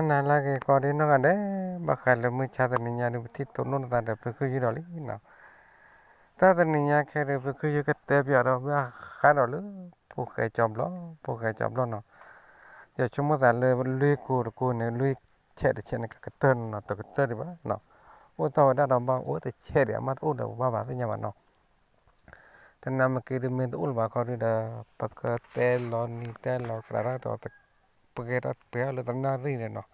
နၤလၢအဂ့ၤကိးဒံနီၢ်ဂၤဒဲး, ဘၣ်ဃးလၢမုၢ်ဆါတနံၤညါဒုး ပထံၣ်တိၢ်နီၣ်နသးဒီးဖုခုယုၢ်ဒီးလံနီၤ. တၢ်တနံၤညါခဲဒုး ဖုခုယုၢ်ကတဲပၠးဒီး ဘၣ်ဃးဒီးလၢ ဖိၣ်ဃဲကၠီဘျီ, ဖိၣ်ဃဲကၠီဘျီနီၤ. ယဆိကမိၣ်သးလၢလွံၢ်ကိးတကိးန့ၣ် လွံၢ်ဆဲးတဆဲးန့ၣ် ကကတၢၢ်နီၤ, တကတၢၢ်ဒံးဘၣ်နီၤ. အိၣ်တ့ၢ်ဝဲဒၣ်ဒီးဘၣ်အိၣ်တဆဲးဒံး အမ့ၢ်တအိၣ်ဒီးဘၣ်ဘၣ်သ့ၣ်ညါဘၣ်နီၤ. တနံၤမ့ၢ်က့ၤဒုး မ့ၢ်တအိၣ်လၢၤဘၣ်ခီဒုးဒီး ပကတဲလီၤနံၤတဲလီၤကြးတၢ်ဒီး ပကဲတၢ်ပှဲၤအီၤလၢတနၣ်ရံၣ်န့ၣ်နီၤ.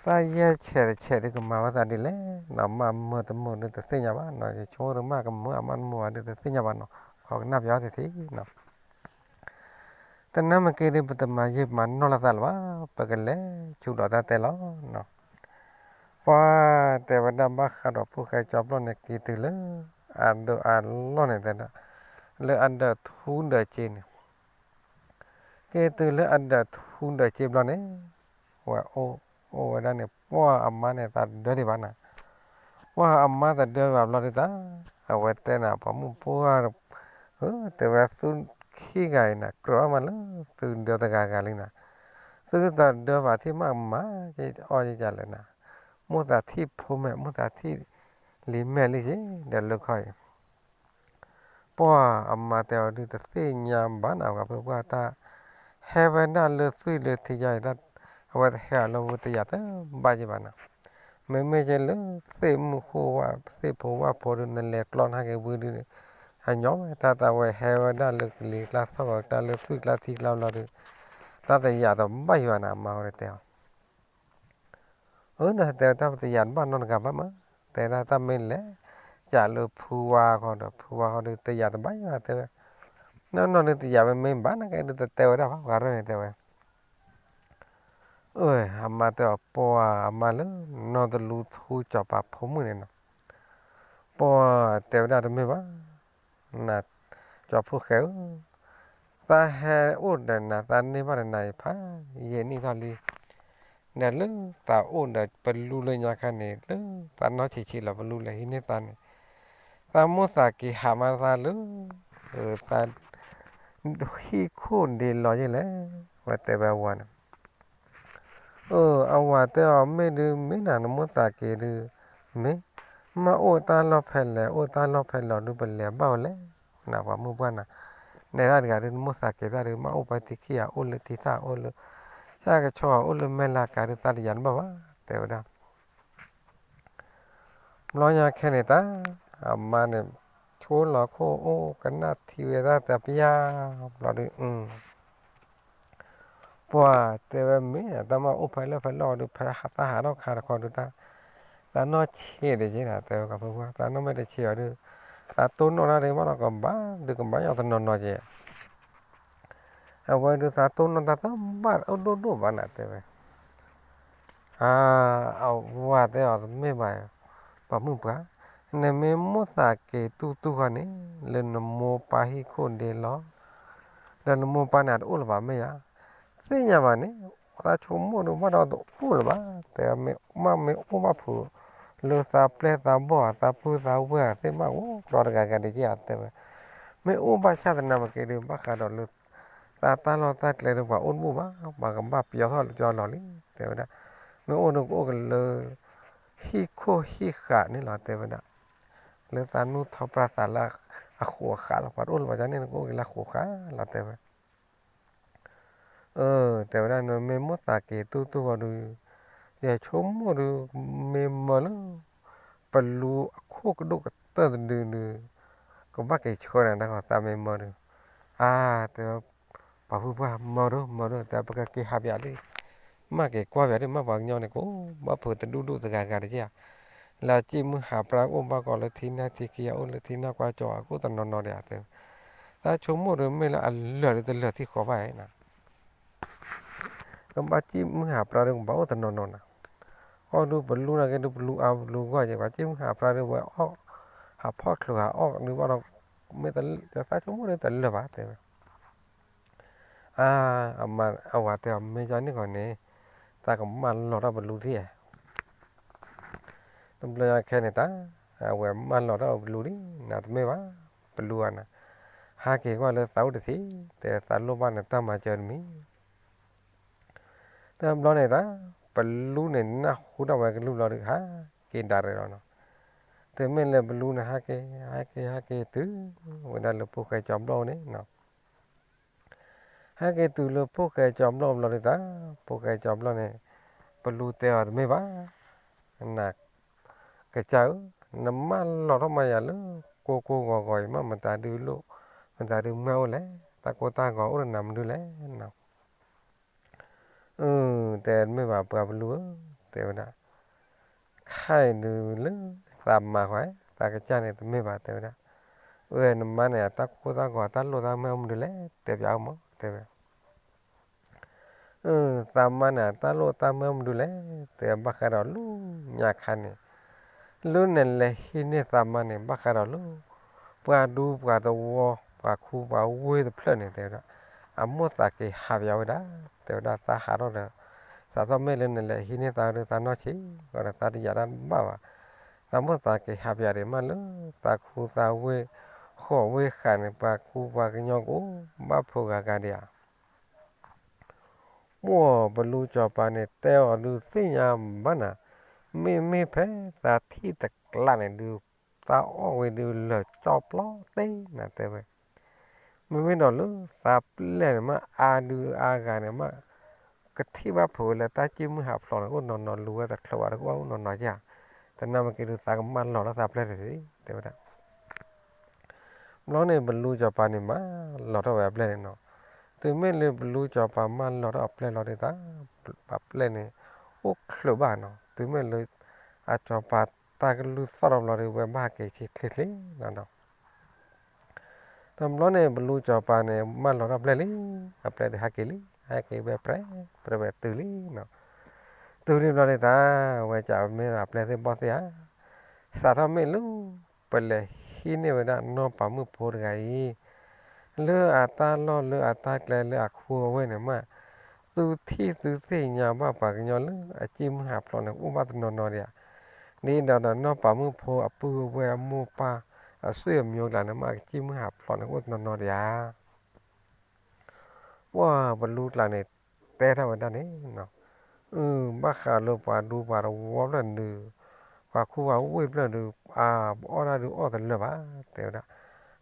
တၢ်ယဲၢ်ဆဲးတဆဲးဒုး ကမၤဝဲသးဒ်လဲၣ်နီၤ, မ့ၢ်မုာ်တမုာ်ဒုးတသ့ၣ်ညါဘၣ်နီၤ, ယဆိကမိၣ်ဒုး မ့ၢ်ကမုာ်အမ့ၢ်တမုာ်ဘၣ်ဒုးတသ့ၣ်ညါဘၣ်နီၤ, ခီကနၣ်ပယီၤတသ့နီၤ. တနံၤမ့ၢ်က့ၤဒုး ပတမၤယံာ်မၤနီၢ်လိာ်သးလၢၤဘၣ်, ပကလဲၤဆူဒီးတၢ်တဲလီၤနီၤ. ပှၤတဲဝဲဒၣ်ဘၣ်ဃးဒီးဖိၣ်ဃဲကၠီဘျီန့ၣ် က့ၤတုၤလၢအဒၢးအလီၢ်န့ၣ်တဲဒၣ်, လၢအဒၢးထူဒၢးစ့န့ၣ် က့ၤတုၤလၢအဒၢးထူဒၢးစ့ဘျီန့ၣ်, ဝဲအိၣ်အိၣ်ဝဲဒၣ်န့ၣ် ပှၢ်အမါန့ၣ် သးတဒၢဒံးဘၣ်နၤ. ပှၢ်အမါတဒၢဘၣ်ဘျီဒုးတၢ်, အဝဲတဲနၤ ပှၤမုၣ်ပှၢ်ဧၢ, တဲဝဲသုခံဂၤအံၤနၤ ကြၢးအီၣ်မးလၢသုဒၢတဂၤဂၤလံနၤ. သုတဒၢဘၣ်ထံၣ်မးမၤ အီၣ်ယကလဲၣ်နၤ, မိၣ်သးထံၣ်ဖိမဲာ် မိၣ်သးထံၣ်လံၤမဲာ်လံက့ၤ ဒီးလၢခီအံၤ ပှၢ်အမါတဲအီၤဒုးတသ့ၣ်ညါဘၣ်နၤ ပှၤဖုပှၢ်တၢ်, ဟဲဝဲဒၣ်လၢသွံၣ်လၢထံယါအံၤ အဝဲတဟဲအီၤလၢဝံတယၤတဘၣ်ယံၤဘၣ်နၤ. မ့မ့ၢ်ကဲလၢသ့ၣ်မုၣ်ဃိၣ်ဝၣ် သ့ၣ်ဖိဝၣ်ဖိဒုး နလဲၤကျီနဟဲက့ၤဝံဒုး အညီဝဲ တၢ်တၢ်ဝဲဟဲဝဲဒၣ်လၢကလံၤကျါသီၣ်ဂီၤကျါ လၢသွံၣ်ကျါထံကျါဘျီဒုး တၢ်တယၤတဘၣ်ယံၤဘၣ်နၤ အမါဝဲတဲအီၤ အၢ နတဲဝဲတၢ်ပတယၤတဘၣ်နီတဂၤဘၣ်မး, တဲဒၣ်တၢ်မ့ၢ်လဲၤ ကးလၢဖုဝါခီဒီး ဖုဝါခီဒုးတယၤတဘၣ်ယၤတဲဝဲ, နီၢ်နီၢ်ဒုးတယၤဝဲမ့ၢ်ဘၣ်နကဲဒုးတတဲဝဲဒၣ်ဘၣ် ပှၤရၢၢ်န့ၣ်တဲဝဲ, အၢ အမါတဲအီၤ ပှၤအမါလၢ နီၢ်တလူထူစီၤပၤဖိမုၣ်န့ၣ်နီၤ, ပှၤတဲဝဲဒၣ်တမ့ၢ်ဘၣ် နၤ ကၠီဖိၣ်ဃဲဧၢ, သးဟဲအိၣ်ဒီးနၤ သးန့ၢ်ဘၣ်ဒီးနၤအံၤဖးယံာ်နံၣ်ထီၣ်လံ, ဒီးလၢသးအိၣ်ဒီးပလူလၢညါခါန့ၣ် လၢသးနီၢ်ဆံးဆံးလီၤ ပလူလဲၤဟံးန့ၢ်သးန့ၣ်, သးမိၣ်သးက့ၤဟးမးသးလၢ သး ဟံၣ်ခိၣ်ဒ့လီၤယဲၢ်လဲၣ်, ဝဲတဲဝဲအဝၤန့ၣ် အၢ အဝၤတဲအီၤ မ့ၢ်ဒုးမ့ၢ်နၤ နမိၣ်သးက့ၤဒုး မ့ၢ် မ့ၢ်အိၣ်တၢ်လီၢ်ဖဲလဲၣ် အိၣ်တၢ်လီၢ်ဖဲလဲၣ်ဒုး ပလဲၤဘၣ်ဝဲလဲၣ်, နပှၤမုၣ်ပှၢ်နၤ, နဲဒၣ်တဂၤဒုး နမိၣ်သးက့ၤတၢ်ဒုး မ့ၢ်အိၣ်ပှၤထံခံဂၤ အိၣ်လၢထံထၣ် အိၣ်လၢ ဆၣ်ကဆီဂၤ အိၣ်လၢမဲၢ်လးကၤဒုး သးတယၤတဘၣ်ဘၣ် တဲဝဲဒၣ် ဘျီညါခဲန့ၣ်တၢ် အမါန့ၣ် ဆိလီၤခိၣ်အိၣ်ကနၣ်ထံဝဲဒၣ်တပျၢ် ဘျီဒုး ပှၤတဲဝဲမ့ၢ် တၢ်မ့ၢ်အိၣ်ဖဲလၢဖဲလီၢ်ဒုး ဖဲတၢ်ဟးထီၣ်ခါတခီဒုး တၢ် တၢ်နီၢ်ဆံးဒံးက့နၤ တဲဝဲကီၢ်ဖိခွါ တၢ်နီၢ်မ့ၢ်တဆံးအီၤဒုး တၢ်တိၢ်နီၣ်တၢ်ဒုး ဘၣ်လီၤကဘၣ်ဒုးကဘၣ်ယီၤတနီၤနီၤက့ အဝဲဒုးသးတိၢ်နီၣ်တၢ်တဘၣ်အိၣ်ဒိၣ်ဒိၣ်ဘၣ်နၤတဲဝဲ အဝၤတဲအီၤတမ့ၢ်ဘၣ်, ပှၤမုၣ်ပှၢ်, နမ့ၢ်မိၣ်သးက့ၤတူၢ်တူၢ်ဃီန့ၣ် လၢနမိၢ်ပၢ်ဟံၣ်ခိၣ်ဒ့လီၤ, လၢနမိၢ်ပၢ်န့ၣ် အတအိၣ်လၢၤဘၣ်မ့ၢ်ဧါ, သ့ၣ်ညါဘၣ်န့ၣ်, သးဆိကမိၣ်ဒုးဘၣ်ဒီးတအိၣ်လၢၤဘၣ်, တဲမ့ၢ်မ့ၢ်အိၣ်ဘၣ်ဖုး, လၢသးပျဲၢ်သးဘီၣ် သးပုၢ်သးဝဲၢ်သ့ၣ်မးအိၣ်ဘျီတဂၤဂၤဒ်က့ဧါတဲဝဲ, မ့ၢ်အိၣ်ဘၣ်ဆၣ်သနာ်က့ဒုး ဘၣ်ဃးဒီးလၢ သးတၢ်လီၢ်တၢ်ကျဲဒုး ပှၤအိၣ်တဘူၣ်ဘၣ်, ပှၤကဘၣ်ပယီၤထီၣ်လၢပယီၤလီၤလံ, တဲဝဲဒၣ်, မ့ၢ်အိၣ်ဒုးကအိၣ်က့ၤလၢ ဟံၣ်ခိၣ်ဟံၣ်ဃာ်န့ၣ်လီၤ တဲဝဲဒၣ်, လၢသးနူၢ်ထီၣ်ပြၢသးလၢအဃိးအဃးလီၤ, ပှၤတအိၣ်လၢၤဘၣ်န့ၣ် နကအိၣ်က့ၤလၢအဃိးဃာ်လီၤ တဲဝဲ အၢ တဲဝဲဒၣ် နမ့ၢ်မိၣ်သးက့ၤတူၢ်တူၢ်ဃီဒုး, ယဆိကမိၣ်ဒုး မ့ၢ်မၢလၢ ပလူအခိၣ်ကဒိၣ်ကတၢၢ်တဒုဒုး, ကဘၣ်က့ၤဆှၢနၤတၢ်ဃီသးမ့ၢ်မၢဒုး, အါ တဲဝဲ ပှၤဖုပှၢ်မၢဒိၣ်မၢဒိၣ် တဲပကက့ၤဟးပၠးလံ, မ့ၢ်က့ၤကွၢ်ပၠးဒုး မ့ၢ်ပှၤကညီန့ၣ် ကအိၣ်ဘၣ်ဖုးတဒူၣ်ဒူၣ်တဂၤဂၤတက့ဧါ, လၢစံၣ်မုၢ်ဟးပြၢအိၣ်ဘၣ်ကီးလၢထံနၢ်ထံခံဂၤ အိၣ်လၢထံနၢ်ကွၢ်ကၠီၤ အကအိၣ်တနီၤနီၤဒံးဧါ တဲဝဲ, တၢ်ဆိကမိၣ်ဒုး မ့ၢ်လၢအလၢာ်ဒုးတလၢာ်ထံဃီဘၣ်ဧါ ကဘၣ်စံၣ်မုၢ်ဟးပြၢဒုး ကဘၣ်အိၣ်တနီၤနီၤနၤ, အီၣ်ဒုးပလူနာ်က့ဒုး ပလူအါပလူဂီၢ်က့ၤ ပှၤစံၣ်မုၢ်ဟးပြၢဒုး ဝဲအီၣ် ဟးဖီၣ်ချုးဟးအီၣ်ဒုးဘၣ်ဒီး မ့ၢ်တသးဆိကမိၣ်ဒုးတလၢာ်ဘၣ်တဲဝဲ, အါ အဝၤတဲအီၤ မ့ၢ်ယါန့ၣ်ဂီၢ်န့ၣ် သးကမၢလီၤတၢ်ပလူထံၣ်ဧါ တဘျီညါခဲန့ၣ်တၢ် အဝဲမၢလီၤတၢ်ပလူလံ နတမ့ၢ်ဘၣ် ပလူဧါနၤ, ဟးက့ၤကွၢ်လၢသးအိၣ်တထံၣ် တဲသးလိၣ်ဘၣ်နတၢ်မၤစၢၤတမံၤ, တ တဘျီန့ၣ်တၢ် ပလူန့ၣ်နၢ်ဟူထီၣ်ဝဲကလုၢ်ဘျီဒီး ဟးက့ၤဒၣ်ရဲၣ်လီၤနီၤ. တုၤမ့ၢ်လၢပလူန့ၣ် ဟဲက့ၤ ဟဲက့ၤ ဟဲက့ၤတုၤ ဝဲဒၣ်လၢဖိၣ်ဃဲကၠီဘျီၣ်န့ၣ်နီၤ. ဟဲက့ၤတုၤလၢဖိၣ်ဃဲကၠီဘျီၣ်ဘျီဒီးတၢ် ဖိၣ်ဃဲကၠီဘျီၣ်န့ၣ် ပလူတဲအီၤတမ့ၢ်ဘၣ် န ကစၢ်ဧၢ, နမၢလီၤထီၣ်မးယၤလၢ ကိၢ်ကိၢ်ဂီၤဂီၤအံၤ မ့ၢ်မတၤဒုးလိၣ် မတၤဒုးမၢအိၣ်လဲၣ်, တၢ်ကိၢ်တၢ်ဂီၤအိၣ်တနၤမနုၤလဲၣ်နီၤ. အၢ တဲတမ့ၢ်ဘၣ်ပှၤပလူဧၢ, တဲဝဲဒၣ်, ခါအံၤဒုးလၢ သးမါဃီ သးကစၢ်န့ၣ်တမ့ၢ်ဘၣ် တဲဝဲဒၣ်, အၢ နမါန့ၣ် အတၢ်ကိၢ်တၢ်ဂီၤ တၢ်လိၣ်တၢ်မၢအိၣ်မနုၤလဲၣ် တဲပၠးအီၤမး တဲဝဲ အၢ သးမါန့ၣ် အတၢ်လိၣ်တၢ်မၢမနုၤလဲၣ် တဲဘၣ်ဃးဒီးလၢညါခါန့ၣ်, လၢနလဲၤဟံးန့ၢ်သးမါန့ၣ် ဘၣ်ဃးဒီးလၢ ပှၤဒူပှၤသဝီ ပှၤခူပှၤဝ့ၢ်တဖျၢၣ်န့ၣ် တဲဝဲဒၣ်, အမိၢ်သးက့ၤဟးပၠးဝဲဒၣ်, တဲဝဲဒၣ် သးဟးထီၣ်ဒီး စးထီၣ်မ့ၢ်လၢနလဲၤဟံးန့ၢ်သးဒီး သးနီၢ်ဆံး ဒီးသးတယာ်တၢ်ဘၣ်ဘၣ်, သးမိၢ်သးက့ၤဟးပၠးဒံးမးလၢ သးခူသးဝ့ၢ် ဃိးဝ့ၢ်ဃးန့ၣ် ပှၤခူပှၤကညီကအိၣ်ဘၣ်ဖိဂၤဂၤဒံးဧါ. ပှၢ်ပလူစီၤပၤန့ၣ် တဲအီၤဒုးသ့ၣ်ညါဘၣ်နၤ, မ့မ့ၢ်ဖဲသးထံၣ်တကျးန့ၣ်ဒုး သးအီၣ်ဝံၤဒုးလၢာ်ကၠီပျီသ့နၤတဲဝဲ, မ့မ့ၢ်ဒီးလၢသးပျဲၢ်န့ၣ်မး အါဒုးအါဂၤန့ၣ်မး ကထံၣ်ဘၣ်ဖုးဝဲလၢတၢ်ကံၢ်မုၢ်ဟးဖျိးန့ၣ် အိၣ်နီၢ်နီၢ် လူၤဝဲတချုးဘၣ်တအိၣ် အိၣ်နီၢ်နီၢ်ဧါ, တနာ်မ့ၢ်က့ၤဒုးသးကမၢလီၤလၢသးပျဲၢ်တသ့ တဲဝဲဒၣ်. ဘျီန့ၣ် ပလူစီၤပၤန့ၣ်မၢလီၤထီၣ်ဝဲအပျဲၢ်န့ၣ်နီၤ, တုၤမ့ၢ်လၢပလူစီၤပၤမၢလီၤထီၣ်အပျဲၢ်လီၤဒုးတၢ် ပှၤပျဲၢ်န့ၣ် အိၣ်ချုးဘၣ်နီၤ, တုၤမ့ၢ်လၢ အစီၤပၤတၢ်ကလုၢ်သီၣ်ထီၣ်ဘျီဒုး ဝဲဘၣ်ဟးက့ၤဆံချ့ချ့လီၤနီၤ. တဘျီန့ၣ် ပလူစီၤပၤန့ၣ် မၢလီၤထီၣ်ပျဲၢ်လံ, အပျဲၢ်ဒုးဟဲက့ၤလံ, ဟဲက့ၤဝဲပြဲ ပြဲဝဲတုၤလံနီၤ, တုၤလံဘျီဒုးတၢ် ဝဲကးမ့ၢ်အပျဲၢ်သ့ၣ်ဘီၣ်သ့ၣ်ဧါ, စးထီၣ်မ့ၢ်လၢ ပလဲၤဟံးန့ၢ်ဝဲဒၣ်နီၢ်ပၤမုၣ်ဖိတဂၤအံၤ လၢအတၢ်လီၢ်လၢအတၢ်ကျဲလၢအခူအဝ့ၢ်န့ၣ်မး, သုထံၣ်သုသ့ၣ်ညါဘၣ်ပှၤကညီလၢအကံၢ်မုၢ်ဟးဖျိးန့ၣ် အိၣ်ဘၣ်တနီၤနီၤဒံးဧါ, ဒ်ဒီးနီၢ်ပၤမုၣ်ဖိအပုၢ်အဝဲၢ်အမိၢ်ပၢ် အဆွေမျိုးကျါန့ၣ်မး အကံၢ်မုၢ်ဟးဖျိးန့ၣ် အိၣ်တနီၤနီၤဒံးဧါ. ပှၢ်ပလူကျါန့ၣ် တဲထီၣ်ဝဲဒၣ်န့ၣ်, အု ဘၣ်ဃးလၢပှၤဒူပှၤသဝီဖျၢၣ်ဒုး ပှၤခူပှၤဝ့ၢ်ဖျၢၣ်ဒုး အပအီၣ်တၢ်ဒုးအီၣ်တလၢာ်ဘၣ် တဲဝဲဒၣ်,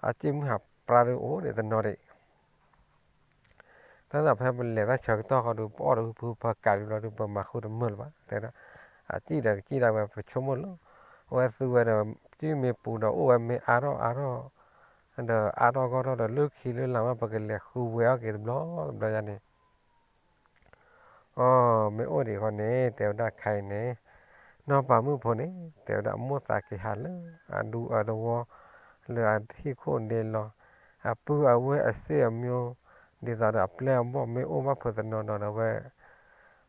အကံၢ်မုၢ်ဟးဖျိးဒုးအိၣ်ဒံးတနီၤဒံး တၢ်သးဖဲပလဲၤတၢ်ဆၢကတီၢ်ဃီဒုး ပအီၣ်ဒီးဖုဖုဖၢကးဒုးဘျီဒုး ပမၤဃုတမုာ်လၢၤဘၣ် တဲဝဲဒၣ်, အစံၣ်ဒီးကစံၣ်ဒၣ်ဝဲ ပဆိကမိၣ်လၢ အဝဲသူဝဲဒီး ကံၢ်မ့ၢ်ပူၤဒီးအိၣ်ဝဲမ့ၢ်အါထီၣ်အါထီၣ် ဒီးအါထီၣ်ဂီၢ်ထီၣ်ဒီးလၢခံလၢလာ်မး ပကလဲၤဃုဝဲအီၣ်က့ၤတဘျီတဘျီယါန့ၣ် အီ မ့ၢ်အိၣ်ဒံးဃီန့ၣ် တဲဝဲဒၣ်ခဲအံၤန့ၣ် နီၢ်ပၤမုၣ်ဖိန့ၣ် တဲဝဲဒၣ်အမိၢ်သးက့ၤဟးလၢအဒူအသဝီ လၢအဟံၣ်ခိၣ်ဒ့လီၤ အပုၢ်အဝဲၢ်အစ့အမျိုး ဒ်သိးဒီးအပျဲၢ်အဘီၣ်မ့ၢ်အိၣ်ဘၣ်ဖုးတနီၤနီၤဒီးဝဲ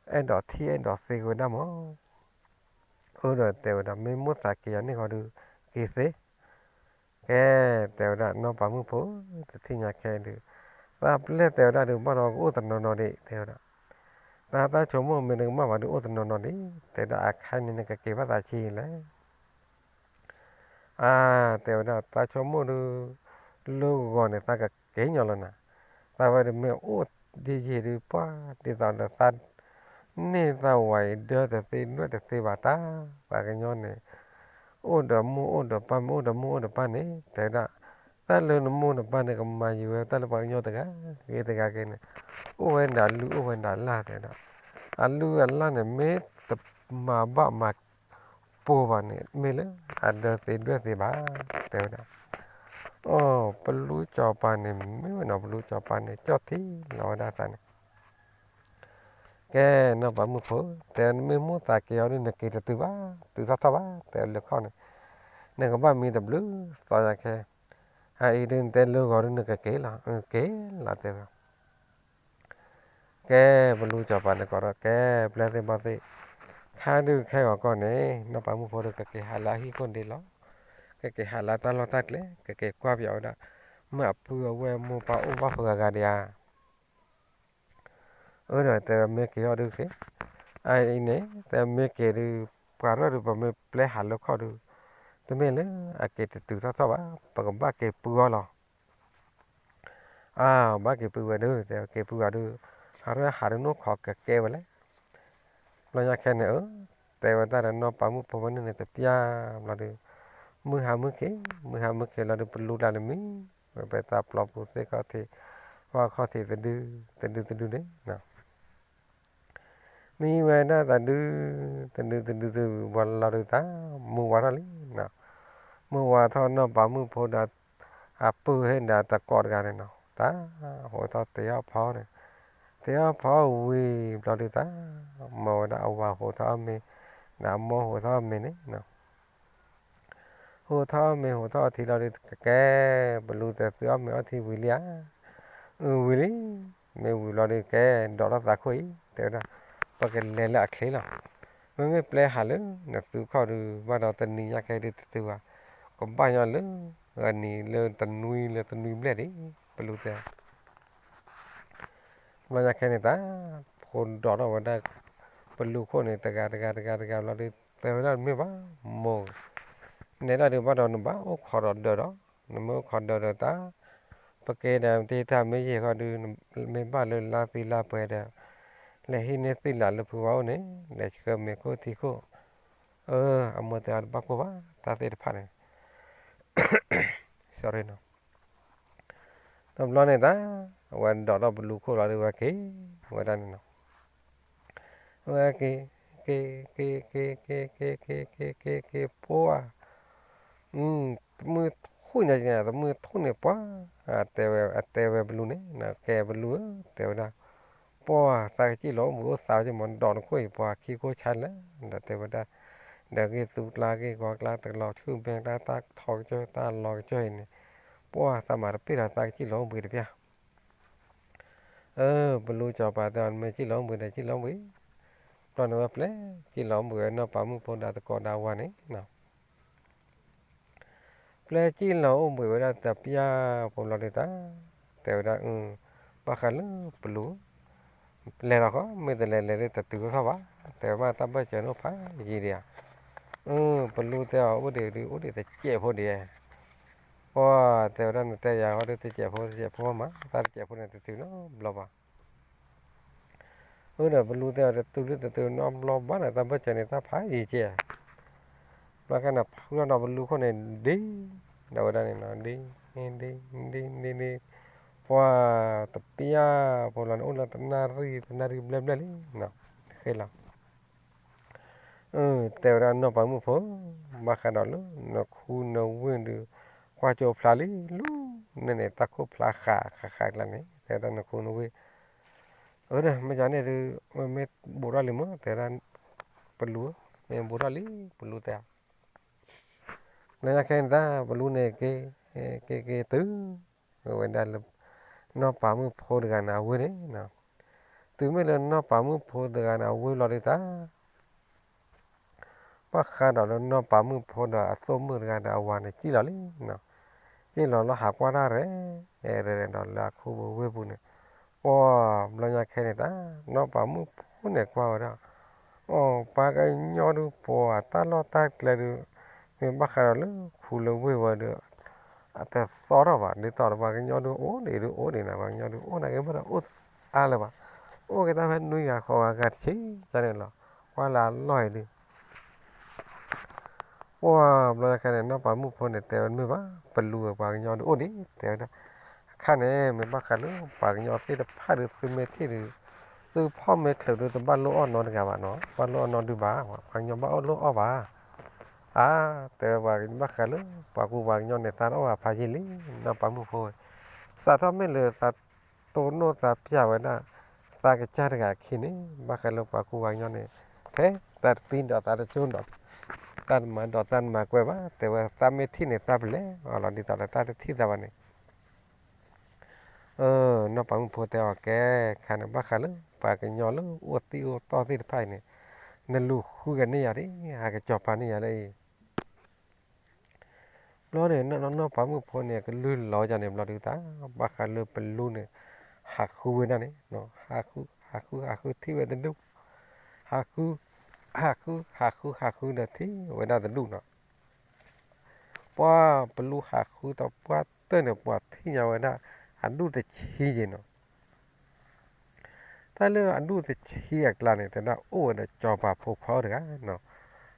အဲၣ်ဒိးထံၣ်အဲၣ်ဒိးသ့က့ၤဝဲဒၣ်မး အၢဒီးတဲဝဲဒၣ် မ့ၢ်မိၢ်သးက့ၤယၤန့ၣ်ဃီဒုး က့ၤသ့ ကဲ တဲဝဲဒၣ် နီၢ်ပၤမုၣ်ဖိ တထံၣ်ညါခဲဒုး သးပျဲၢ်တဲဝဲဒၣ်ဒုး ဘၣ်ဒီးကအိၣ်တနီၤနီၤဒံး တဲဝဲဒၣ်, တၢ်တၢ်ဆိကမိၣ်မ့ၢ်တကမၣ်ဘၣ်ဒုး အိၣ်တနီၤနီၤဒံး တဲဝဲဒၣ် အခါန့ၣ်နကက့ၤဘၣ်သးဆံးလဲၣ် အါ တဲဝဲဒၣ် တၢ်ဆိကမိၣ်ဒုး လၢဂီၤန့ၣ် သးကက့ၤညီလီၤနၤ, သးဝဲဒုးမ့ၢ်အိၣ်ဒ်ယံာ်ဒုး ပှၢ်ဒ်သိးဒီးသး န့ၢ်သးဝဲအံၤ ဒၢတသ့ဒွဲၣ်တသ့ဘၣ်တၢ် ပှၤကညီန့ၣ် အိၣ်ဒီးမိၢ်အိၣ်ဒီးပၢ် မ့ၢ်အိၣ်ဒီးမိၢ်အိၣ်ဒီးပၢ်န့ၣ် တဲဝဲဒၣ်, တၢ်လၢနမိၢ်နပၢ်န့ၣ် ကမၤယံၤဝဲတၢ်လၢပှၤကညီတဂၤဂ့ၤတဂၤဂ့ၤန့ၣ် အိၣ်ဝဲဒၣ်လုၢ်အိၣ်ဝဲဒၣ်လၢ် တဲဝဲဒၣ်, အလုၢ်အလၢ်န့ၣ် မ့ၢ်တမၤဘၣ်မၤပိာ်ဘၣ်န့ၣ် မ့ၢ်လၢအဒၢသ့ဒွဲၣ်သ့ဘၣ် တဲဝဲဒၣ်, အိ ပလူစီၤပၤန့ၣ် မ့ၢ်ဝဲနီၤ ပလူစီၤပၤန့ၣ် ကၠီၣ်ထံလီၤဝဲဒၣ်သးန့ၣ် ကဲ နီၢ်ပၤမုၣ်ဖိ တဲမ့ၢ်မိၢ်သးက့ၤအီၤဒုး နက့ၤတတုၤဘၣ် တုၤထီၣ်ထီၣ်ဘၣ် တဲလၢခီၣ်န့ၣ် နကဘၣ်မံတဘျုးသီညါခဲ အအံၤဒုး နတဲလၢဂီၤဒုး နကက့ၤလီၤ က့ၤလီၤ တဲဝဲ ကဲ ပလူစီၤပၤန့ၣ်ကိးဒီး ကဲ ပျဲၢ်သ့ၣ်ဘီၣ်သ့ၣ် ခါဒုးခဲဂီၤကီၢ်န့ၣ် နီၢ်ပၤမုၣ်ဖိဒီး ကက့ၤဟးလၢအဟံၣ်ခိၣ်ဒ့လီၤ ကက့ၤဟးလၢတၢ်လီၢ်တၢ်ကျဲ ကက့ၤကွၢ်ပၠးဝဲဒၣ် မ့ၢ်အပုၢ်အဝဲၢ်မိၢ်ပၢ်အိၣ်ဘၣ်ဖုးဂၤဂၤဒံးဧါ အၢဒီးတဲမ့ၢ်က့ၤအီၤဒုးက့ၤ, အအံၤန့ၣ် တဲမ့ၢ်က့ၤဒုး ပှၤရၢၢ်ဒုး ပမ့ၢ်ပျဲဟးလၢခီၣ်ဒုး, တမ့ၢ်လၢအက့ၤတတုၤထီၣ်ထီၣ်ဘၣ်, ပကဘၣ်က့ၤပုၢ်အီၤလီၤ. အါ ဘၣ်က့ၤပုၢ်ဝဲဒုး တဲက့ၤပုၢ်ဝဲဒုး, အရၢၢ်ဟးဒုး နိၣ်ခိးကကဲဝဲလဲၣ် ဘျီညါခဲန့ၣ် အၢ တဲဝဲတၢ်ဒီးနီၢ်ပၤမုၣ်ဖိဝဲန့ၣ်န့ၣ် တပျၢ်ဘျီဒီး မုၢ်ဟါမုၢ်ခ့ မုၢ်ဟါမုၢ်ခ့လီၤဒီး ပလူတၢ်လၢမံ ဝဲဖဲသးပျီပူၤသ့ၣ်ခီၣ်ထံး ဝါခီၣ်ထံးတဒု တဒုတဒုန့ၣ် မံဝဲဒၣ်တဒု တဒုတဒုတဒု ဘၣ်လီၤဒုးတၢ် မုၢ်ဝါထီၣ်လံနီၤ. မုၢ်ဝါထီၣ်နီၢ်ပၤမုၣ်ဖိဒီး အပုၢ်ဟ့ၣ်ဒီးတကိးတဂၤန့ၣ်နီၤ တၢ်ဟိးထီၣ်တ့အီၣ်ဖီန့ၣ်, တ့အီၣ်ဖီဝံၤဘျီဒုးတၢ် မၤဝဲဒၣ်အဝၤဟိးထီၣ်အီၣ်မ့ၤ ဒီးအမိၢ်ဟိးထီၣ်အီၣ်မ့ၤန့ၣ်နီၤ. ဟိးထီၣ်အီၣ်မ့ၤဟိးထီၣ်အီထံလီၤဒုး ကဲ ပလူတဲသုအီၣ်မ့ၤအီထံဝံၤလံဧါ. အုဝံၤလံ, မ့ၢ်ဝံၤလီၤဒုး ကဲ ဒိးထီၣ်သးခိၣ်အံၤ တဲဝဲဒၣ် ပကလဲၤလၢအချ့လီၤ. မ့မ့ၢ်ပျဲဟးလၢနသုခီၣ်ဒုး ဘၣ်ဒီးတနံၤညါခဲဒုးတတုၤဘၣ်, ကဘၣ်ညီလၢဂၤနံၤလၢတနွံလၢတနွံဘျဲၣ်ဒံး ပလူတဲ ဘျီညါခဲန့ၣ်တၢ် ဖိဒိးထီၣ်ဝဲဒၣ် ပလူခိၣ်န့ၣ် တဂၤတဂၤတဂၤတဂၤဘျီဒုး တဲဝဲဒၣ်တမ့ၢ်ဘၣ် မိၢ်, နဲဒၣ်ဒုးဘၣ်ဒီးနဘၣ်အိၣ်ခိးဒီးဒၢးဒီး နမ့ၢ်အိၣ်ခိးဒၢးဒီးတၢ် ပက့ဒီးတ့တၢ်မ့ၢ်ယံာ်ဃီဒုး မ့ၢ်ဘၣ်လၢလါသံလါပှဲၤဒီး လဲၤဟံးန့ၢ်သံလးလၢဖုဝါအိၣ်န့ၣ် လဲၤဆှၢမ့ၤခိၣ်ထံခိၣ်, အၢ အမိၢ်တဲအီၤတဘၣ်ကိၢ်ဘၣ် တၢ်သ့ၣ်တဖၣ်န့ၣ် sorry နီၤ. တဘျီန့ၣ်တၢ် အဝဲဒိးထီၣ်ပလူခိၣ်လီၤဒုး ဝဲက့ၤဝဲဒၣ်န့ၣ်နီၤ. ဝဲက့ၤ က့ၤ က့ၤ က့ၤ က့ၤ က့ၤ က့ၤ က့ၤ က့ၤ က့ၤ ပှၤ တမုၢ်ထူၣ်န့ၣ် တမုၢ်ထူၣ်န့ၣ်ပှၤ တဲဝဲ အတဲဝဲပလူန့ၣ် ကဲပလူဧၢ တဲဝဲဒၣ် ပှၤသးကစံၣ်လီၤအိၣ်ဘှံးအိၣ်သါက့ၤမး ဒိးနခိၣ်အံၤ ပှၤခံခိၣ်ဆါလဲၣ် ဒီးတဲဝဲဒၣ် ဒီးဂ့ၢ်သူကျါဂ့ၢ်ဂီၤကျါ တလီၤဆူၣ်ဘဲတၢ် တၢ်ထီကစၢၢ် တၢ်လီၤကစၢၢ်အံၤန့ၣ် ပှၤသးမၤတပ့ၢ်ဒီးသးကစံၣ်လီၤအိၣ်ဘှံးတပျၢ် အၢ ပလူစီၤပၤတဲအီၤ နမ့ၢ်စံၣ်လီၤအိၣ်ဘှံးဒီးစံၣ်လီၤအိၣ်ဘှံး, ဘျီန့ၣ်ဝဲပျဲစံၣ်လီၤအိၣ်ဘှံးဝဲနီၢ်ပၤမုၣ်ဖိဒီးတကိးဒီးအဝၤန့ၣ် ပျဲစံၣ်လီၤအိၣ်ဘှံးဝဲဒၣ်တပျၢ်ဖိဘျီဒုးတၢ် တဲဝဲဒၣ် အၢ ဘၣ်ဃးလၢပလူ လဲၤလီၤဃီ မ့ၢ်တလဲၤလဲၤဒုးတတုၤထီၣ်ဘၣ် တဲဝဲဘၣ်တၢ်ဘၢၣ်စၢၤနီၢ်ဖးယံၤဒံးဧါ. အၢ ပလူတဲအီၤ အိၣ်ဒံးဒုး အိၣ်ဒံးတစဲးဖိဒံးဧါ. ပှၤတဲဝဲဒၣ် နတဲယၤဃီဒုး တစဲးဖိ တစဲးဖိမး တၢ်တစဲးဖိန့ၣ်တတုၤနီတဘျီဘၣ်. အၢ ဒီးပလူတဲအီၤ တတုၤဒုးတတုၤနီတဘျီဘၣ်ဒီး တၢ်ဘၢၣ်စၢၤန့ၣ် တၢ်ဖးယံၤကဲ ဘျီခါန့ၣ် ဖုထီၣ်ဒီးပလူခိၣ်န့ၣ် ဒ့ ဒီးဝဲဒၣ်န့ၣ်နီၤ ဒ့ ဒ့ ဒ့ ဒ့ ဒ့ ပှၤ တပျၢ်ဖိလီၤန့ၣ် အိၣ်လၢတနၣ်ရံၣ် တနၣ်ရံၣ်ဘျဲၣ်ဘျဲၣ်လံနီၤ ဃ့လီၤ. အၢ တဲဝဲဒၣ်နီၢ်ပၤမုၣ်ဖိ ဘၣ်ဃးဒီးလၢနခူနဝ့ၢ်ဒုး ကွၢ်ကၠိဖျါလံလူၤ န့ၣ်န့ၣ် တၢ်ခိၣ်ဖျါဃးဃးဃးကျါန့ၣ် တဲဝဲဒၣ်နခူနဝ့ၢ် အၢ ဒီးမ့ၢ်ကန့ၣ်ဒုး မ့ၢ်ဘူးထီၣ်လံမ့ၢ် တဲဝဲဒၣ် ပလူဧၢ မ့ၢ်ဘူးထီၣ်လံ ပလူတဲအီၤ လၢညါခဲန့ၣ်တၢ် ပလူန့ၣ်က့ၤ က့ၤက့ၤတုၤ ဝဲဒၣ်လၢ နီၢ်ပၤမုၣ်ဖိတဂၤန့ၣ် အဝ့ၢ်န့ၣ်နီၤ. တုၤမ့ၢ်လၢနီၢ်ပၤမုၣ်ဖိတဂၤန့ၣ် အဝ့ၢ်လီၤဒုးတၢ် ဘၣ်ဃးဒီးလၢနီၢ်ပၤမုၣ်ဖိဒီးအသိၣ်မုၣ်တဂၤဒီးအဝၤန့ၣ် စံၣ်လီၤလံနီၤ. စံၣ်လီၤလီၤဟးကွၢ်တၢ်ရဲၣ်ရဲၣ်ဒီးလၢအခူပူၤဝ့ၢ်ပူၤန့ၣ် ပှၤဘျီညါခဲန့ၣ်တၢ် နီၢ်ပၤမုၣ်ဖိန့ၣ်ကွၢ်ဝဲဒၣ် အိၣ် ပှၤကညီဒုးပှၤတၢ်လီၢ်တၢ်ကျဲဒုး မ့ၢ်ဘၣ်ဃးဒီးလၢခူလၢဝ့ၢ်ဝဲဒီး အတသီထီၣ်ဘၣ် ဒ်သိးဒီးပှၤကညီဒုးအိၣ်ဒံးဒုးအိၣ်ဒံးနီၤ ပှၤကညီဒုးအိၣ်နာ်က့ဘၣ်ဒီးအိၣ်အါလၢၤဘၣ် အိၣ်က့ၤတၢ်ဖဲနွံဂၤဃိးဂၤဂၤတဆံတၢ်န့ၣ်လီၤ. ကွၢ်လၢအလီၢ်အံၤဒုး ပှၤဘျီညါခဲန့ၣ် နီၢ်ပၤမုၣ်ဖိန့ၣ် တဲဝဲမ့ၢ်ဘၣ် ပလူဝဲပှၤကညီဒုးအိၣ်ဒံး တဲဝဲဒၣ် အခါန့ၣ် မ့ၢ်ဘၣ်ဃးလၢပှၤကညီသ့ၣ်တဖၣ်ဒုး သုမ့ၢ်ထံၣ်ဒုး သုဖီၣ်မ့ၢ်ချုးဒုး တဘၣ်လိၣ်အီၣ်နီတဂၤဘၣ်နီၤ ဘၣ်လိၣ်အီၣ်နီဒုးဘၣ် ပှၤကညီဘၣ်အိၣ်လိၣ်အီၣ်ဘၣ် အါ တဲဝဲပှၤဘၣ်ဃးလၢ ပှၤကူပှၤကညီန့ၣ် သးတအိၣ်ဘၣ်ဖးယံာ်လံ နီၢ်ပၤမုၣ်ဖိ စးထီၣ်မ့ၢ်လၢသးတိၢ်နီၣ်သးပျၢ်ဝဲဒၣ် သးကစၢ်တဂၤအခံန့ၣ် ဘၣ်ဃးလၢပှၤကူပှၤကညီန့ၣ် ဖဲသးတပံဒီးသးတကၠိဒီး တၢ်တမၤဒီးတၢ်တမၤကွဲးဘၣ် တဲဝဲသးမ့ၢ်ထံၣ်န့ၣ် သးပလဲၤအီၤလီၤ ဒ်သိးဒီးတၢ်တထံၣ်သးဘၣ်န့ၣ် အၢ နီၢ်ပၤမုၣ်ဖိတဲအီၤ ကဲ ခါန့ၣ် ဘၣ်ဃးလၢ ပှၤကညီလၢအိၣ်သံၣ်အိၣ်တီၢ်သ့ၣ်တဖၣ်အံၤန့ၣ် နလူၤဃုကန့ၢ်ယၤဒ် ဟးကစီၤပၤန့ၢ်ယၤလၢအံၤ ဘျီန့ၣ် နီၢ်ပၤမုၣ်ဖိန့ၣ် ကလုၢ်လီၤယၤန့ၣ် ဘျီဒုးတၢ် ဘၣ်ဃးလၢပလူန့ၣ် ဟးဃုဝဲဒၣ်န့ၣ် ဟးဃု ဟးဃု ဟးဃုထံၣ်ဝဲတဒူၣ် ဟးဃု ဟးဃု ဟးဃု ဟးဃုဒီးထံၣ်ဝဲဒၣ်တဒူၣ်နီၤ ပှၤပလူဟးဃုဒီးပှၢ်တၢၢ်န့ၣ် ပှၤထံၣ်ညါဝဲဒၣ် အဒူၣ်တဆံယဲၢ်နီၤ တ တၢ်လၢအဒူၣ်တဆံအကျါန့ၣ် တဲဒၣ်အိၣ်ဝဲဒီးစီၤပၤဖိခွါအိၣ်တဂၤနီၤ.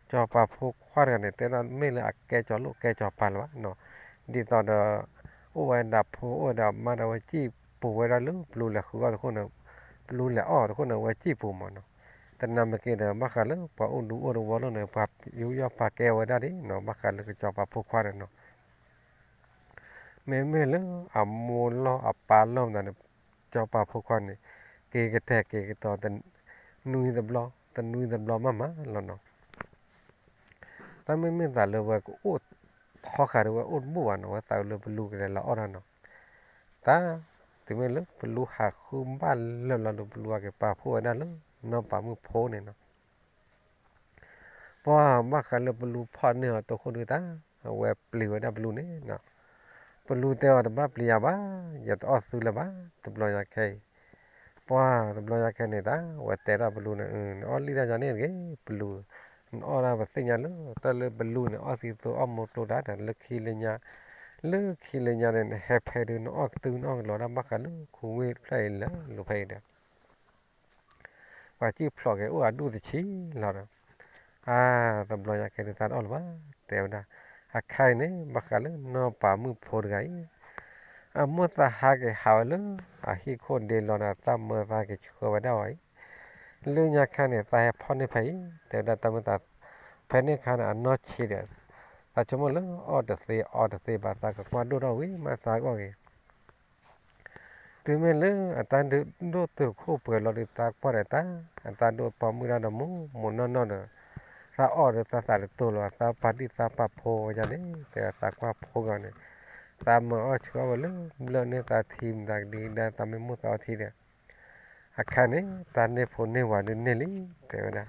စီၤပၤဖိခွါတဂၤန့ၣ် တဲဒၣ်မ့ၢ်လၢအကဲစီၤလိၣ်ကဲစီၤပၤလၢၤဘၣ်နီၤ. ဒ်သိးဒီး အိၣ်ဝဲဒၣ်ဖိအိၣ်ဝဲဒၣ်မါဒီး အဝဲစံၣ်ပူၤဝဲဒၣ်လၢပလူလဲၤဃုအီၣ်တခိၣ်န့ၣ်, ပလူလဲၤအီၣ်တခိၣ်န့ၣ် အဝဲစံၣ်ပူၤမးနီၤ. တနၤမ့ၢ်က့ၤဒီး ဘၣ်ဃးလၢပှၤအိၣ်ဒူအိၣ်တဝီလိၣ်န့ၣ် ပှၤယူးယီၣ်ပာ်ကဲဝဲဒၣ်ဒ်နီၤ, ဘၣ်ဃးလၢကစီၤပၤဖိခွါဒီးနီၤ. မ့မ့ၢ်လၢအမိၢ်လီၢ်အပၢ်လီၢ်မတၤန့ၣ် စီၤပၤဖိခွါန့ၣ် က့ၤကတဲာ်က့ၤကတီၤ တနွံတဘျီ တနွံတဘျီမးမးလီၤနီၤ. တၢ်မ့မ့ၢ်သးလၢဝဲကအိၣ်ထီဃာ်ဒီးဝဲအိၣ်တဘူၣ်ဘၣ်နီၤ, ဝဲသးလၢပလူကလဲၤလီၤအီၣ်တၢ်နီၤ. တၢ် တုၤမ့ၢ်လၢပလူဟးဃုဘၣ်လၢာ်လီၤဒီး ပလူအက့ၤပာ်ဖှိၣ်ဝဲဒၣ်လၢနီၢ်ပၤမုၣ်ဖိန့ၣ်နီၤ. ပှၤဘၣ်ဃးလၢပလူဖီၣ်န့ၢ်အီၤတိခိၣ်ဒုတၢ်, အဝဲပျံၤဝဲဒၣ်ပလူန့ၣ်နီၤ. ပလူတဲအီၤတဘၣ်ပျံၤယၤဘၣ်, ယတအီၣ်သုလၢၤဘၣ်, တဘျီညါခဲအံၤ. ပှၤတဘျီညါခဲန့ၣ်တၢ် အဝဲတဲဒၣ်ပလူန့ၣ်, နအီၣ်လံတၢ်ယါန့ၣ်တဂ့ၤ, ပလူ, နအီၣ်ဒၣ်ပသ့ၣ်ညါလၢ တၢ်လၢပလူန့ၣ် အီၣ်သံသိအီၣ်မိၢ်တိတၢ်ဒီး လၢခံလၢညါ, လၢခံလၢညါန့ၣ် နဟဲဖဲဒုး နအီၣ်ကတုနအီၣ်ကလီၤဒၣ်ဘၣ်ဃးလၢခူဝ့ၢ်ဖျၢၣ်အံၤလၢာ်လိၤဖဲအံၤဒီး ပှၤစံၣ်ဖျိးက့ၤအိၣ်အဒူၣ်တဆံလီၤဒီး, အါ, တဘျီညါခဲဒုးသးတအီၣ်လၢၤဘၣ်, တဲဝဲဒၣ်. အခါအံၤန့ၣ် ဘၣ်ဃးလၢနီၢ်ပၤမုၣ်ဖိတဂၤအံၤ, အမိၢ်သးဟးက့ၤဟးဝဲလၢအဟံၣ်ခိၣ်ဒ့လီၤဒီး သးမၢသးက့ၤဆှၢဝဲဒၣ်အီၤအံၤ, လၢညါခါန့ၣ် သးဟဲဖီၣ်န့ၢ်ဖဲအံၤ, တဲဝဲဒၣ်တၢ်မ့ၢ်သး, ဖဲန့ၣ်ခါန့ၣ် အနီၢ်ဆံးဒီး, သးဆိကမိၣ်လၢအီၣ်တသ့အီတသ့ဘၣ် သးကကွၢ်ဒိၣ်ထီၣ်ဝံၤမးသးအီၣ်က့ၤ တုၤမ့ၢ်လၢအတၢ်ဒိၣ်တုာ်ခိၣ်ပှဲၤလီၤဒီး သးကွၢ်ဒီးတၢ်, အတၢ်ဒိၣ်ပိာ်မုၣ်ဒၣ်ဒီး မိၢ်မိၢ်နီၢ်နီၢ်ဒီး, သးအီၣ်ဒီးသးသးတတိၤလီၤ, သးပာ်တံၢ်သးပာ်ဖိဝဲဒၣ်န့ၣ်, တဲသးကွၢ်ဖိဂီၢ်န့ၣ်, သးမၤအီၣ်ဆှၢအီၣ်ဝဲလၢ ဘျၢၣ်န့ၢ်သးထံမတၤကဒုကဒါ သးမ့ၢ်မိၣ်သးအီထံဒီး, အခါန့ၣ် သးန့ၢ်ဖိန့ၢ်ဝၤဒုးန့ၢ်လံ, တဲဝဲဒၣ်.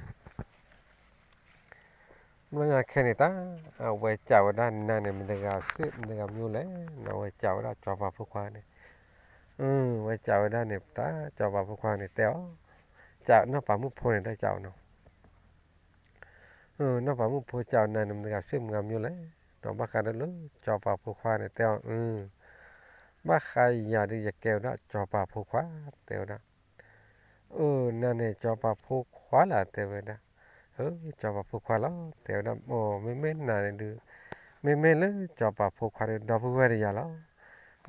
ဘျီညါခဲန့ၣ်တၢ်, အဝဲစံးဝဲဒၣ်နၤန့ၣ် မတဂၤစ့ၢ် မတဂၤမံၤလဲၣ်, အဝဲစံးဝဲဒၣ်စီၤပၤဖိခွါန့ၣ်, ဝဲစံးဝဲဒၣ်န့ၣ် တၢ်စီၤပၤဖိခွါန့ၣ်တဲအီၤ, စံးနီၢ်ပၤမုၣ်ဖိန့ၣ် တၢ်စံးအီၤနီၤ, နီၢ်ပၤမုၣ်ဖိစံးအီၤ နၤန့ၣ် မတဂၤစ့ၢ်မတဂၤမံၤလဲၣ်, ဒီးဘၣ်ဃးဒီးလၢစီၤပၤဖိခွါန့ၣ်တဲအီၤ, ဘၣ်ဃးယၤဒုး ယကဲဝဲဒၣ်စီၤပၤဖိခွါ, တဲဝဲဒၣ်. အၢ နၤန့ၣ် စီၤပၤဖိခွါလီၤ တဲဝဲဒၣ်. အၢ စီၤပၤဖိခွါလီၤ တဲဝဲဒၣ်, မ့မ့ၢ်နၤန့ၣ်ဒုး, မ့မ့ၢ်လၢစီၤပၤဖိခွါဒုး ဒီပုၢ်ဝဲၢ်ဒီးယၤလီၤ.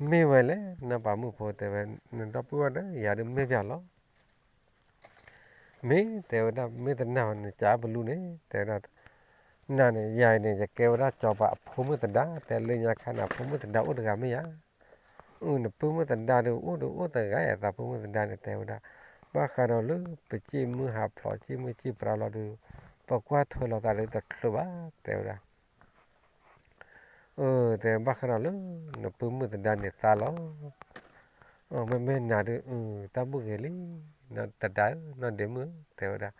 မ့ၢ်ဝဲလဲၣ် နီၢ်ပၤမုၣ်ဖိတဲဝဲ, နဒီပုၢ်ဝဲၢ်ဒီးယၤဒုးမ့ၢ်ပၠးလီၤ. မ့ၢ်တဲဝဲဒၣ် မ့ၢ်တနာ်နကးပလူန့ၣ် တဲဝဲဒၣ်, နၤန့ၣ် ယၤအံၤန့ၣ် ယကဲဝဲဒၣ်စီၤပၤအဖိမုၣ်သဒါ, တဲလၢညါခါန့ၣ် အဖိမုၣ်သဒါအိၣ်တဂၤမ့ၢ်ဧါ. အၢ နပုၢ်မုၣ်သဒါဒုးအိၣ်ဒုးအိၣ်တဂၤဧါ, သးဖိမုၣ်သဒါန့ၣ် တဲဝဲဒၣ်. ဘၣ်ဃးဒီးလၢပစံၣ်မုၢ်ဟးဖျိး စံၣ်မုၢ်စံၣ်ပြါလီၤဒုး, ပကွၢ်ထွဲလီၤသးဒုးတချုးဘၣ် တဲဝဲဒၣ်. အၢ တဲဘၣ်ဃးဒီးလၢ နပုၢ်မုၣ်သဒါန့ၣ်သးလီၤ. မ့မ့ၢ်နၤဒုး တၢ်ဘူၣ်ဂ့ၤလံ, သဒါဧၢ နီၢ်ဒ့မုၣ်ဧၢ တဲဝဲဒၣ်.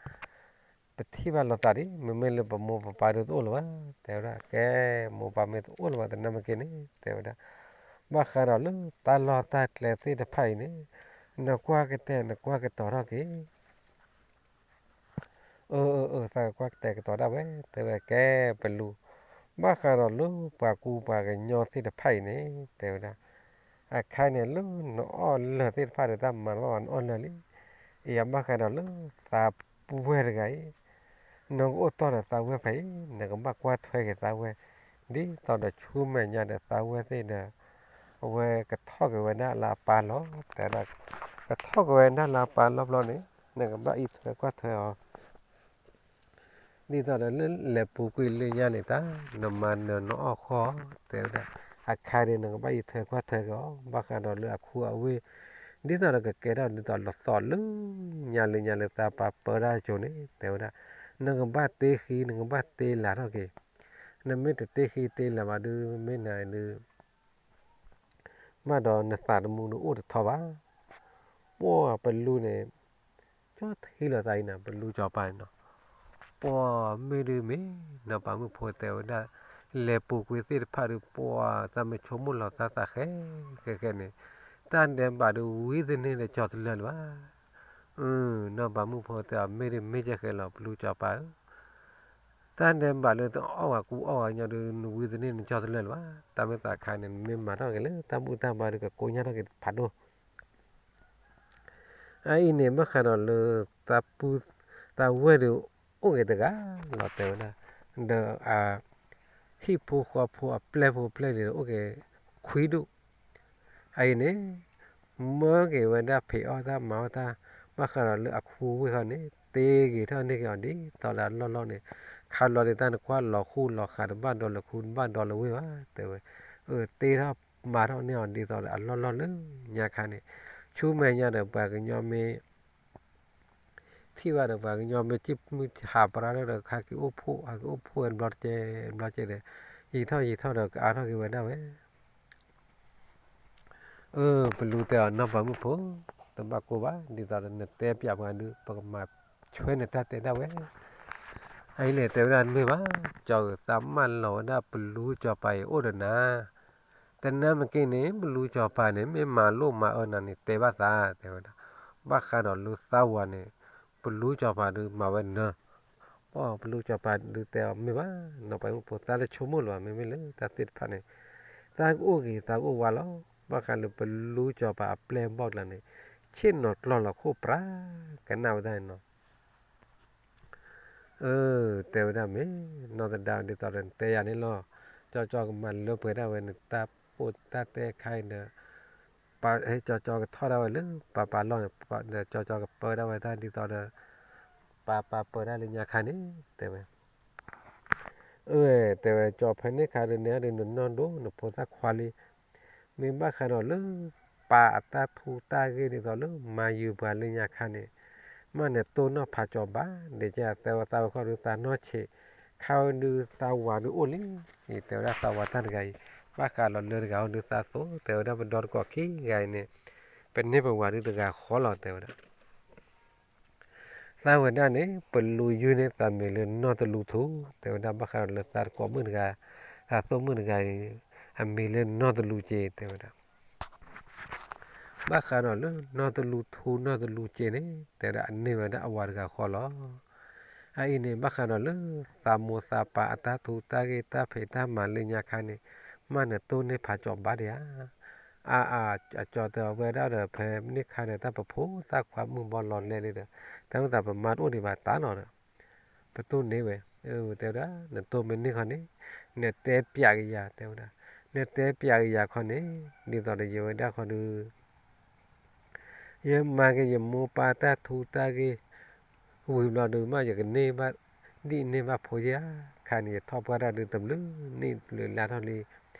ပထံၣ်ဘၣ်လိာ်သးဒ် မ့မ့ၢ်လၢပမိၢ်ပပၢ်ဒုးတအိၣ်လၢၤဘၣ် တဲဝဲဒၣ်. ကဲ မိၢ်ပၢ်မ့ၢ်တအိၣ်လၢၤဘၣ် တနာ်မ့ၢ်က့ၤန့ၣ် တဲဝဲဒၣ်. ဘၣ်ဃးဒီးလၢတၢ်လီၢ်တၢ်ကျဲသ့ၣ်တဖၣ်အံၤန့ၣ်, နကွၢ်ကတဲာ် နကွၢ်ကတီၤထီၣ်က့ၤ. အၢ အၢ အၢ သးကကွၢ်ကတဲာ်ကတီၤဒၣ်ဝဲ တဲဝဲ. ကဲ ပလူ, ဘၣ်ဃးဒီးလၢပှၤကူပှၤကညီသ့ၣ်တဖၣ်အံၤန့ၣ် တဲဝဲဒၣ်. အခါန့ၣ်လၢနအီၣ်လၢာ်သ့ၣ်တဖၣ်ဒီး တၢ်မၤတဘၣ်ဘၣ် နအီၣ်လၢာ်လံ. အံၤ ဘၣ်ဃးဒီးလၢသးပှၢ်တဂၤအံၤ, နကအိၣ်တီၢ်ဒီးသးဝဲၢ်ဖဲအံၤ နကဘၣ်ကွၢ်ထွဲက့ၤသးဝဲၢ်, ဒ်သိးဒီးဆူမဲာ်ညါဒီးသးဝဲၢ်သ့ၣ်ဒီး အဝဲကထီၣ်က့ၤဝဲဒၣ်လၢအပၢ်လီၤ တဲဝဲဒၣ်. ကထီၣ်က့ၤဝဲဒၣ်လၢအပၢ်လီၤဘျီန့ၣ် နကဘၣ်အံးထွဲကွၢ်ထွဲအီၤ ဒ်သိးဒီးလၢလဲၤပူၤကွံာ်လၢညါန့ၣ် တၢ်နမၤနၢၤနအီၣ်ဃီ တဲဝဲဒၣ်. အခါန့ၣ်နကဘၣ်အံးထွဲကွၢ်ထွဲက့ၤအီၤ ဘၣ်ဃးဒီးလၢအခူအဝ့ၢ်, ဒ်သိးဒီးကကဲထီၣ်ဒ်သိးလီၤသီးလၢညါလၢညါလၢသးပၢ်ပၢတၢ်အစိၤန့ၣ် တဲဝဲဒၣ်. နကဘၣ်တ့ဃံ နကဘၣ်တ့လၤထီၣ်က့ၤ. နမ့ၢ်တတ့ဃံတ့လၤဘၣ်ဒုး မ့ၢ်နၤဒုး ဘၣ်ဒီးနသးသမူဒုးအိၣ်တထီဘၣ်. ပှၢ်ပလူန့ၣ် ကၠီထံလီၤသးအံၤနၤ ပလူစီၤပၤန့ၣ်နီၤ. ပှၢ်မ့ၢ်ဒုးမ့ၢ် နီၢ်ပၤမုၣ်ဖိတဲဝဲဒၣ်, လဲၤပူၤကွံာ်သ့ၣ်တဖၣ်ဒုး ပှၢ်သးမ့ၢ်ဆိကမိၣ်လီၤသးသးဃဲဃဲဃဲန့ၣ်, တၢ်ဒဲးဘးဒုးဝံသန့ၢ်ဒီးကၠီတလၢာ်လၢၤဘၣ်. နီၢ်ပၤမုၣ်ဖိတဲအီၤ မ့ၢ်ဒုးမ့ၢ်ကဲဃဲလီၤ ပလူစီၤပၤဧၢ တၢ်ဒဲးဘးလၢတအီၣ်ဝဲကူအီၣ်ဝဲညီဒုး နဝံသန့ၢ်နကၠီတလၢာ်လၢၤဘၣ်. တၢ်မ့ၢ်သးခါန့ၣ် နမ့ၢ်မၤထီၣ်က့ၤလၢတၢ်ဘူၣ်တၢ်ဘါဒုး ကကိညၢ်ထီၣ်က့ၤဖးဒိၣ်. အအံၤန့ၣ် ဘၣ်ဃးဒီးလၢ သးပုၢ်သးဝဲၢ်ဒီး အိၣ်က့ၤတဂၤလီၤ တဲဝဲဒၣ်, ဒီးအ ဟံၣ်ဖိဃီဖိအပျဲၢ်ဖိပျဲၢ်လံၤဒီးအိၣ်က့ၤခွံဒူၣ်, အအံၤန့ၣ် မၢက့ၤဝဲဒၣ်ဖံးအီၣ်တၢ်မၤအီၣ်တၢ်, ဘၣ်ဃးဒီးလၢအခူဝ့ၢ်ဃီန့ၣ် တ့ဂ့ၤထီၣ်န့ၢ်က့ၤအီၤဒ်သိးဒီးအလီၢ်လီၢ်န့ၣ်, ခါလီၤဒ်တၢ်နကွၢ်လီၤဃူလီၤဃးတဘၣ်ဒီးလၢခူတဘၣ်ဒီးလၢဝ့ၢ်ဘၣ် တဲဝဲ, အတ့ထီၣ်မၤထီၣ်န့ၢ်အီၤဒ်သိးဒီးအလီၢ်လီၢ်လၢညါခါန့ၣ်, ဆူမဲာ်ညါဒီးပှၤကညီမ့ၢ် ထံၣ်ဘၣ်ဒီးပှၤကညီမ့ၢ်စံၣ်မုၢ်ဟးပြါထီၣ်ဒီး ဟးက့ၤအိၣ်ဖှိၣ် ဟးက့ၤအိၣ်ဖှိၣ်ဝဲတဘျီတကဲးတဘျီကဲးဒီး, ယံာ်ထီၣ်ယံာ်ထီၣ်ဒီးကအါထီၣ်က့ၤဝဲဒၣ်ဝဲ, အၢ ပလူတဲအီၤနီၢ်ပၤမုၣ်ဖိ, တဘၣ်ကိၢ်ဘၣ် ဒ်သိးဒီးနတဲပျးပှၤဒုး ပကမၤဆွဲနတၢ်တဲဒၣ်ဝဲ, အအံၤန့ၣ် တဲဝဲဒၣ်မ့ၢ်ဘၣ်, ကၠီၤဧၢ သးမၢလီၤဝဲဒၣ်ပလူစီၤပၤအံၤအိၣ်ဒီးနၤ တနၢ်မ့ၢ်က့န့ၣ် ပလူစီၤပၤန့ၣ် မ့ၢ်မၤလိၣ်မၤအၢနၤန့ၣ် တဲဘၣ်သး တဲဝဲဒၣ်, ဘၣ်ဃးဒီးလၢသးဝၤန့ၣ် ပလူစီၤပၤဒုးမၤဝဲနၢၤ, ပလူစီၤပၤဒုးတဲအီၤမ့ၢ်ဘၣ်, နီၢ်ပၤမုၣ်ဖိ သးတဆိကမိၣ်လၢၤဘၣ် မ့မ့ၢ်လၢတၢ်သ့ၣ်တဖၣ်န့ၣ် သးကအိၣ်ဂ့ၤသးကအိၣ်ဝါလီၤ, ဘၣ်ဃးလၢပလူစီၤပၤအပျဲၢ်အဘီၣ်ကျါန့ၣ် ဆ့ၣ်နီၤကျီလီၤခိၣ်ပြး ကနၣ်ဝဲဒၣ်န့ၣ်နီၤ အၢ တဲဝဲဒၣ်မ့ၢ် နီၢ်သဒါ ဒ်သိးဒီးနတဲယၤန့ၣ်လီၤ, ကၠီကၠီကမၤလၢပှဲၤဒၣ်ဝဲနတၢ်ပိၢ်တၢ်တဲခါအံၤဒီး, ကၠီကၠီကထီၣ်ဒၣ်ဝဲလၢ ပၢ်ပၢ်လီၢ်န့ၣ်, ဒီးကၠီကၠီကပၢဒၣ်ဝဲတၢ်ဒ်သိးဒီး ပၢ်ပၢ်ပၢဒၣ်လၢညါခါန့ၣ် တဲဝဲ အၢ တဲဝဲ ကၠီဖဲန့ၣ်ခါဒုးနဲဒုး နနီၢ်ဒိၣ်နဖိသၣ်ခွါလံ, မ့ၢ်ဘၣ်ဃးဒီးလၢ ပၢ်အတၢ်ထူးတၢ်ဂ့ၢ်ဒ်သိးလၢမၤယုၤပှၤလၢညါခါန့ၣ်, မ့ၢ်နတိၢ်နီၣ်ဖးကၠီၤဘၣ် ဒ်ကသၢဝဲသးဝဲခီဒုးသးနီၢ်ဆံး, ခါဝဲဒုးသးဝၤဒုးအိၣ်လံ, ယတဲဝဲဒၣ်သးဝၤတၢ်တဂၤအံၤ, ဘၣ်ဃးလီၤလၢတဂၤဟီဒုးသးသိး တဲဝဲဒၣ်ပဒီတကိးခံဂၤအံၤန့ၣ်, ပန့ၢ်ပဝၤဒုးတဂၤဃီလီၤ တဲဝဲဒၣ် သးဝဲဒၣ်န့ၣ် ပလူယုၢ်န့ၢ်သးမံၤလၢနီၢ်တလူထူ, တဲဝဲဒၣ်ဘၣ်ဃးဒီးလၢသးတကိးမုၣ်တဂၤ, သးသိၣ်မုၣ်တဂၤအံၤ, အမံၤလၢနီၢ်တလူက့ တဲဝဲဒၣ်. ဘၣ်ဃးဒီးလၢနီၢ်တလူထူနီၢ်တလူက့န့ၣ် တဲဝဲဒၣ်အန့ၢ်ဝဲဒၣ်အဝၤတဂၤဃီလီၤ. အအံၤန့ၣ် ဘၣ်ဃးဒီးလၢသးမိၢ်သးပၢ်အတၢ်ထူးတၢ်ဂ့ၢ်တၢ်ဖံးတၢ်မၤလၢညါခါန့ၣ်, မ့ၢ်နတိၢ်န့ၢ်ဖးကၠီၤဘၣ်ဒံးဧါ. အါအါ အကၠီတဲဝဲဒၣ်ဒီး ဖဲန့ၣ်ခါန့ၣ် တၢ်ပဖိသၣ်ခွါမုၣ်ဘီလီၤလဲၣ်လံဒီး တၢ်မုၢ်သးပမါတအိၣ်ဒံးဘၣ်တၢ်နီၤဒီး ပတိၢ်န့ၢ်ဝဲ, တဲဝဲဒၣ် နတိၢ်မ့ၢ်န့ၢ်ခီန့ၣ် နတဲပျးကယၤ တဲဝဲဒၣ်, နတဲပျးကယၤခီန့ၣ် ဒ်သိးဒီးယဝဲဒၣ်ခီဒုး ယမၤက့ၤယမိၢ်ပၢ်တၢ်ထူးတၢ်ဂ့ၢ် ဝံၤဘျီဒုး မ့ၢ်ယကန့ၢ်ဘၣ် ဒ်န့ၢ်ဘၣ်ဖိယဲဧါ. ခါန့ၣ် ယထီၣ်ပှၢ်တၢ်ဒုးတဘျုးနံၣ်ဘျုးလါထီၣ်လံ.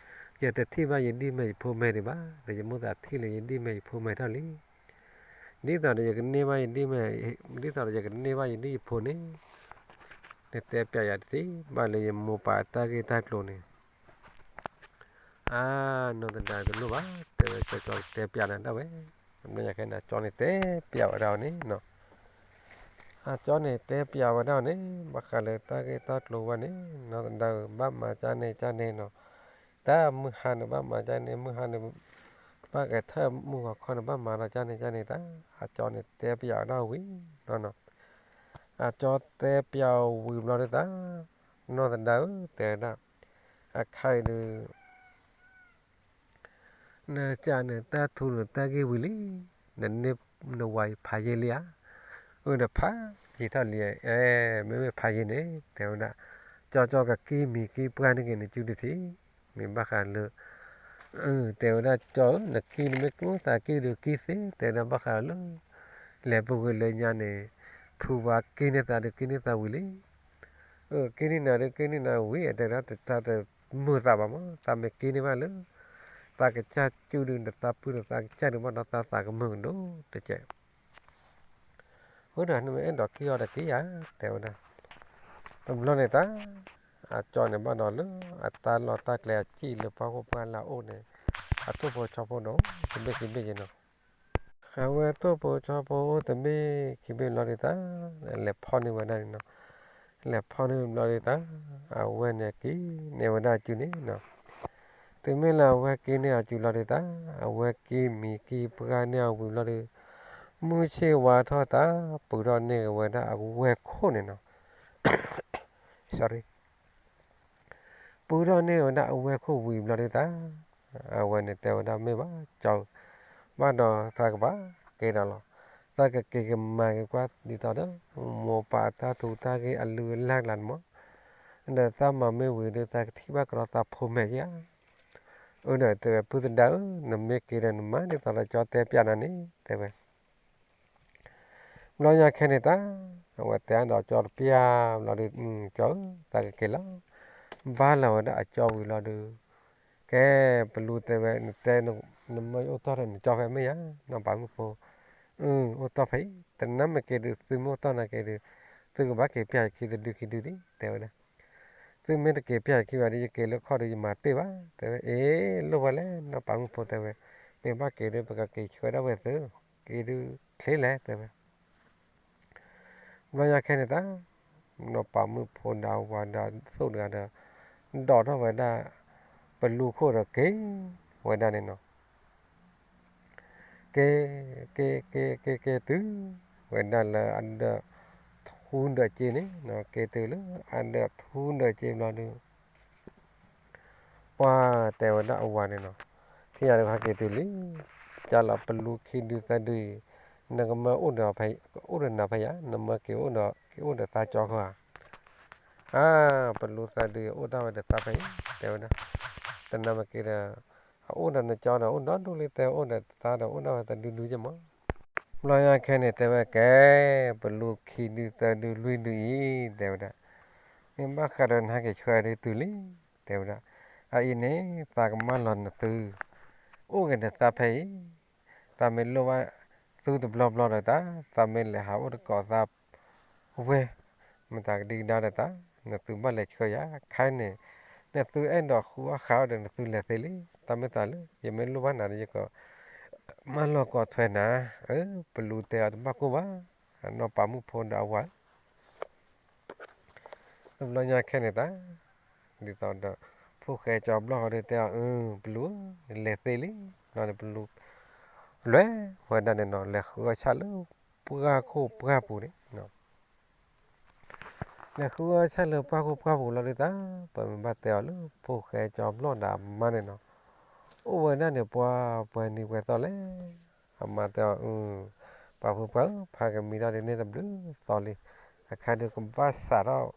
ယတထံၣ်ဘၣ်ယဒ်မဲာ်ယဖိမဲာ်ဒံးဘၣ်, ဒီးယမိၢ်သးထံၣ်လၢယဒ်မဲာ်ယဖိမဲာ်ထီၣ်လံ. ဒ်သိးဒီးယကန့ၢ်ဘၣ်ယဒ်မဲာ်, ဒ်သိးဒီးယကန့ၢ်ဘၣ်ယဒ်ယဖိန့ၣ်, နတဲပျးယၤတသ့ဘၣ်လၢယမိၢ်ပၢ်တၢ်ဂ့ၢ်တၢ်ကျိၤန့ၣ် အါ, နီၢ်သဒါတလိၣ်ဘၣ်, တဲဝဲကၠီကၠီတဲပျးနၤဒၣ်ဝဲ, မ့ၢ်ညါခဲန့ၣ် အကၠီန့ၣ်တဲပျးဝဲဒၣ်အီၤန့ၣ်, အကၠီန့ၣ်တဲပျးဝဲဒၣ်အီၤန့ၣ် ဘၣ်ဃးလၢတၢ်ဂ့ၢ်တၢ်ကျိၤဝဲန့ၣ် နီၢ်သဒါဧၢ ဘၣ်မၤကၢ်န့ၣ်ကၢ်န့ၣ်နီၤ, တၢ်မုၢ်ဟါန့ၣ်ဘၣ်မၤကၢ်န့ၣ် မုၢ်ဟါန့ၣ် ဘၣ်ကထၢၣ်မုၢ်ဂီၤခီန့ၣ် ဘၣ်မၤလီၤကၢ်န့ၣ်ကၢ်န့ၣ်တၢ်, အကၠီန့ၣ်တဲပျးဝဲဒၣ်ဝံၤနီၤ, အကၠီတဲပျးဝံၤဘျီဒုးတၢ်, နီၢ်သဒါဧၢ တဲဝဲဒၣ်, အခါအံၤဒုး နကးနတၢ်ထူးနတၢ်ဂ့ၢ်ဝံၤလံ, နန့ၢ်နဝၤအံၤဖးယံာ်လံဧါ. အၢ နဖးယံာ်ထီၣ်လံ, အဲ မ့မ့ၢ်ဖးယံာ်န့ၣ် တဲဝဲဒၣ်, ကၠီကၠီကကံၢ်မံၤကံၢ်ပှၢ်န့ၢ်က့ၤနစုတထံၣ်, မ့ၢ်ဘၣ်ဃးလၢ တဲဝဲဒၣ်ကၠီဧၢ နကံၢ်နမ့ၢ်ကအိၣ်သးကံၢ်ဒုးကံၢ်သ့, တဲဝဲဒၣ်ဘၣ်ဃးလၢ လဲၤပူၤကွံာ်လၢညါန့ၣ် ဖုဝါကံၢ်န့ၢ်သးဒုးကံၢ်န့ၢ်သးဝံၤလံ. အၢ ကံၢ်န့ၢ်နၤဒုးကံၢ်န့ၢ်နၤဝံၤ တဲဝဲဒၣ် တသးတမုာ်သးဘၣ်မး သးမ့ၢ်ကံၢ်န့ၢ်ဘၣ်လၢ သးကစၢ်စုဒုး နသးပုၢ်နသးကစၢ်ဒုးဘၣ်ဒီးသးသးကမုာ်ကဒိၣ်တက့ၢ်. အၢ ဒီးနမ့ၢ်အဲၣ်ဒိးကံၢ်အီၤဒီးကံၢ်ယၤ တဲဝဲဒၣ်. တဘျီန့ၣ်တၢ် အကၠီန့ၣ်ဘၣ်ဒီးလၢအတၢ်လီၢ်တၢ်ကျဲအစံၣ်လၢပှၢ်ခိၣ်ပှၢ်လၢအအိၣ်န့ၣ် အထိၣ်ဖိဆီဖိဒီး တဘ့ၣ်ခံဘ့ၣ်က့ၤနီၤ. အဝဲထိၣ်ဖိဆီဖိအိၣ်တဘ့ၣ်ခံဘ့ၣ်ဘျီဒုးတၢ် လဲၤဖီၣ်န့ၢ်ဝဲဒၣ်န့ၣ်နီၤ. လဲၤဖီၣ်န့ၢ်ဘျီဒုးတၢ် အဝဲန့ၣ်ကံၢ်န့ၢ်ဝဲဒၣ်အစုန့ၣ်နီၤ. တုၤမ့ၢ်လၢအဝဲကံၢ်န့ၢ်အစုလီၤဒုးတၢ် အဝဲကံၢ်မံၤကံၢ်ပှၢ်န့ၢ်အဝံၤဘျီဒုး မုၢ်ဆ့ၣ်ဝါထီၣ်တၢ် ပူၤထီၣ်န့ၢ်က့ၤဝဲဒၣ်အဝဲၢ်ခိၣ်န့ၣ်နီၤ. ပူၤထီၣ်န့ၢ်ဝဲဒၣ်အဝဲၢ်ခိၣ်ဝံၤဘျီဒုးတၢ် အဝဲန့ၣ်တဲဝဲဒၣ်မ့ၢ်ဘၣ်ကၠီ ဘၣ်ဒီးသးကဘၣ်က့ၤဒီးလီၤ. သးကက့ၤကမၤက့ၤကွၢ်ဒ်သိးဒီး မိၢ်ပၢ်တၢ်ထူးတၢ်ဂ့ၢ်အလုၢ်အလၢ်ကျါန့ၣ်မး, ဒီးသးမၤမ့ၢ်ဝံၤဒီး သးကထံၣ်ဘၣ်ကဒီးသးဖိမဲာ်ဧါ. အၢ ဒီးတဲဝဲ ပုၢ်သဒါဧၢ, နမ့ၢ်က့ၤဒီးနမၤဒ်သိးဒီးကၠီတဲပျးနၤန့ၣ် တဲဝဲ ဘျီညါခဲန့ၣ်တၢ် အဝဲတဲဒီးကၠီတပျၢ်ဘျီဒီး ကၠီဧၢ သးကက့ၤလီၤ. ဘၣ်လီၤဝဲဒၣ်အကၠီဝံၤလီၤဒီး ကဲ ပလူတဲဝဲ နတဲ နမၢယအိၣ်တီၢ်ဒီးနကၠီဖဲမ့ၢ်ဧါ နီၢ်ပၤမုၣ်ဖိ. အၢ အိၣ်တီၢ်ဖဲအံၤ တနၤမ့ၢ်က့ၤဒီး သုမ့ၢ်အိၣ်တီၢ်နာ်က့ၤဒီး သုကဘၣ်က့ၤပျၢ်ယခံတဒုခံဒုဒံး တဲဝဲဒၣ်. သုမ့ၢ်တက့ၤပျၢ်ယခံဘၣ်ဒီး ယက့ၤလၢခီၣ်ဒီးယမၤတ့ၢ်ဘၣ် တဲဝဲ. အ့ လိၣ်ဝဲလဲၣ် နီၢ်ပၤမုၣ်ဖိ တဲဝဲ. မ့ၢ်ဘၣ်က့ၤဒီး ပကက့ၤဆှၢဒၣ်ဝဲသု က့ၤဒုချ့လဲၣ် တဲဝဲ. ဘျီညါခဲန့ၣ်တၢ် နီၢ်ပၤမုၣ်ဖိဒီးအဝၤဒီးသိၣ်တဂၤဒီး ဒိးထီၣ်ဝဲဒၣ် ပလူခိၣ်ဒီးက့ၤဝဲဒၣ်န့ၣ်နီၤ. က့ၤ က့ၤ က့ၤ က့ၤ က့ၤတုၤဝဲဒၣ်လၢအဒၢးထူဒၢးစ့န့ၣ်နီၤ, က့ၤတုၤလၢအဒၢးထူဒၢးစ့ဘျီဒီး ပှၤတဲဝဲဒၣ်အဝၤန့ၣ်နီၤ, ထံၣ်ယၤဒီးဟဲက့ၤတုၤလံ, ကၢ်လီၤပလူခံဒုသၢဒုအံၤ, နကမၢအိၣ်ဒီး အိၣ်ဒီးနၤဖဲယၤ, နမၢက့ၤအိၣ်ဒီး က့ၤအိၣ်ဒီးသးကၠီဃီဧါ. အါ, ပလူသၢဒုအံၤ အိၣ်ဒၣ်ဝဲဒီးသးဖဲအံၤ တဲဝဲဒၣ်, တနၤမ့ၢ်က့ၤဒီး အအိၣ်ဒီးနကၠီဒီး အိၣ်ဒီဒူၣ်လံ တဲအိၣ်ဒီးသးဒီး အိၣ်ဒၣ်ဝဲတဒုဒုယဲၢ်မး. ဘျီညါခဲန့ၣ် တဲဝဲကဲ, ပလူခံဒုသၢဒုလွံၢ်ဒုအံၤ တဲဝဲဒၣ်, မ့ၢ်ဘၣ်ဃးဒီးနဟဲက့ၤဆှၢဒုတုၤလံ, တဲဝဲဒၣ်, အအံၤန့ၣ် သးကမၢလီၤနသု, အိၣ်က့ၤဒီးသးဖဲအံၤ, သးမ့ၢ်လိၣ်ဘၣ်သုတဘျီဘျီဒီးတၢ်, သးမ့ၢ်လဲၤဟးအိၣ်တကိးသး ဝဲ, မတၤကဒံကဒါဒီးတၢ်, နသုဘၣ်လဲၤဆှၢယၤ, ခဲအံၤန့ၣ် နသုအဲၣ်ဒိးဃုအီၣ်ဃုအီဒီး နသုလဲၤသ့လံ, တၢ်မ့ၢ်သးလၢ ယမ့ၢ်လိၣ်ဘၣ်နၤဒီး ယကမၢလီၤကိးထွဲနၤ, အၢ, ပလူတဲအီၤတဘၣ်ကိၢ်ဘၣ်, နီၢ်ပၤမုၣ်ဖိဒီးအဝၤ တဘျီညါခဲန့ၣ်တၢ်, ဒ်သိးဒီး ဖိၣ်ဃဲကၠီဘျီဃီဒီးတဲအီၤ, အၢ, ပလူဧၢ, လဲၤသ့လံ, ဒီးပလူ လဲၤဝဲဒၣ်န့ၣ်နီၤ, လဲၤဃုအီၣ်ဆၣ်လၢပှၢ်ခိၣ်ပှၢ်ပူၤန့ၣ် လဲၤဃုအီၣ်ဆၣ်လၢပှၢ်ခိၣ်ပှၢ်ပူၤလီၤဒုးတၢ်, ပမ့ၢ်ဘၣ်တဲအီၤလၢဖိၣ်ဃဲကၠီဘျီဒီးအမါန့ၣ်နီၤ, အိၣ်ဝဲဒၣ်န့ၣ်ပှၤပှဲၤနံၤပှဲၤသီလဲၣ်, အမါတဲအီၤ, အၢ, ပှၤဖိပှၢ်ဧၢ, ဖးကမံၤထီၣ်ဒ်န့ၣ်တဘျုးသီလံ, အခါဒုးကဘၣ်စးထီၣ်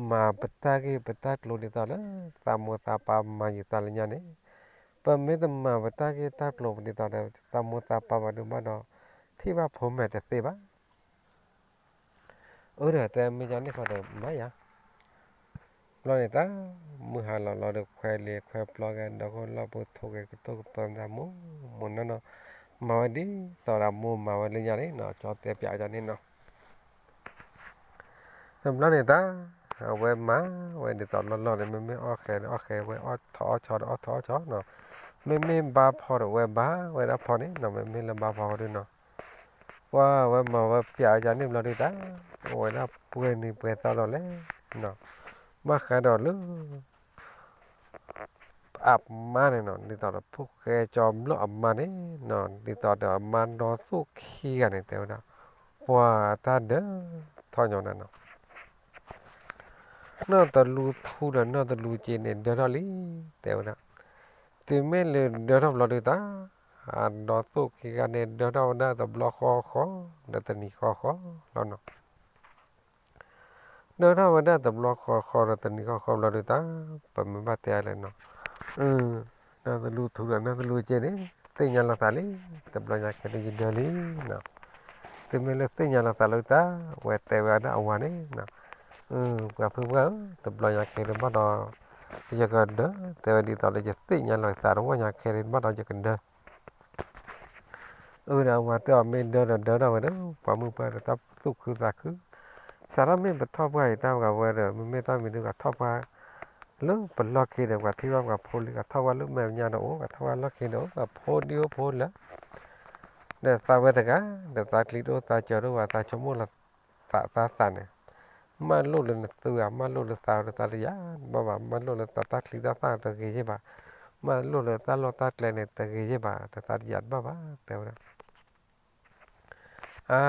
မၤပတၢ်ဂ့ၢ်ပတၢ်ကျိၤဒ်သိးလၢ သးမိၢ်သးပၢ်မၤယံာ်သးလၢညါန့ၣ်, ပမ့ၢ်တမၤပတၢ်ဂ့ၢ်တၢ်ကျိၤဒ်သိးဒီး သးမိၢ်သးပၢ်ဘၣ်ဒုးဘၣ်ဒီး ထံၣ်ဘၣ်ဖိမဲာ်တသ့ဘၣ်. အၢ ဒီးတဲမ့ၢ်ယါန့ၣ်ဃီဒီးမၤယါ, ဘျီန့ၣ်တၢ် မုၢ်ဟါလီၤလီၤဒီး ခွဲးလံာ်ခွဲးပျီကဲ ဒီခိၣ်လီၢ်ပူၤထိၣ်ကဲ ကတိၢ်ကပၢၤမတၤမိၢ်မိၢ်နီၢ်နီၢ်, မၤဝဲဒ်သိးဒီးမိၢ်မၤဝဲလၢညါန့ၣ်နီၤ, ကၠီတဲပျးကၠီန့ၣ်နီၤ. တဘျီန့ၣ်တၢ် အဝဲမၤဝဲဒ်သိးလီၢ်လီၢ်န့ၣ် မ့မ့ၢ်အီၣ်ဃဲးဒီးအီၣ်ဃဲးဝဲ, အီၣ်ထီၣ်အီၣ်ဆီဒီးအီၣ်ထီၣ်အီၣ်ဆီနီၤ, မ့မ့ၢ်ဘါဖီဒီးဝဲဘါဝဲဒၣ်ဖီန့ၣ်နီၤ, မ့မ့ၢ်လၢဘါဖီဃီဒုနီၤ, ပှၤဝဲမၤဝဲပျးကၠီန့ၣ်ဘျီဒုတၢ် အိၣ်ဝဲဒၣ်ပှဲၤနံၤပှဲၤသီလီၤလဲၣ်နီၤ, ဘၣ်ဃးဒီးလၢ အမါန့ၣ်နီၤ, ဒ်သိးဒီးဖိၣ်ဃဲကၠီဘျီအမါန့ၣ်နီၤ, ဒ်သိးဒီးအမါဒီသိၣ်ခံဂၤန့ၣ် တဲဝဲဒၣ်, ပှၤတၢ်ဒၢထီၣ်ညီနၤနီၤ, နီၢ်တလူထူဒီးနီၢ်တလူစ့န့ၣ် ဒၢထီၣ်လံ, တဲဝဲဒၣ်, တုၤမ့ၢ်လၢဒၢထီၣ်ဘျီဒုတၢ်, အဒီသိၣ်ခံဂၤန့ၣ် ဒၢထီၣ်ဝဲဒၣ်တဘျီဃီဃီ ဒီးတနံၤဃီဃီလီၤနီၤ. ဒၢထီၣ်ဝဲဒၣ်တဘျီဃီဃီဒီးတနံၤဃီဃီဘျီဒုတၢ်, ပမ့ၢ်ဘၣ်တဲအီၤလဲၣ်နီၤ, နီၢ်တလူထူဒီးနီၢ်တလူစ့န့ၣ် သ့ၣ်ညါလီၤသးလံ, တဘျီညါခဲဒုးယဒၢလံနီၤ, တုၤမ့ၢ်လၢသ့ၣ်ညါလီၤသးလၢတၢ်, အဝဲတဲဝဲဒၣ်အဝၤန့ၣ်, ပှၤဖုပှၢ်ဧၢ, တဘျီညါခဲဒုးဘၣ်ဒီး ယကဒၢ, တဲဝဲဒ်သိးလၢယသ့ၣ်ညါလီၤသးတဝီညါခဲဒုးဘၣ်ဒီးယကဒၢ အၢ ဒီးအဝၤတဲအီၤ မ့ၢ်ဒၢဒီးဒၢထီၣ်ဝဲဒီး ပှၤမုၢ်ပှၢ်ဒီးတၢ်သူၣ်ခုသးခု, စးထီၣ်မ့ၢ်ပထီၣ်ပှၢ်အံၤတၢ်ပှၤဝဲဒီး မ့မ့ၢ်တၢ်မံၤဒုး ပှၤထီၣ်ပှၢ်လၢပလီၢ်ခံဒီး ပှၤထံၣ်ဘၣ်ပှၤဖိလံ ပှၤထီၣ်ပှၢ်လၢမဲာ်ညါဒီးအိၣ် ပှၤထီၣ်ပှၢ်လီၢ်ခံဒီးအိၣ် ပှၤဖိဒံအိၣ်ဖိလၢ ဒီးသးဝဲတဂၤ ဒီးသးချံတအိၣ်သးစၢၤတအိၣ်ဘၣ် သးဆိကမိၣ်လီၤသးသးသးန့ၣ်, မၢလိၣ်လၢနသုဧါ မၢလိၣ်လၢသးဒီးသးတယၤဘၣ်ဘၣ် မၢလိၣ်လၢသးတၢ်ချံတၢ်သၣ်တဂ့ၤယဲၢ်ဘၣ်, မၢလိၣ်လၢတၢ်လီၢ်တၢ်ကျဲန့ၣ်တဂ့ၤယဲၢ်ဘၣ် ဒီးသးတယၤတဘၣ်ဘၣ် တဲဝဲဒၣ် အါ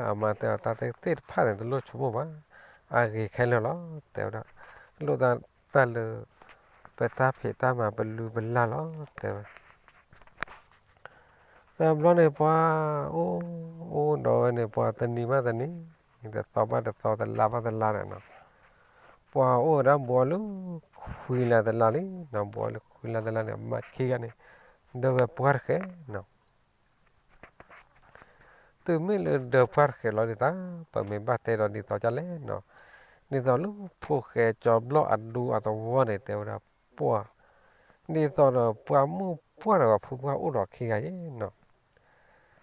အမါတဲအီၤ တၢ်သ့ၣ်တဖၣ်န့ၣ် တလိၣ်ဆိကမိၣ်ဘၣ်, အဂ့ၤခဲလၢာ်လီၤ တဲဝဲဒၣ်, လိၣ်တၢ်တၢ်လၢ ပတၢ်ဖံးတၢ်မၤပလုၢ်ပလၢ်လီၤ တဲဝဲ. တဘျီန့ၣ်ပှၤအိၣ်, အိၣ်ဒီးဝဲန့ၣ် ပှၤတနံၤဘၣ်တနံၤ, တသီဘၣ်တသီ တလါဘၣ်တလါန့ၣ်နီၤ, ပှၤအိၣ်ဝဲဒၣ်ဘှီလၢ ခွံလါတလါလံနီၤ, ဘှီလၢခွံလါတလါန့ၣ် မါခံဂၤန့ၣ် ဒၢဝဲပှၢ်တဃဲနီၤ. တုၤမ့ၢ်လၢဒၢပှၢ်တဃဲလီၤဒ်သိး ပမ့ၢ်ဘၣ်တဲဒီးဒ်သိးဒ်လဲၣ်နီၤ, ဒ်သိးလၢဖိၣ်ဃဲကၠီဘျီၣ်အဒူအသဝီန့ၣ် တဲဝဲဒၣ်ပှၢ်, ဒ်သိးဒီးပှၤမုၣ်ပှၢ်ဒီးပှၤဖုပှၢ်အိၣ်ဒီးခံဂၤယဲနီၤ, ဒ်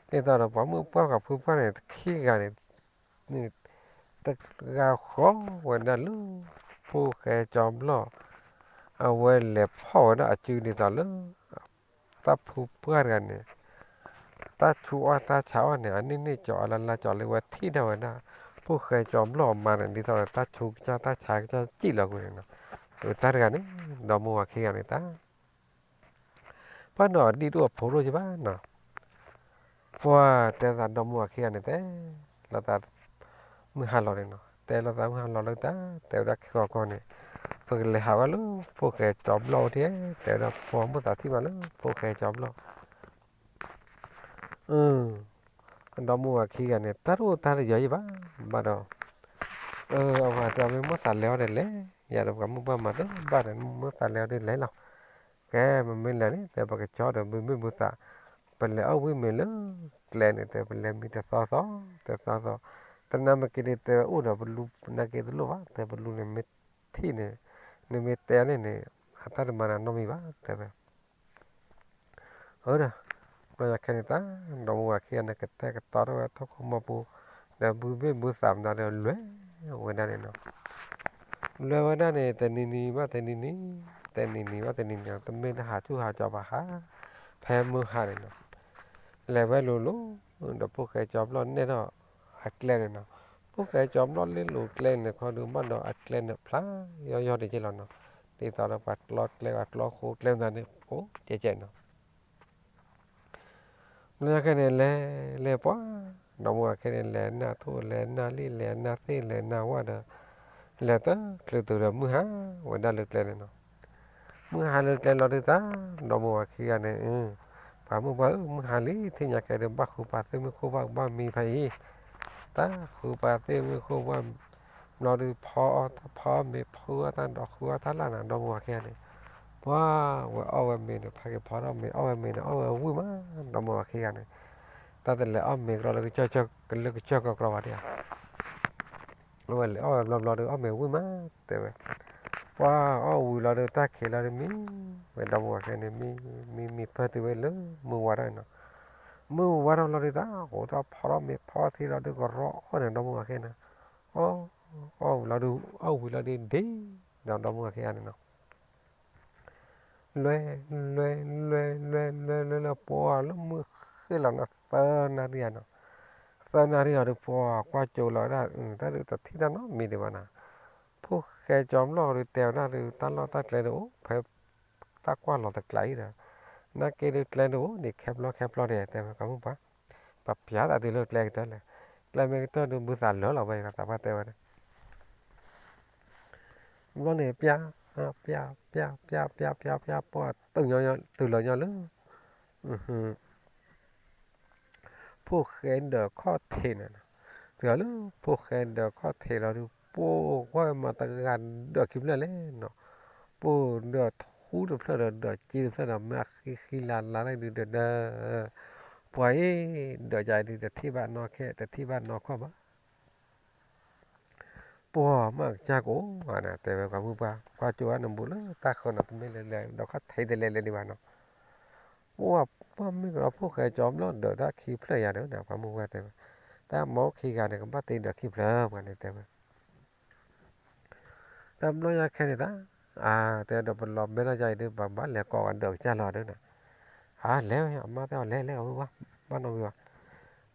သိးဒီးပှၤမုၣ်ပှၢ်ဒီးဖုပှၢ်န့ၣ် ခံဂၤန့ၣ် တဂၤဃီဝဲဒၣ်လၢ ဖိၣ်ဃဲကၠီဘျီၣ် အဝဲလဲၤဖီၣ်ဝဲဒၣ်အစုဒ်သိးလၢ တၢ်ဖုပှၢ်တဂၤန့ၣ် တၢ်ဆူးအီၣ်တၢ်ဆါအီၣ်န့ၣ် အန့ၣ်န့ၣ်ကၠီအလါလါကၠီလၢဝဲထံၣ်ဒၣ်ဝဲဒၣ် ဖိၣ်ဃဲကၠီဘျီၣ်အမါန့ၣ် ဒ်သိးဒီးတၢ်ဆူးကစၢ်တၢ်ဆါကစၢ်စံၣ်လီၤကွံာ်န့ၣ်နီၤ, အတၢ်တဂၤန့ၣ် ဒီမါဝၤခံဂၤန့ၣ်တၢ် ပှၢ်နီၤ အဒံၣ်ဒိၣ်အဖိဒိၣ်ကဘၣ်နီၤ, ပှၢ်တဲသးဒီမါဝၤခံဂၤန့ၣ် တဲလိာ်သး မုၢ်ဟါလီၤန့ၣ်နီၤ, တဲလိာ်သးမုၢ်ဟါလီၤလၢတၢ် တဲဝဲဒၣ်ခံဂၤကီၢ်န့ၣ် ပကလဲၤဟးဝဲလၢ ဖိၣ်ဃဲကၠီဘျီၣ်အိၣ်ထံၣ်, တဲဝဲဒၣ်ပှၢ်မိၣ်သးထံၣ်မးလၢ ဖိၣ်ဃဲကၠီဘျီၣ် အဒီမါဝၤခံဂၤန့ၣ် တၢ်တအိၣ်တၢ်တယီၤယံၤဘၣ်, ဘၣ်ဒီး အဝဲတဲမ့ၢ်မိၣ်သးလဲၤအီၤဒီးလဲၤ, ယၤဒီးပှၤမုၣ်ပှၢ်မၤတဘၣ်ဒီး မိၣ်သးလဲၤအီၤဒီးလဲၤလီၤ, ကဲ မ့မ့ၢ်လဲၤန့ၣ် တဲပကကၠီဒီးဘုဘ့ၣ်ဘုသး, ပလဲၤအီၣ်ဝံၣ်မ့ၤလၢကျဲန့ၣ် တဲပလဲၤမံတသီသီ, တသီသီ, တနၢ်မ့ၢ်က့ၤဒီးတဲအိၣ်ဒီးပလူ ပနၢ်က့ၤတလိၣ်ဘၣ်, တဲပလူန့ၣ်မ့ၢ်ထံၣ်န့ၣ် နမ့ၢ်တဲန့ၣ်န့ၣ် အတၢ်တမၤနၤနီတမံၤဘၣ် တဲဝဲ အၢဒီး ဘျီညါခဲန့ၣ်တၢ် ဒီမါဝၤခံဂၤန့ၣ် ကတဲာ်ကတီၤထီၣ်ဝဲထီၣ်ခိၣ်မီပူၤ ဒီးဘုဘ့ၣ်ဘုသးမတၤဒီးလွဲၢ်ဝဲဒၣ်န့ၣ်နီၤ, လွဲၢ်ဝဲဒၣ်န့ၣ် တနံၤနံၤဘၣ်တနံၤနံၤ, တနံၤနံၤဘၣ်တနံၤနံၤ တမ့ၢ်လၢဟးဆူၣ်ဟးကၠီၤဘၣ်ဟး ဖဲမုၢ်ဟါန့ၣ်နီၤ, လဲၤဝဲလိၤလိၤ ဒီးဖိၣ်ဃဲကၠီဘျီၣ်နဲၣ်ထီၣ်အကျဲန့ၣ်နီၤ, ဖိၣ်ဃဲကၠီဘျီၣ်လဲၤလိၤကျဲန့ၣ်ခီဒုးဘၣ်ဒီးအကျဲန့ၣ်ဖျါယီယီဒ်က့လီၤနီၤ, ဒ်သိးဒီးပှၤကျီကျဲ ပှၤကျီဃိကျဲမတၤန့ၣ် အိၣ်ကဲကဲနီၤ ဘျီညါခဲန့ၣ် လဲၤလဲၤပှၢ်, ဒီမါဝၤခဲန့ၣ် လဲၤနၢ်ထိၣ် လဲၤနၢ်လံၣ် လဲၤနၢ်သ့ၣ် လဲၤနၢ်ဝၣ်ဒီး လဲၤတချုးတုၤဒီးမုၢ်ဟါဝဲဒၣ်လၢကျဲန့ၣ်နီၤ, မုၢ်ဟါလၢကျဲလီၤဒုးတၢ် ဒီမါဝၤခံဂၤန့ၣ်, ပှၤမုၣ်ပှၢ်ဧၢ မုၢ်ဟါလံ ထံၣ်ညါခဲဒုး ဘၣ်ဃုပှၤသ့ၣ်မုၢ်ခိၣ်ဘၣ် ဘၣ်မံဖးအံၤ, တၢ်ဃုပှၤသ့ၣ်မုၢ်ခိၣ်ဘၣ် ဘျီဒုးဖီအီၣ်တၢ်ဖီအီၣ်မ့ၤ ဖုအီၣ်တၢ်ဒီးဃုအီၣ်တၢ်လၢ်နၤ ဒီမါဝၤခံဂၤန့ၣ်, ပှၢ်ဝဲအီၣ်ဝဲမ့ၤန့ၣ် ဖးက့ၤဖီထီၣ်မ့ၤ အီၣ်ဝဲမ့ၤန့ၣ် အီၣ်ဝဲဝံၣ်မး ဒီမါဝၤခံဂၤန့ၣ်, တၢ်တလဲၤအီၣ်မ့ၤကရီလၢကစၢၢ်ကရီဘၣ်ဒံးဧါ အဝဲလဲၤအီၣ်ဝဲဘျီဘျီဒီး အီၣ်မ့ၤဝံၣ်မး တဲဝဲ, ပှၢ်အီၣ်ဝံၤလီၤဒီး တၢ်ခံးလီၤဒီးမံ, ဝဲဒီမါဝၤခံဂၤန့ၣ် မံ မံမံဖၢတုၤဝဲလၢ မုၢ်ဝါထီၣ်နီၤ, မုၢ်ဝါထီၣ်လီၤဒီး တၢ်ဃိးထီၣ်ဖီထီၣ်မ့ၤဖီထီၣ်သ့လီၤဒီး ကရီအီၣ်န့ၣ် ဒီမါဝၤခံဂၤန့ၣ်, အီၣ် အီၣ်ဝံၤလီၤဒီး အီၣ်ဝံၤလီၤဒီး ဒ့ဒီးဒီမါဝၤခံဂၤန့ၣ်နီၤ လွဲ လွဲ လွဲ လွဲ လွဲ လွဲ လွဲ ပှၢ်လၢမုၢ်ဃ့ၢ်လီၤနီၤ သၢနၣ်ရံၣ်ဧါနီၤ, သၢနၣ်ရံၣ်အီၤဒီး ပှၢ်ကွၢ်ကၠိလီၤဒၣ် တၢ်ဒုးတထံၣ်တၢ်နီတမံၤဒံးဘၣ်နီၤ, ဖိၣ်ဃဲကၠီဘျီၣ်ဒုးတဲဝဲဒၣ်ဒီး တၢ်လီၢ်တၢ်ကျဲဒုးအိၣ်ဖဲ တၢ်ကွၢ်လီၤတကျးအံၤဒီး နၢ်က့ဒုးကျဲဒုးအိၣ်ဒံးခဲဘျီခဲဘျီဒံး တဲဝဲ ပှၤမုၣ်ပှၢ် ပပျးသးတုၤလၢကျဲကတၢၢ်လဲၣ်, ကျဲမ့ၢ်ကတၢၢ်ဒုး ဘုသးလၢာ်လီၤဝဲ သးပှၢ်တဲဝဲဒၣ် ဘျီန့ၣ် ပျး ပျး ပျး ပျး ပျး ပျး ပျး ပှၢ်တုၤညီ တုၤလီၤညီလၢ ဖိၣ်ဃဲဒၢးခီၣ်ထံးန့ၣ်, တုၤလီၤလၢ ဖိၣ်ဃဲဒၢးခီၣ်ထံးလီၤဒုး ပိၢ်ကွၢ်မၤတဂၤဒၢးခံဖျၢၣ်လဲၣ်နီၤ, ပိၢ်ဒၢးထူတဖျၢၣ်ဒီး ဒၢးက့တဖျၢၣ်ဒီး မ့ၢ်အဃံဃံလၤလၤလၢဒုးဒၢးဒၢး, ပှၤအံၤ ဒၢးယၤဒုး တထံၣ်ဘၣ်နီၢ်ခဲ တထံၣ်ဘၣ်နီၢ်ခီၣ်ဘၣ် ပှၢ်မ့ၢ်ကစၢ်ကအိၣ်ဧါန့ၣ် တဲဝဲပှၤမုၣ်ပှၢ် ကွၢ်ကၠိဝဲနဘူးလၢတၢ်ဃၢၤနီၤ တမ့ၢ်လဲၤလဲၤဒီးခီၣ်ထံးတလဲၤလဲၤဒံးဘၣ်နီၤ, ပှၢ်မ့ၢ်ကဒီးဖိၣ်ဃဲကၠီဘျီၣ်ဒၢးတၢ်ခံဖျၢၣ်ယၤဒီး ပှၤမုၣ်ပှၢ်တဲဝဲ, တၢ်မၤအိၣ်ခံဂၤန့ၣ် ကဘၣ်တ့ဒၢးခံဖျၢၣ်ပှၤန့ၣ်တဲဝဲ တၢ်ဘျီညါခဲန့ၣ်တၢ်, အါ တဲဒီးပလီၤဘဲလီၤယၤအံၤဒုး ပဘၣ်လဲၤကိးဝဲဒၢးကစၢ်လီၤဒုးန့ၣ်, အါ လဲၤဝဲ အမါတဲအီၤ လဲၤ လဲၤ အဝဲဝဲ ဘၣ်နီၣ်ဝံၤ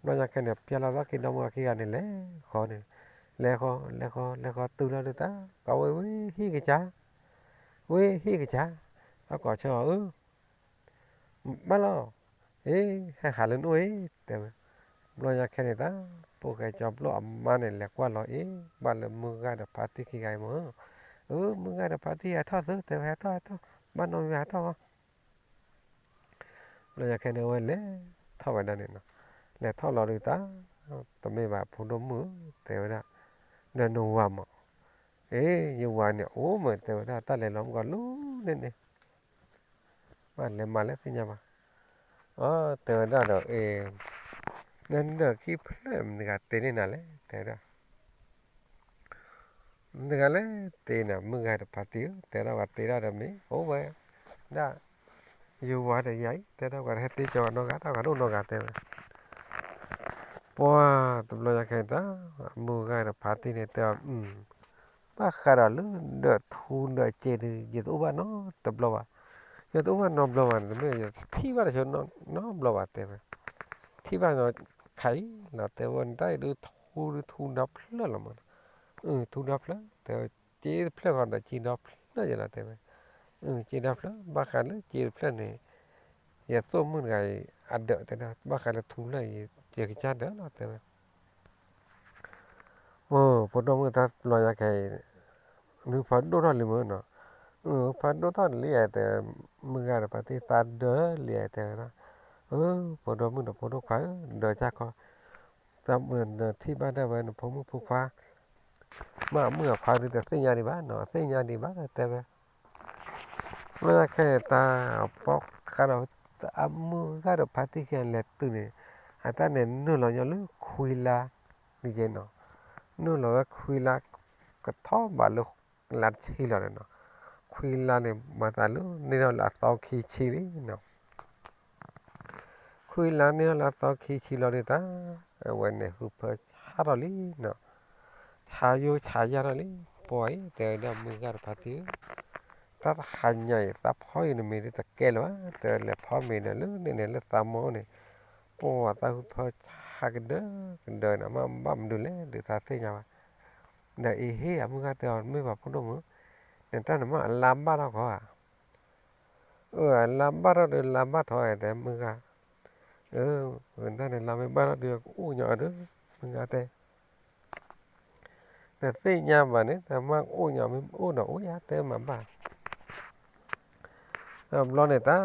ဘၣ်, ဘျီညါခဲန့ၣ် ပျဲလီၤသီၣ်ခံဒီမါဝၤခံဂၤန့ၣ် လဲၤဃီန့ၣ်, လဲၤဃီ လဲၤဃီ လဲၤဃီတုၤလီၤဒုးတၢ် ကဝဲဝဲဟံၣ်ကစၢ်, ဝဲဟံၣ်ကစၢ်, တၢ်ကိးဆၢအီၤ အၢ ဘၣ်လီၤ, အ့ ဟဲဟးလၢနအိၣ်အံၤ တဲဝဲ, ဘျီညါခဲန့ၣ်တၢ် ဖိၣ်ဃဲကၠီဘျီၣ်အမါန့ၣ် လဲၤကွၢ်လီၤအ့ၣ် ဘၣ်လၢမုၢ်ဂၤဒီးဖါတံၢ်ခံဂၤအံၤမ့ၢ်, အၢ မုၢ်ဂၤဒီးဖါတံၢ်ဟဲထီၣ်သု တဲဝဲ ဟဲထီၣ် ဟဲထီၣ် ဘၣ်နီၣ်ဝံၤဟဲထီၣ်ဃီ ဘျီညါခဲန့ၣ် အဝဲလဲၤ လဲၤထီၣ်ဝဲဒၣ်န့ၣ်နီၤ. လဲၤထီၣ်လီၤဒုးတၢ်, တမ့ၢ်ဘၣ်ဖိဒိၣ်မုၣ်ဧၢ တဲဝဲဒၣ်, ဒီးနဝၤမး, အ့ ယဝၤန့ၣ်အိၣ်မး တဲဝဲဒၣ်တၢ်လဲၤလီၤမုၢ်ကီၤလၢန့ၣ်န့ၣ်, ဘၣ်လဲၤမၤလၢသ့ၣ်ညါဘၣ်. အ တဲဝဲဒၣ်ဒီး အ့ နနၢ်ခံဖျၢၣ်မတၤတဂၤတ့န့ၢ်နၤလဲၣ် တဲဝဲဒၣ် မတၤတဂၤလဲၣ်တ့န့ၢ် မုၢ်ဂၤတဖါတံၢ်ဧၢ တဲဒၣ်ပှၤတ့ဒၣ်ဒီးမ့ၢ်အိၣ်ဝဲဒၣ် ယဝၤဒီးယၤအံၤ တဲဒၣ်ပှၤတဟဲတ့ကီးနီတဂၤ တၢ်ဂၤဒိၣ်နီတဂၤတဲဝဲ. ပှၤတဘျီယၤခဲအံၤတၢ် မုၢ်ဂၤတဖါတံၢ်န့ၣ်တဲအီၤ ဘၣ်ဃးဒီးလၢဒီးထူဒီးစ့ဒီး ယတအိၣ်ဘၣ်နီတဘျီဘၣ်. ယတအိၣ်ဘၣ်နီတဘျီဘၣ်န့ၣ် တမ့ၢ်ယထံၣ်ဘၣ်တဆိနီတဘျီဘၣ်တဲဝဲ. ထံၣ်ဘၣ်နီခါအံၤလီၤ တဲဝဲနတၢ်အံၤဒုးထူဒုးထူဒီဖျၢၣ်လီၤမး. ထူဒီဖျၢၣ် တဲဝဲ စ့တဖျၢၣ်ဃီဒီးစ့ဒီဖျၢၣ်ယဲလီၤတဲဝဲ. စ့ဒီဖျၢၣ် ဘၣ်ဃးလၢစ့တဖျၢၣ်န့ၣ် ယသိၣ်မုၣ်တဂၤအံၤအဒၢးတဲဒၣ် ဘၣ်ဃးလၢထူဖျၢၣ်အံၤ ယကစၢ်ဒၢးလီၤတဲဝဲ. အိ ဖိဒိၣ်မုၣ်တၢ်ပျီယၤခဲအံၤ နုဖါဒိၣ်ထီၣ်လံမ့ၢ်နီၤ. ဖါဒိၣ်ထီၣ်လံဧါတဲ, မုၢ်ဂၤဒီးဖါတံၢ်သးဒၢးလံဧါတဲဝဲဒၣ်. ဖိဒိၣ်မုၣ်ဒီးဖိဒိၣ်ခွါဧၢ ဒၢးကၢ်ခီ, သးမုၢ်နထံၣ်ဘၣ်ဒၣ်ဝဲနဖိမုၣ်ဖိခွါ မ့ၢ်အမုၣ်အခွါဒုးတသ့ၣ်ညါဒံးဘၣ်နီၤ သ့ၣ်ညါဒံးဘၣ်တဲဝဲ. လၢခဲအံၤတၢ်ပီခါဒီး အမုၢ်ဂၤဒီးဖါတံၢ်ခံဂၤလဲၤတုၤန့ၣ် အတၢ်န့ၣ်နုာ်လီၤညီလၢခွံလါ, နံၤနီၤ, နုာ်လီၤဝဲခွံလါ ကထီၣ်ဘးလၢလါတဆံလီၤန့ၣ်နီၤ. ခွံလါန့ၣ် မၤသးလၢန့ၢ်ထီၣ်လၢအသီခံဆံလံနီၤ. ခွံလါန့ၢ်ထီၣ်လၢအသီခံဆံလီၤဒုးတၢ် အဝဲန့ၣ်ဟုဖၢဆါထီၣ်လံနီၤ. ဆါယိဆါယၢ်ထီၣ်လံ, ပှၤအံၤ တဲဝဲဒၣ်မုၢ်ဂၤတဖါတံၢ်ဧၢ, တၢ်တဟါညါအံၤ သးဖီအံၤနမ့ၢ်ဒ်တကဲလၢၤဘၣ်, တဲဝဲလဲၤဖီမ့ၤဒီးလၢန့ၣ်န့ၣ် လၢသးမိၢ်န့ၣ်, ပှၤသးဟုဖၢဆါကဒၢကဒၢန့ၣ် မ့ၢ်ဘၣ်မနုၤလဲၣ် ဒုးသးသ့ၣ်ညါဘၣ်. ဒီးအံၤဟ့ၣ်အမုၢ်ဂၤတဲအီၤ မ့ၢ်ဘၣ်ဖိဒိၣ်မုၣ်, နတၢ်န့ၣ်မ့ၢ်အလါဘၣ်ထီၣ်ကီဧါ. အၢ အလါဘၣ်ထီၣ်ဒီးလါဘၣ်ထီၣ်ဧါ တဲမုၢ်ဂၤ, အၢ နတၢ်န့ၣ်လါမ့ၢ်ဘၣ်ထီၣ်ဒီးကအိၣ်ညီအီၤဒီး မုၢ်ဂၤတဲ တသ့ၣ်ညါဘၣ်န့ၣ် တမ့ၢ်အိၣ်ညီမ့ၢ်အိၣ်ဒီးအိၣ်ယၤတဲမ့ၢ်ဘၣ်. တဘျီန့ၣ်တၢ်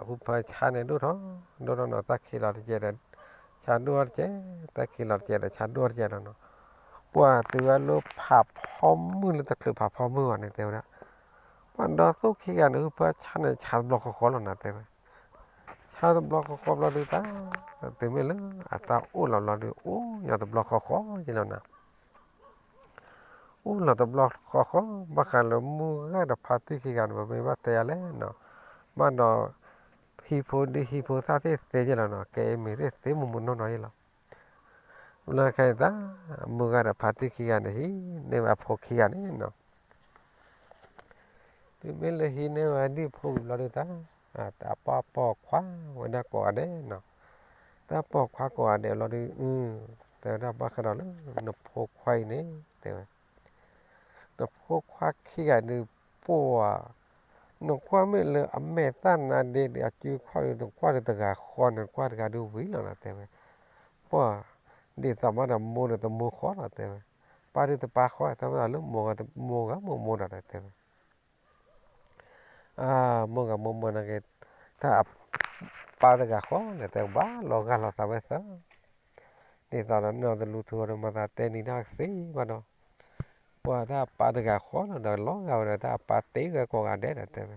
ဟုဖၢဆါန့ၣ်ဒိၣ်ထီၣ် ဒိၣ်ထီၣ်နီၤ တၢ်ခံးလီၤတကဲးဒီး ဆါဒိၣ်ထီၣ်တကဲး, တၢ်ခံးလီၤတကဲးဒီးဆါဒိၣ်ထီၣ်တကဲးလီၤနီၤ. ပှၤတုၤဝဲလၢဖးဖီမုၢ်လၢတချုးဖးဖီမုၢ်ဘၣ်န့ၣ်တဲဝဲဒၣ်, ပှၤဒီသိၣ်ခံဂၤန့ၣ် ဟုဖၢဆါန့ၣ် ဆါတဘျီဃီဃီလီၤနၤတဲဝဲ. ဆါတဘျီဃီဃီဘျီဒုးတၢ်, တုၤမ့ၢ်လၢအတၢ်အိၣ်လီၤဘျီဒုး အိၣ်ညီတဘျီဃီဃီက့လီၤနၤ. အိၣ်လီၤတဘျီဃီဃီ ဘၣ်ဃးလၢမုၢ်ဂၤဒီးဖါတံၢ်ခံဂၤန့ၣ် ပမ့ၢ်ဘၣ်တဲယၤလဲၣ်နီၤ, ဘၣ်ဒီး ဟံၣ်ဖိဒံဟံၣ်ဖိသၣ်သ့ၣ်သ့က့လီၤနီၤ, ကဲအံၤမ့ၢ်သ့ၣ်သ့မိၢ်မိၢ်နီၢ်နီၢ်ယ့လီၤ. လၢခဲအံၤတၢ် မုၢ်ဂၤဒီးဖါတံၢ်ခံဂၤန့ၣ် ဟံးန့ၢ်ဝဲအဖိခံဂၤန့ၣ်နီၤ. တုၤမ့ၢ်လၢဟံးန့ၢ်ဝဲဒံၣ်ဖိဝံၤဘျီဒုးတၢ်, တၢ်ပိာ်ပိာ်ခွါဝဲဒၣ်ကိးဂၤဒဲးနီၤ, တၢ်ပိာ်ခွါကိးဂၤဒဲးလီၤဒုး, တဲဝဲဒၣ်ဘၣ်ဃးဒီးလၢ နဖိခွါအံၤန့ၣ် တဲဝဲ နဖိခွါခံဂၤဒုး ပှၤ နကွၢ်မ့ၢ်လၢအမဲာ်သၣ်နါဒ့ဒီး အစုခွါဒီး နကွၢ်ဒီးတဂၤဃီန့ၣ် နကွၢ်တဂၤဒုးဝံၤလီၤနီၤ တဲဝဲ, ပှၤ ဒ်သိးမးဒီးမိၢ်ဒီးတမိၢ်ဃီလီၤ တဲဝဲ, ပၢ်ဒုးတပၢ်ဃီ တၢ်မ့ၢ်လၢမိၢ်ဂၤမိၢ်မိၢ်ဒီး တဲဝဲ အၢ မိၢ်ဂၤမိၢ်မိၢ်န့ၣ်က့ၤ တၢ်အပၢ်တဂၤဃီန့ၣ် တဲဘၣ်လီၤဂာ်လီၤသးဝဲသၢ, ဒ်သိးဒီးနီၢ်တလူထူဒီး မၤသးတဲနံၤတၢ်ကသ့ဘၣ်ဒီး, ပှၤတၢ်အပၢ်တဂၤဃီလီၤဒီး လီၤဂာ်ဝဲဒီး တၢ်အပၢ်တ့ဝဲကိးဂၤဒဲးဒီး တဲဝဲ,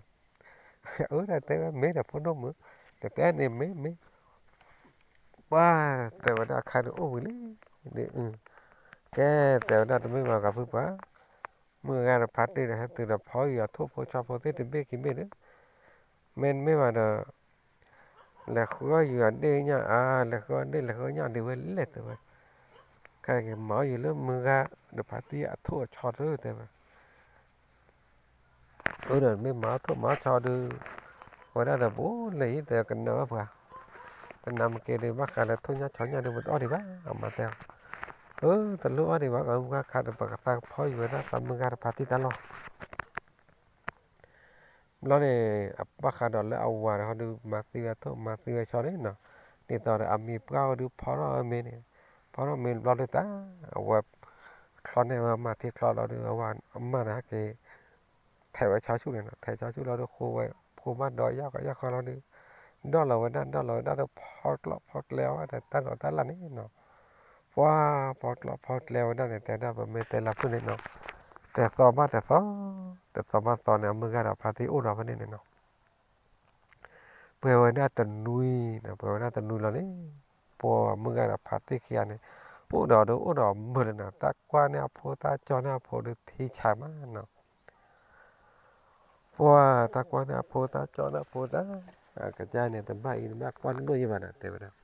အၢ တၢ်တဲဝဲ မ့ၢ်ဒီးဖိဒိၣ်မုၣ်, တတဲန့ၣ်မ့ၢ်မ့ၢ် ပှၤ တဲဝဲဒၣ်အခါဒုးအိၣ်ဝံၤလံ, ဒ်အု, ကဲ တဲဝဲဒၣ်တမ့ၢ်ဘၣ်ဂၤဖုပှၤ, မုၢ်ဂၤဒီးဖါတံၢ်ဒီး ဟဲတုၤဒီးဖီအီၣ်ယၤထိၣ်ဖိဆီဖိသ့ၣ်တဘ့ၣ်ခံဘ့ၣ်ဒီး, မ့တမ့ၢ်ဘၣ်ဒီး လဲၤဃုအီၣ်ယၤဒ့ၣ်ညၣ်အါ, လဲၤဃုအီၣ်ဒ့ၣ် လဲၤဃုအီၣ်ညၣ်ဒ့ၣ်ဝဲလဲၣ်တဲဝဲ, ခဲက့ၤမၤအီၣ်ယၤလၢမုၢ်ဂၤဒီးဖါတံၢ်အထိၣ်အဆီတတဲဝဲ အၢ ဒီးမ့ၢ်မၤအီၣ်ထိၣ်မၤအီၣ်ဆီဒုး, ဝဲဒၣ်ဒီးဘူးလၢအံၤတဲကနၢၤဝဲပှၤ, တနၤမ့ၢ်က့ၤဒီး ဘၣ်ဃးလၢထိၣ်ညၣ်ဆီညၣ်ဒုး ပတအီၣ်ဒံးဘၣ် အမၤတဲ, အၢ တလိၣ်အီၣ်ဒံးဘၣ် ကမုၢ်ဂၤခါဒီး ပကသးကဖီယူၤဝဲဒၣ်သးမုၢ်ဂၤဒီးဖါတံၢ်တၢ်လီၢ် ဘျီန့ၣ် ဘၣ်ဃးဒီးလၢအဝၤဒီးဟီဒုး မၤသံဝဲထိၣ်မၤသံဝဲဆီန့ၣ်နီၤ, ဒ်သိးဒီးအမံၤပှၢ်ဝဲဒုးဖီထီၣ်ဝဲမ့ၤန့ၣ်, ဖီထီၣ်မ့ၤဘျီဒုးတၢ်, အဝဲ ချီန့ၢ်ဝဲမၤထံချီလီၤဒုး အဝၤအမါန့ၣ်ဟဲက့ၤ ထဲးဝဲဆီဆူၣ်န့ၣ်နီၤ, ထဲးဆီဆူၣ်လီၤဒုး ဃိဝဲ ဖိမါဒီးယၢ်ကီယၢ်ခီလီၤဒုး, ဒီၣ်လီၤဝဲဒၣ် ဒီၣ်လီၤဝဲဒၣ်ဒီး ဖီကျိးဖီကျဲအီၤဝဲဒၣ် တၢ်ဒိးတၢ်လၣ်န့ၣ်နီၤ. ပှၤဖီကျိးဖီကျဲဝဲဒၣ်န့ၣ် တဲဒၣ် ပမ့ၢ်တဲလၢဖုၣ်န့ၣ်နီၤ, တသီဘၣ်တသီ, တသီဘၣ်တသီန့ၣ် အမုၢ်ဂၤဒီးဖါတံၢ်အိၣ်ဒီးဖဲန့ၣ်န့ၣ်နီၤ. ပှဲၤဝဲဒၣ်တနွံနီၤ, ပှဲၤဝဲဒၣ်တနွံလီၤန့ၣ်, ပှၤမုၢ်ဂၤဒီးဖါတံၢ်ခံဂၤန့ၣ် အိၣ်ဒီးဒုးအိၣ်ဒီးမုာ်လၢၤနီၤ, တၢ်ကွၢ်န့ၢ်အဖိ တၢ်ကၠီန့ၢ်အဖိဒုး ထံဆါမးနီၤ. ပှၤတၢ်ကွၢ်န့ၢ်အဖိ တၢ်ကၠီန့ၢ်အဖိတၢ်, ကစၢ်န့ၣ် တဘၣ်အံၤတဘၣ်ကွၢ်တဒိၣ်ယဲၢ်ဘၣ်နီၤ တဲဝဲဒၣ်.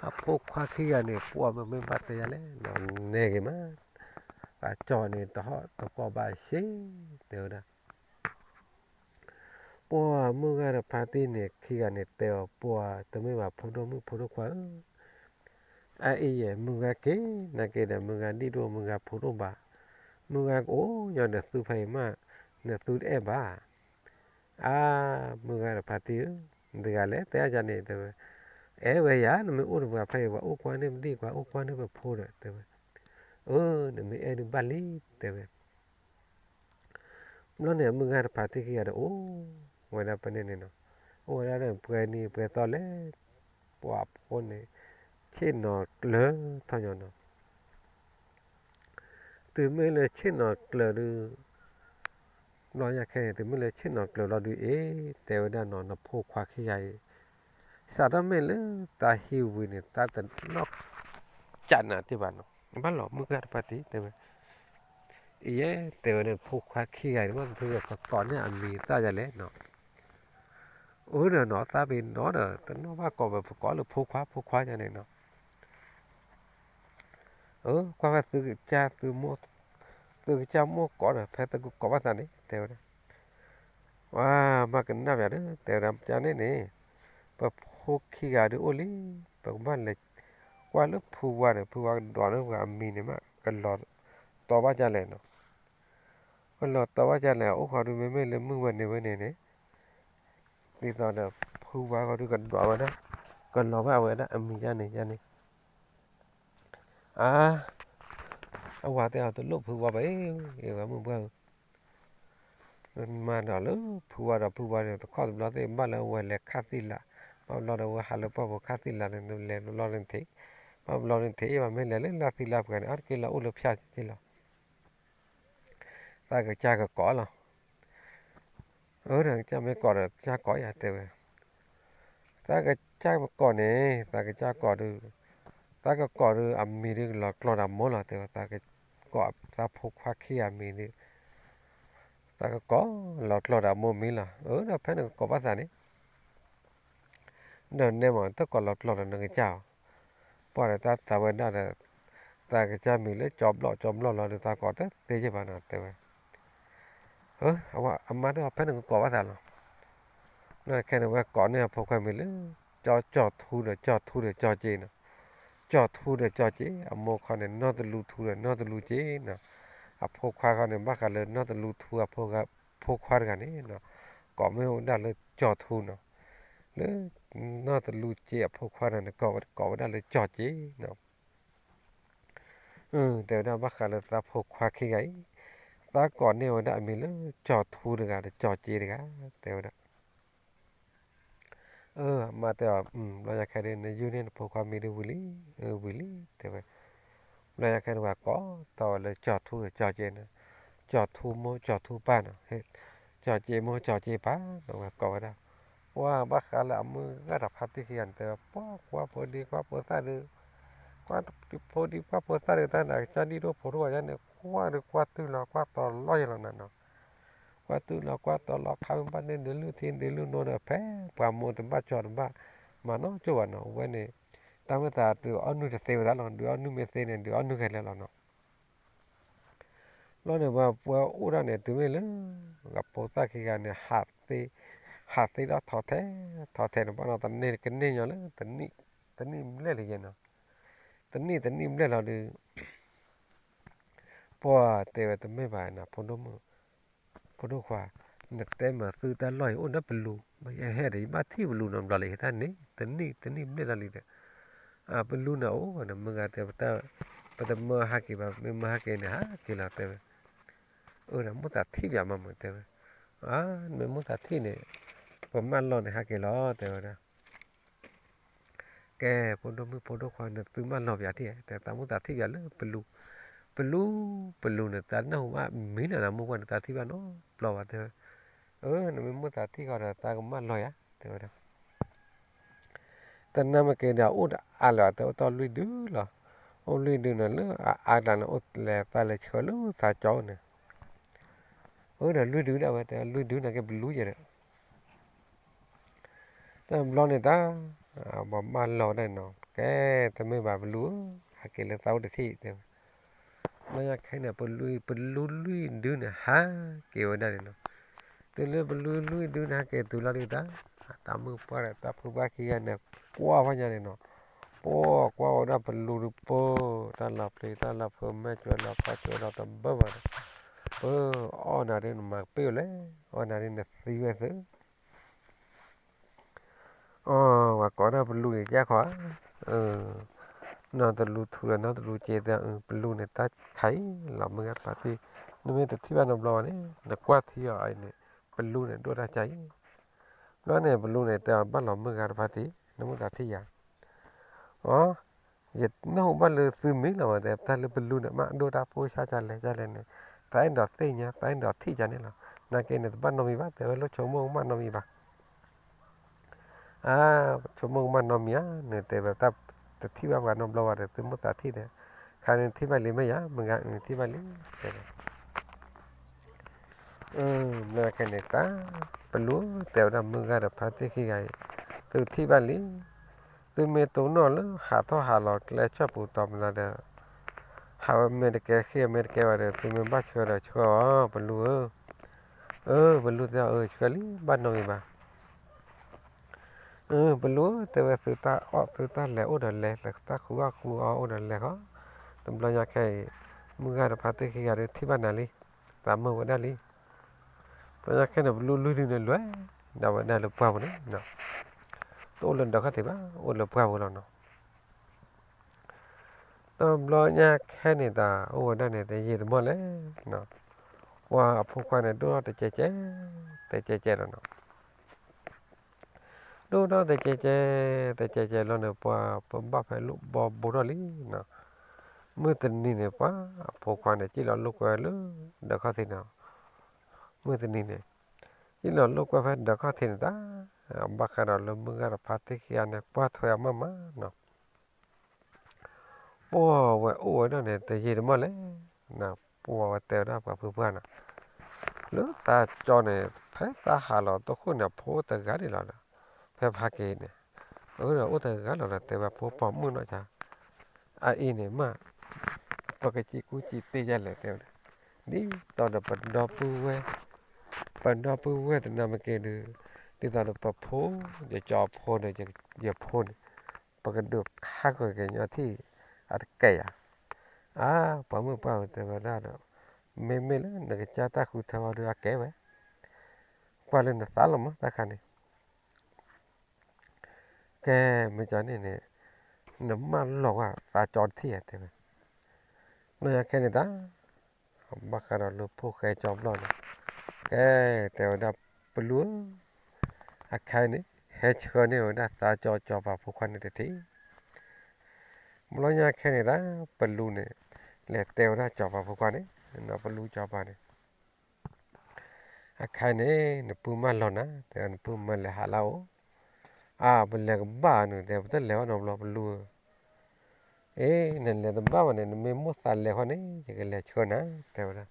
အဖိခွါခံဂၤန့ၣ် ပှၤမ့မ့ၢ်ဘၣ်တဲယၤလဲၣ်နီၤ, နဲဂ့ၤမး, တၢ်ကၠီန့ၣ် တဟီၣ်တကွီၢ်ဘၣ်ဆ့, တဲဝဲဒၣ်. ပှၤမုၢ်ဂၤဒီးဖါတံၢ်န့ၣ် ခံဂၤန့ၣ်တဲအီၤ ပှၤတမ့ၢ်ဘၣ် ဖိဒိၣ်မုၣ်ဖိဒိၣ်ခွါဧၢ, အအံၤယဲၢ် မုၢ်ဂၤက့ၤ နာ်က့ဒီး မုၢ်ဂၤဒံၣ်ဒိၣ် မုၢ်ဂၤဖိဒိၣ်ဘၣ်, မုၢ်ဂၤကအိၣ်ညီနသုဖဲအံၤမး, နသုတအဲၣ်ဘၣ်. အါ, မုၢ်ဂၤဒီးဖါတံၢ်ဧၢ, နတဂၤလဲၣ် တဲအါယၤန့ၣ် တဲဝဲ, အဲၣ်ဝဲယၤ နမ့ၢ်အိၣ်တပှၤဖဲအံၤ ပှၤအိၣ်ကွၢ်န့ၢ်ပဒံၣ် ပှၤအိၣ်ကွၢ်န့ၢ်ပဖိဒီး တဲဝဲ, အၢ နမ့ၢ်အဲၣ်ဒုးဘၣ်လံ တဲဝဲ. ဘျီန့ၣ် အမုၢ်ဂၤတဖါတံၢ်ခံဂၤဒီး အိၣ်ဝဲဒၣ်ဖဲန့ၣ်န့ၣ်နီၤ, အိၣ်ဝဲဒၣ်ဒီးပှဲၤနံၤပှဲၤသီလဲၣ်, ပှၤဖိန့ၣ် ဆ့ၣ်နီၤကျၢၤထီၣ်ညီနီၤ. တုၤမ့ၢ်လၢဆ့ၣ်နီၤကျၢၤဒုး, ဘျီယၤခဲန့ၣ် တုၤမ့ၢ်လၢဆ့ၣ်နီၤကျၢၤလီၤဒုးအ့ၣ်, တဲဝဲဒၣ်နီၤ နဖိခွါခံဂၤအံၤ စးထီၣ်မ့ၢ်လၢတၢ်ဟံၣ်ဝံၤန့ၣ် တၢ်တနီၣ်ကၢနၤတ့ၢ်ဘၣ်နီၤ, ဘၣ်လီၤမုၢ်ဂၤတဖါတံၢ် တဲဝဲ, အံၤယဲ တဲဝဲဒၣ် ဖိခွါခံဂၤအံၤ ဘၣ်သ့ၣ်သ့ၣ် ပကိးန့ၢ်အမံၤသၣ်ယၤလဲၣ်နီၤ. အၢ ဒီးနီၤ သးပ့ၤနီၤဒီး တနီၣ်ဘၣ်ကိးဝဲ ပကိးလၢဖိခွါ ဖိခွါယၤန့ၣ်နီၤ. အၢ ကွၢ်ဝဲသုကစၢ် သုမိၢ်, သုကစၢ်မိၢ်ကိးဒီး ဖဲသုကကိးဘၣ်သးန့ၣ် တဲဝဲဒၣ်. ဝဲ ဘၣ်ကနၣ်ပၠးဒီး တဲဝဲဒၣ် ကန့ၣ်န့ၣ် ပဖိခံဂၤဒုးအိၣ်လံ, ပကဘၣ်လဲၤကွၢ်လၢဖုဝါန့ၣ် ဖုဝါကဒွးန့ၢ်ပှၤအမံၤန့ၣ်မး ကလီၤတီဘၣ်ဒ်လဲၣ်နီၤ. ကလီၤတီဘၣ်ဒ်လဲၣ် အိၣ်ဃီဒုး မ့မ့ၢ်လၢမုၢ်ဝဲန့ၣ်ဝဲန့ၣ်န့ၣ် ဒ်သိးဒီး ဖုဝါဃီဒုးကဒွးဝဲဒၣ် ကလီၤဘၣ်ဝဲဒၣ်အမံၤယါန့ၣ်ယါန့ၣ်. အါ, အဝၤတဲအီၤ တလိၣ်ဖုဝါဘၣ်အံၤ, အဝဲမုၢ်ပှၢ်ဧၢ, မၤဒီးလၢဖုဝါဒီး ဖုဝါန့ၣ် တခီတဘျီသ့ၣ် ဘၣ်လၢအဝဲလဲၤခါသံလး, ဘၣ်ဘျီဒီး အဝဲဟးလၢပှၢ်ပူၤခါသံလးန့ၣ် လဲၤတဘျီန့ၣ်ထံး, ဘၣ်ဘျီန့ၣ်ထံး ဘၣ်မ့ၢ်လဲၤလၢလၢသံလးပှဲၤန့ၣ် အါတက့ၢ်လၢအိၣ်လၢဖၠၣ်က့လီၤ. သးကစၢ်ကကိးလီၤ. အၢ ဒီးကစၢ်မ့ၢ်ကိးဒီး ကစၢ်ကိးယၤတဲဝဲ, သးကစၢ်မ့ၢ်ကိးန့ၣ် သးကစၢ်ကိးဒုး, သးကကိးဒုး အမံၤဒုးကလီၤကျီၢ်ဒီးမိၢ်လီၤ တဲဝဲ, သးကကိးသးဖိခွါခံဂၤမံၤဒုး, သးကကိးလီၤကျီၢ်ဒီးမိၢ်မံၤလီၤ. အၢ ဒီးဖဲနကကိးဘၣ်သးန့ၣ် ဒီးနဲမး တကိးလီၤကျီၢ်ဒီးနကစၢ်အီၤ, ပှၤဒီးတၢ်သးဝဲဒၣ်ဒီး သးကစၢ်မံၤလၢကၠီဘျီၣ်ကၠီဘျီၣ်လီၤဒီး သးကိးတသ့ယဲၢ်ဘၣ်နီၤ တဲဝဲ. အဝဲအမါတဲအီၤ ဖဲနကကိးဘၣ်သးလီၤ. လၢခဲန့ၣ် ဝဲကိးန့ၢ်အဖိခွါမံၤလၢ ကၠီ ကၠီထူဒီးကၠီထူဒီးကၠီစ့နီၤ. ကၠီထူဒီးကၠီစ့, အမိၢ်ခီန့ၣ် နီၢ်တလူထူဒီးနီၢ်တလူစ့နီၤ. အဖိခွါခီန့ၣ် ဘၣ်ဃးလၢနီၢ်တလူထူအဖိခွါတဂၤန့ၣ်နီၤ, ကိးမ့ၢ်ဝဲဒၣ်လၢကၠီထူနီၤ. လၢနီၢ်တလူစ့အဖိခွါန့ၣ် ကိးဝဲဒၣ်လၢကၠီစ့နီၤ. တဲဝဲဒၣ် ဘၣ်ဃးလၢသးဖိခွါခံဂၤအံၤ, သးကိးန့ၢ်ဝဲဒၣ်အမံၤလၢကၠီထူတဂၤဒီးကၠီစ့တဂၤ, တဲဝဲဒၣ်. အမါတဲအီၤ ဘျီယၤခဲဒုး နယုၢ်န့ၢ်နဖိခွါမံၤဒုးဝံၤလံ, ဝံၤလံ တဲဝဲ. ဘျီယၤခဲန့ၣ် ပှၤကိးထီၣ်ဝဲလၢကၠီထူဒီးကၠီစ့န့ၣ်, ကၠီထူမိၢ်ကၠီထူပၢ်နီၤ, ကၠီစ့မိၢ်ကၠီစ့ပၢ်နီၤ, ပှၤကိးဝဲဒၣ်. ပှၤဘၣ်ဃးလၢအမုၢ်ဂၤဒီးဖါတံၢ်ခံဂၤန့ၣ် တဲဝဲ ပှၤကွၢ်ဖိဒံကွၢ်ဖိသၣ်ဒုး, ကွၢ်ဖိဒံကွၢ်ဖိသၣ်ဒုး တၢ်နာ်ကစၢ်ဒံၣ်ဒိၣ်ဖိဒိၣ်ဝဲယါန့ၣ် ကွၢ်ဒုးကွၢ်တုၤလီၤကွၢ်တီၤလီၤယဲလီၤနၤနီၤ. ကွၢ်တုၤလီၤကွၢ်တီၤလီၤ ခါမ့ၢ်ဘၣ်န့ၣ် ဒုးလုၢ်ထံဒုးလုၢ်နိဒီး ဖဲပှၤမိၢ်တဘၣ်ကၠီတဘၣ် မၤနီၢ်ကၠိဘၣ်နီၤ. အဝဲန့ၣ် တၢ်မ့ၢ်သးဒုးအီၣ်နုၢ်တသ့ဝဲဒၣ်လီၤ. ဒုးအီၣ်နုၢ်မ့ၢ်သ့န့ၣ် ဒုးအီၣ်နုၢ်ခဲလၢာ်လီၤနီၤ. ဘျီန့ၣ် ပှၤပှၤအိၣ်ဒၣ်န့ၣ် တုၤမ့ၢ်လၢ အဖိသၣ်ခံဂၤန့ၣ် ဟးသ့, ဟးသ့ဒီးထီၣ်ထဲ, ထီၣ်ထဲန့ၣ် ဘၣ်နီၤ တန့ၢ်ကန့ၢ်ညီလၢ တနံၣ်ဘျဲၣ်လံယဲနီၤ. တနံၣ်တနံၣ်ဘျဲၣ်လီၤဒုး ပှၤတဲဝဲ တမ့ၢ်ဘၣ်နၤ ဖိဒိၣ်မုၣ်, ဖိဒိၣ်ခွါ, နတဲမၤသုတၢ်လီၢ်အံၤ အိၣ်ဒီးပလူ, ယဟဲဒီး ယဘၣ်ထံၣ်ပလူနီတဘျီလံ ယတၢ်န့ၣ် တနံၣ်တနံၣ်ဘျဲၣ်လီၤလံဒီး ပလူန့ၣ်အိၣ်ဝဲန့ၣ် မုၢ်ဂၤတဲ ပတမၢဟးက့ၤဘၣ်, မ့ၢ်မၢဟးက့ၤန့ၣ် ဟးက့ၤလီၤ တဲဝဲ. အၢ ဒီးမိၢ်သးထံၣ်ပၠးမးမုၢ် တဲဝဲ. အၢ နမ့ၢ်မိၢ်သးထံၣ်န့ၣ် ပမၢလီၤန့ၣ်ဟဲက့ၤလီၤ တဲဝဲဒၣ်. ကဲ ဖိဒိၣ်မုၣ်ဖိဒိၣ်ခွါန့ၣ် သုမၢလီၤပယၤထံၣ် တဲသးမုၢ်သးထံၣ်ပယၤလၢပလူ, ပလူ, ပလူန့ၣ် တၢ်နၢ်ဟူဘၣ်မံၤန့ၣ်ဒီး မိၢ်ပှၢ်န့ၣ် သးထံၣ်ဘၣ်နီတဘျီဘၣ် တဲဝဲ. အၢ နမ့ၢ်မိၢ်သးထံၣ်ဃီဒီး သးကမၢလီၤယၤ တဲဝဲဒၣ်. တနၢ်မ့ၢ်က့ၤဒီး အိၣ်တအါလၢၤ တဲအိၣ်တ့ၢ်လွံၢ်ဒုလီၤ. အိၣ်လွံၢ်ဒုန့ၣ် လၢအအါကျါန့ၣ် အိၣ်လဲၤသးလဲၤဆှၢလၢသးကၠီန့ၣ်, အၢ ဒီးလွံၢ်ဒုဒၣ်ဝဲ တဲလွံၢ်ဒုန့ၣ်က့ၤပလူယဲဒီး တဘျီန့ၣ်တၢ် ပှၤမၢလီၤဝဲဒၣ်နီၤ, ကဲ တမ့ၢ်ဘၣ်ပလူဧၢ, ဟဲက့ၤလၢသးအိၣ်တထံၣ် တဲဝဲ. ဘျီညါခဲန့ၣ် ပလူလွံၢ်ဒုန့ၣ် ဟဲက့ၤဝဲဒၣ်န့ၣ်နီၤ. တုၤလၢပလူလွံၢ်ဒုန့ၣ် ဟဲက့ၤတုၤလီၤဒုတၢ်, တၢ်မုၣ်ပှၢ်ဒီးတၢ်ဖုပှၢ်ခံဂၤန့ၣ် ကွၢ်ဖဲညါန့ၣ်နီၤ, ပှၤကွၢ်ဝဲဒၣ်ပလူတပၢၢ်, တၢ်လီၤပျံၤတၢ်လီၤဖုး မဲာ်ကွဲလီၤဖးကွဲလီၤတဘၢဘၣ်ဒီး, ပအီၣ်နၤဒ်နမၤကပ့ၢ်ဝဲလဲၣ်, အီၣ်နၤဒ်နသံဝဲသု အီ ပှၤကိးဒၣ်ပလူန့ၣ် ကဲခီဧါ, နီၢ်တလူထူဒီးနီၢ်တလူစ့ဒီး ပလူန့ၣ် တၢ်ခါအံၤလီၤ မုၢ်ဂၤတဖါတံၢ်, နမ့ၢ်တထံၣ်ဘၣ်နီတဘျီဘၣ်န့ၣ် နကွၢ်ထံအီၤအံၤန့ၣ် ပလူန့ၣ် ဒိၣ်တၢ်ကါအံၤ. ဘျီန့ၣ် ပလူန့ၣ် တဲအီၤဘၣ်လီၤ မုၢ်ဂၤတဖါတံၢ် နမ့ၢ်တထံၣ်ယၤ အီ ယနၢ်ဟူဘၣ်လၢသုမံၤလီၤဝဲ တဲတၢ်လၢပလူန့ၣ် မ့ၢ်ဒိၣ်တၢ်ဖိဆါကလဲၣ်ကလဲၣ်န့ၣ်, သးအဲၣ်ဒိးသ့ၣ်ညါ သးအဲၣ်ဒိးထံၣ်ကန့ၣ်လီၤ. နာ်က့န့ၣ် တဘၣ်နီတမံၤဘၣ် တဲဝဲလိၣ်ဆိကမိၣ်ကမၣ်နီတမံၤဘၣ်. အါ ဆိကမိၣ်ကမၣ်နီတမံၤဧါ, နတဲဝဲတၢ်တထံၣ်ဘၣ်ပှၤနီတဘျီဘၣ်ဒီး သုမိၢ်သးထံၣ်ဒီး, ခါန့ၣ်ထံၣ်ဘၣ်လံမ့ၢ်ယၤ, မုၢ်ဂၤအုၣ်ထံၣ်ဘၣ်လံ, တဲဝဲ ဘျီခဲန့ၣ်တၢ်, ပလူတဲဝဲဒၣ် မုၢ်ဂၤဒီးဖါတံၢ်ခံဂၤအံၤ, သုထံၣ်ဘၣ်လံ, သုမ့ၢ်တိၢ်နီၣ်လၢ ဟးထီၣ်ဟးလီၤကျဲဆၢၣ်ပူၤတီၤပလၢ်ဒီး, ဟးဝဲမ့ၢ်တကဲ ဃ့ၢ်မ့ၢ်တကဲဘၣ်ဒီး သုမ့ၢ်ဘၣ်ဆှၢဒီးဆှၢအီၤ ပလူဧၢ. အၢ ပလူတဲအီၤ အၢ ဆှၢလံ ဘၣ်နီတမံၤဘၣ်. အၢ ပလူဧၢ တဲဝဲ သုတၢ်အီၣ်သုတၢ်လဲၤအိၣ်ဒီးလဲၤ, တၢ်ဃုအီၣ်ဃုအီအိၣ်ဒီးလဲၤဃီ. တဘျီညါခဲအံၤ မုၢ်ဂၤဒီးဖါတံၢ်ခံဂၤဒီးထံၣ်ဘၣ်နၤလံ, သးမုာ်ဝဲဒၣ်လံ. တဘျီညါခဲန့ၣ် ပလူလွံၢ်ဒုန့ၣ် လဲၤဒၣ်ဝဲဒၣ်လၢပှၢ်ပူၤန့ၣ်, တအိၣ်လၢဒၢးခီၣ်ထံးဘၣ်, အိၣ်လၢပှၢ်ပူၤလီၤနီၤ. တဘျီညါခဲန့ၣ်တၢ် အိၣ်ဝဲဒၣ်န့ၣ် တယံာ်တမီၢ်လဲၣ်, ပှၤအဖိခွါန့ၣ် ဒိၣ်ထီၣ်တကဲးကဲး, တကဲးကဲးလီၤနီၤ. ဒိၣ်ထီၣ်တကဲးကဲး, တကဲးကဲးလီၤန့ၣ် ပှၤပဘၣ်ဖဲလိၣ်ဘီဘိထီၣ်လံနီၤ. မုၢ်တနံၤန့ၣ် ပှၤအဖိခွါန့ၣ် စံၣ်လီၤလိာ်ကွဲလၢဒၢးခီၣ်ထံးနီၤ. မုၢ်တနံၤန့ၣ် စံၣ်လီၤလိာ်ကွဲဖဲဒၢးခီၣ်ထံးန့ၣ်တၢ်, ဘၣ်ဃးဒီးလၢမုၢ်ဂၤဒီးဖါတံၢ်ခံဂၤန့ၣ် ကွၢ်ထွဲအီၤမးမးနီၤ. ပှၤဝဲအိၣ်ဝဲဒၣ်န့ၣ် တယံာ်တမီၢ်လဲၣ်, ပှၤဝဲတဲဝဲဒၣ်ပှၤဖုပှၢ်နီၤ, လၢသးကၠီန့ၣ် ဖဲသးဟးလီၤတခိၣ်န့ၣ် အဖိအိၣ်တဂၤန့ၣ်လီၤဒီး, ဖဲဖးက့ၤန့ၣ်, အၢ ဒီးအိၣ်တဂၤလီၤဒီး တဲဝဲဖိပိာ်မုၣ်နီၢ်ဆါ, အအံၤန့ၣ်မး ပကစံးကူစံးသ့ဒ်လဲၣ် တဲဝဲဒၣ်, ဒ်သိးဒီးပဒီပုၢ်ဝဲၢ်, ပဒီပုၢ်ဝဲၢ်တနၤမ့ၢ်က့ၤဒီး, ဒ်သိးဒီးပဖိ, ယကၠီဖိဒီး ယဖိန့ၣ် ပကဒုးခါက့ၤကညီထံၣ် အတကဲယၤ. အါ ပှၤမုၣ်ပှၢ်ဝဲတဲဝဲဒၣ်ဒီး, မ့မ့ၢ်လၢနကစၢ်တၢ်ဃုထၢဝဲဒီးအကဲဝဲ, ကွၢ်လၢနသးလီၤမး တၢ်ခါန့ၣ် ကဲ မ့ၢ်ကန့ၣ်န့ၣ်, နမၢလီၤဝဲသးကၠီတထံၣ်ဧါ တဲဝဲ. ဘျီညါခဲန့ၣ်တၢ်, ဘၣ်ဃးဒီးလၢဖိၣ်ဃဲကၠီဘျီန့ၣ်, ကဲ တဲဝဲဒၣ်ပလူဧၢ, အခါအံၤန့ၣ် ဟဲဆှၢန့ၢ်ဝဲဒၣ်သးကၠီစီၤပၤဖိခွါန့ၣ်တထံၣ်. ဘျီညါခဲန့ၣ်တၢ်, ပလူန့ၣ် လဲၤတဲဝဲဒၣ်စီၤပၤဖိခွါန့ၣ်, ပလူစီၤပၤန့ၣ် အခါအံၤန့ၣ် နပုၢ်မၢလီၤနၤ, တဲနပုၢ်မၢလဲၤဟးလၢအအိၣ်. အါ ပလဲၤကဘၣ်န့ၣ် တဲပတလဲၤဘၣ်နီတဘျီ ပလူဧၢ. အ့ နလဲၤတဘၣ်ဘၣ်န့ၣ် နမ့ၢ်မိၣ်သးလဲၤဃီန့ၣ် ယကလဲၤဆှၢနၤ တဲဝဲဒၣ်.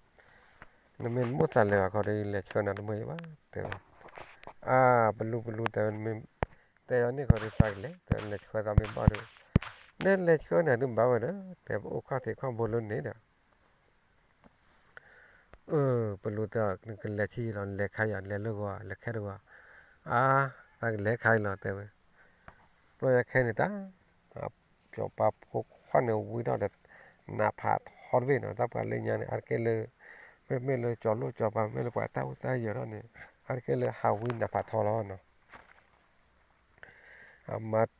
နမ့ၢ်မိၣ်သးလဲၤဘၣ်ခီဒီး ယလဲၤဆှၢနၤတမုာ်ယဘၣ် တဲဝဲ. အါ ပလူပလူ တဲဝဲ နမ့ၢ်တဲအီၤန့ၣ်ခီဒီး သးကလဲၤ တဲလဲၤဆှၢသးမ့ၢ်ဘၣ်ဒီး, နလဲၤဆှၢနၤဒုးဘၣ်ဝဲဒီး တဲပအိၣ်ခီၣ်ထံးခီၣ်ဘိလၢန့ၣ်ဒီး အၢ ပလူတဲ နကလဲၤဆံးလီၤ လဲၤခါယၤ လဲၤလၢဂီၤ လဲၤခဲတဂီၤ, အါ သးကလဲၤခါအံၤလီၤ တဲဝဲ. ဘျီယၤခဲန့ၣ်တၢ်, စီၤပၤဖိခွါန့ၣ်ဝံထီၣ်ဒီး နးဖးထီတဘ့ၣ်နီၤ, တၢ်ပှၤလၢညါန့ၣ် အါတက့ၢ်လၢ မ့မ့ၢ်လၢစီၤလိၣ်စီၤပၤ မ့ၢ်လၢပှၤတၢ်အိၣ်တၢ်ယၢၤထီၣ်န့ၣ် အါတက့ၢ်လၢဟးဝံနးဖးထီလီၤနီၤ. အမၤ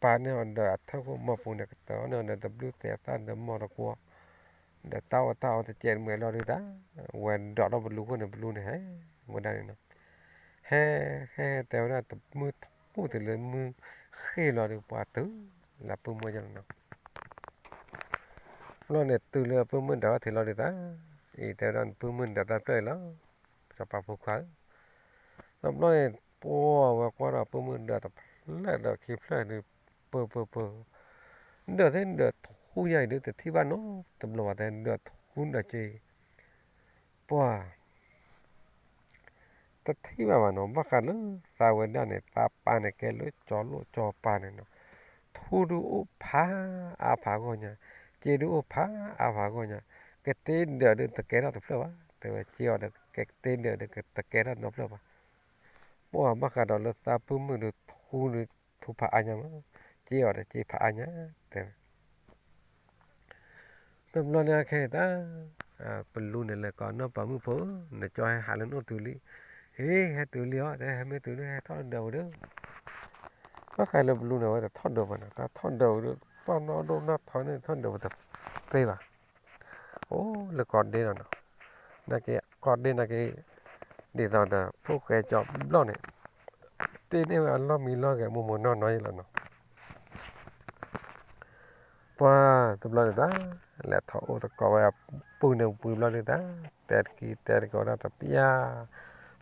ပာ်န့ၢ်အီၤဒီးအထၢၣ်ခိၣ်မီၢ်ပူၤန့ၣ် ကတၢၢ်န့ၢ်အီၤဒီးတဘျုးသဲးသၣ်ဒီးမီၢ်တကွီၢ်, ဒီးတၢ်အီၣ်တၢ်အီတစဲးတမှဲၤလီၤဒုးတၢ်, ဝဲဒိးထီၣ်ပလူခိၣ်န့ၣ် ပလူန့ၣ်ဟဲဝဲဒၣ်န့ၣ်နီၤ. ဟဲ ဟဲဟဲတဲဝဲဒၣ်တမုၢ်ထူၣ်တုၤလၢမုၢ်ဃ့ၢ်လီၤဒီး ပှၤတုၤလၢပုၢ်မုၣ်ယဲလီၤနီၤ. ဘျီန့ၣ် တုၤလၢပုၢ်မုၣ်ဒၢးထံးလီၤဒုးသး, အံၤတဲဝဲဒၣ်နပုၢ်မုၣ်ဒၢးတၢ်ဖျၢၣ်အံၤလီၤ, စီၤပၤဖိခွါဧၢ. ဒီးဘျီန့ၣ် ပှၤဝဲကွၢ်ဒီးပုၢ်မုၣ်ဒၢးတဖျၢၣ်ဒီးခံဖျၢၣ်ဒီး ပၢၢ်ပၢၢ်ပၢၢ်, ဒၢးသ့ၣ်ဒၢးထူယါအံၤဒုး တထံၣ်ဘၣ်နီတဘျီဘၣ် တဲဒၢးထူဒၢးက့ၤ, ပှၤ တထံၣ်ဘၣ်ဘၣ်နီၤ, ဘၣ်ဃးလၢသးဝဲဒၣ်န့ၣ် သးပၢ်န့ၣ်ကဲလၢကၠီလိၣ်ကၠီပၢ်န့ၣ်နီၤ, ထူဒုးအိၣ်ဖးအါဖးဂီၢ်ညါ, စ့ဒုးအိၣ်ဖးအါဖးဂီၢ်ညါ, ကသ့ဒၢးဒုးတကဲထီၣ်တဖျၢၣ်ဘၣ်, တဲဝဲစ့အီၤဒီး ကသ့ဒၢးဒုးတကဲထီၣ်နီတဖျၢၣ်ဘၣ်. ပှၤဘၣ်ဃးဒီးလၢသးပုၢ်မုၣ်ဒုးထူဒုးထူဖးအါညါမး, စ့အီၤဒီးစ့ဖးအါညါ, တဲဝဲ တဘျီန့ၣ်အခဲအံၤတၢ်, ပလူန့ၣ်လဲၤကိးနီၢ်ပၤမုၣ်ဖိဧၢ, နကၠီဟဲဟးလၢနအိၣ်တုၤလံ, ဟ့ ဟဲတုၤလံအီၤ တဲ ဟဲမ့ၢ်တုၤန့ၣ် ဟဲထီၣ်ဒၢးဝဲဒၢး, ဘၣ်ဃးလၢပလူန့ၣ် အဝဲတထီၣ်ဒၢးဘၣ်နီၤ, တၢ်ထီၣ်ဒၢးဝဲဒၢး ပှၢ်နီၣ်ဒိၣ်နီၢ်ထီန့ၣ် ထီၣ်ဒၢးဝဲတသ့ဘၣ်, အိၣ်လၢကီၢ်ဒ့လီၤနီၤ, နာ်က့ ကီၢ်ဒ့နာ်က့ ဒ်သိးဒီး ဖိၣ်ဃဲကၠီဘျီန့ၣ် တ့န့ၢ်ဝဲအလီၢ်မံလီၢ်ဂဲၤမိၢ်မိၢ်နီၢ်နီၢ်ယဲလီၤနီၤ. ပှၤတဘျီန့ၣ်တၢ်, လဲၤထီၣ်အိၣ်သကိးဝဲအပူၤန့ၣ်ပူၤဘျီန့ၣ်တၢ်, တဲတက့ၤတဲတက့ၤဝဲဒၣ်တပျၢ်,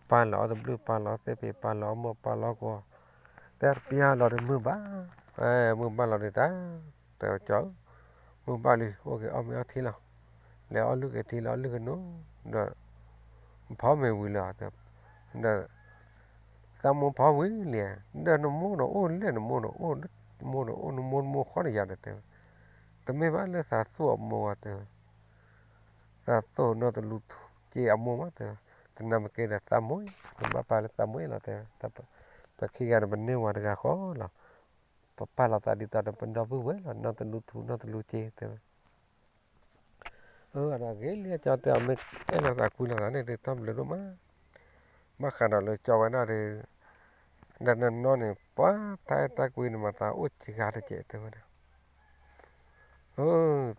ပၢ်လီၤအီၣ်တဘျုး ပၢ်လီၤသ့ၣ်ဖံး ပၢ်လီၤအီၣ်မိၢ် ပၢ်လီၤအီၣ်ကီ, တဲတပျၢ်လီၤဒီးမုၢ်ဘၣ်, မုၢ်ဘၣ်လီၤန့ၣ်တၢ်, တဲဝဲကၠီဧၢ, မုၢ်ဘၣ်လံ အိၣ်က့ၤအီၣ်မ့ၤအီထံလီၤ, လဲၤအီၣ်လုၢ်က့ၤထံလီၤ အီၣ်လုၢ်က့ၤနိ, ဒီး ဖီမ့ၤဝံၤလံ, ဒီး သးမိၢ်ဖီဝံၤလံ, ဒီးနမိၢ်ဒီးအိၣ်လၢနမိၢ်ဒီးအိၣ်, နမိၢ်ဒီးအိၣ် နမိၢ်နမိၢ်ဃီန့ၣ်ယၤဒီးတဲဝဲ, တမ့ၢ်ဘၣ်လၢသးသိၣ်အမိၢ်ဘၣ်တဲဝဲ, သးသိၣ်နီၢ်တလူထူက့အမိၢ်မးတဲဝဲ, တနၤမ့ၢ်က့ဒီးသးမိၢ်, ပဘၣ်ပာ်လၢသးမိၢ်လီၤတဲဝဲ, ပခံဂၤဒီးပန့ၢ်ဝၤတဂၤဃီလီၤ, ပပာ်လီၤသးဒ်သိးဒီးပဒီပုၢ်ဝဲၢ်လီၤ နီၢ်တလူထူနီၢ်တလူက့တဲဝဲ အဒီးဂ့ၤလံ အကၠီတဲအီၤ မ့ၢ်အဲၣ်လိာ်သးကွံလိာ်သးန့ၣ် တၢ်ဘျုးဒိၣ်မး, ဘၣ်ဃးဒီးလၢကၠီဝဲဒၣ်ဒီး, ဒီးနနီၢ်န့ၣ် ပှၤတၢ်အဲၣ်တၢ်ကွံန့ၣ်မၤသးအိၣ်စှၤတကဲးတဲဝဲဒၣ်,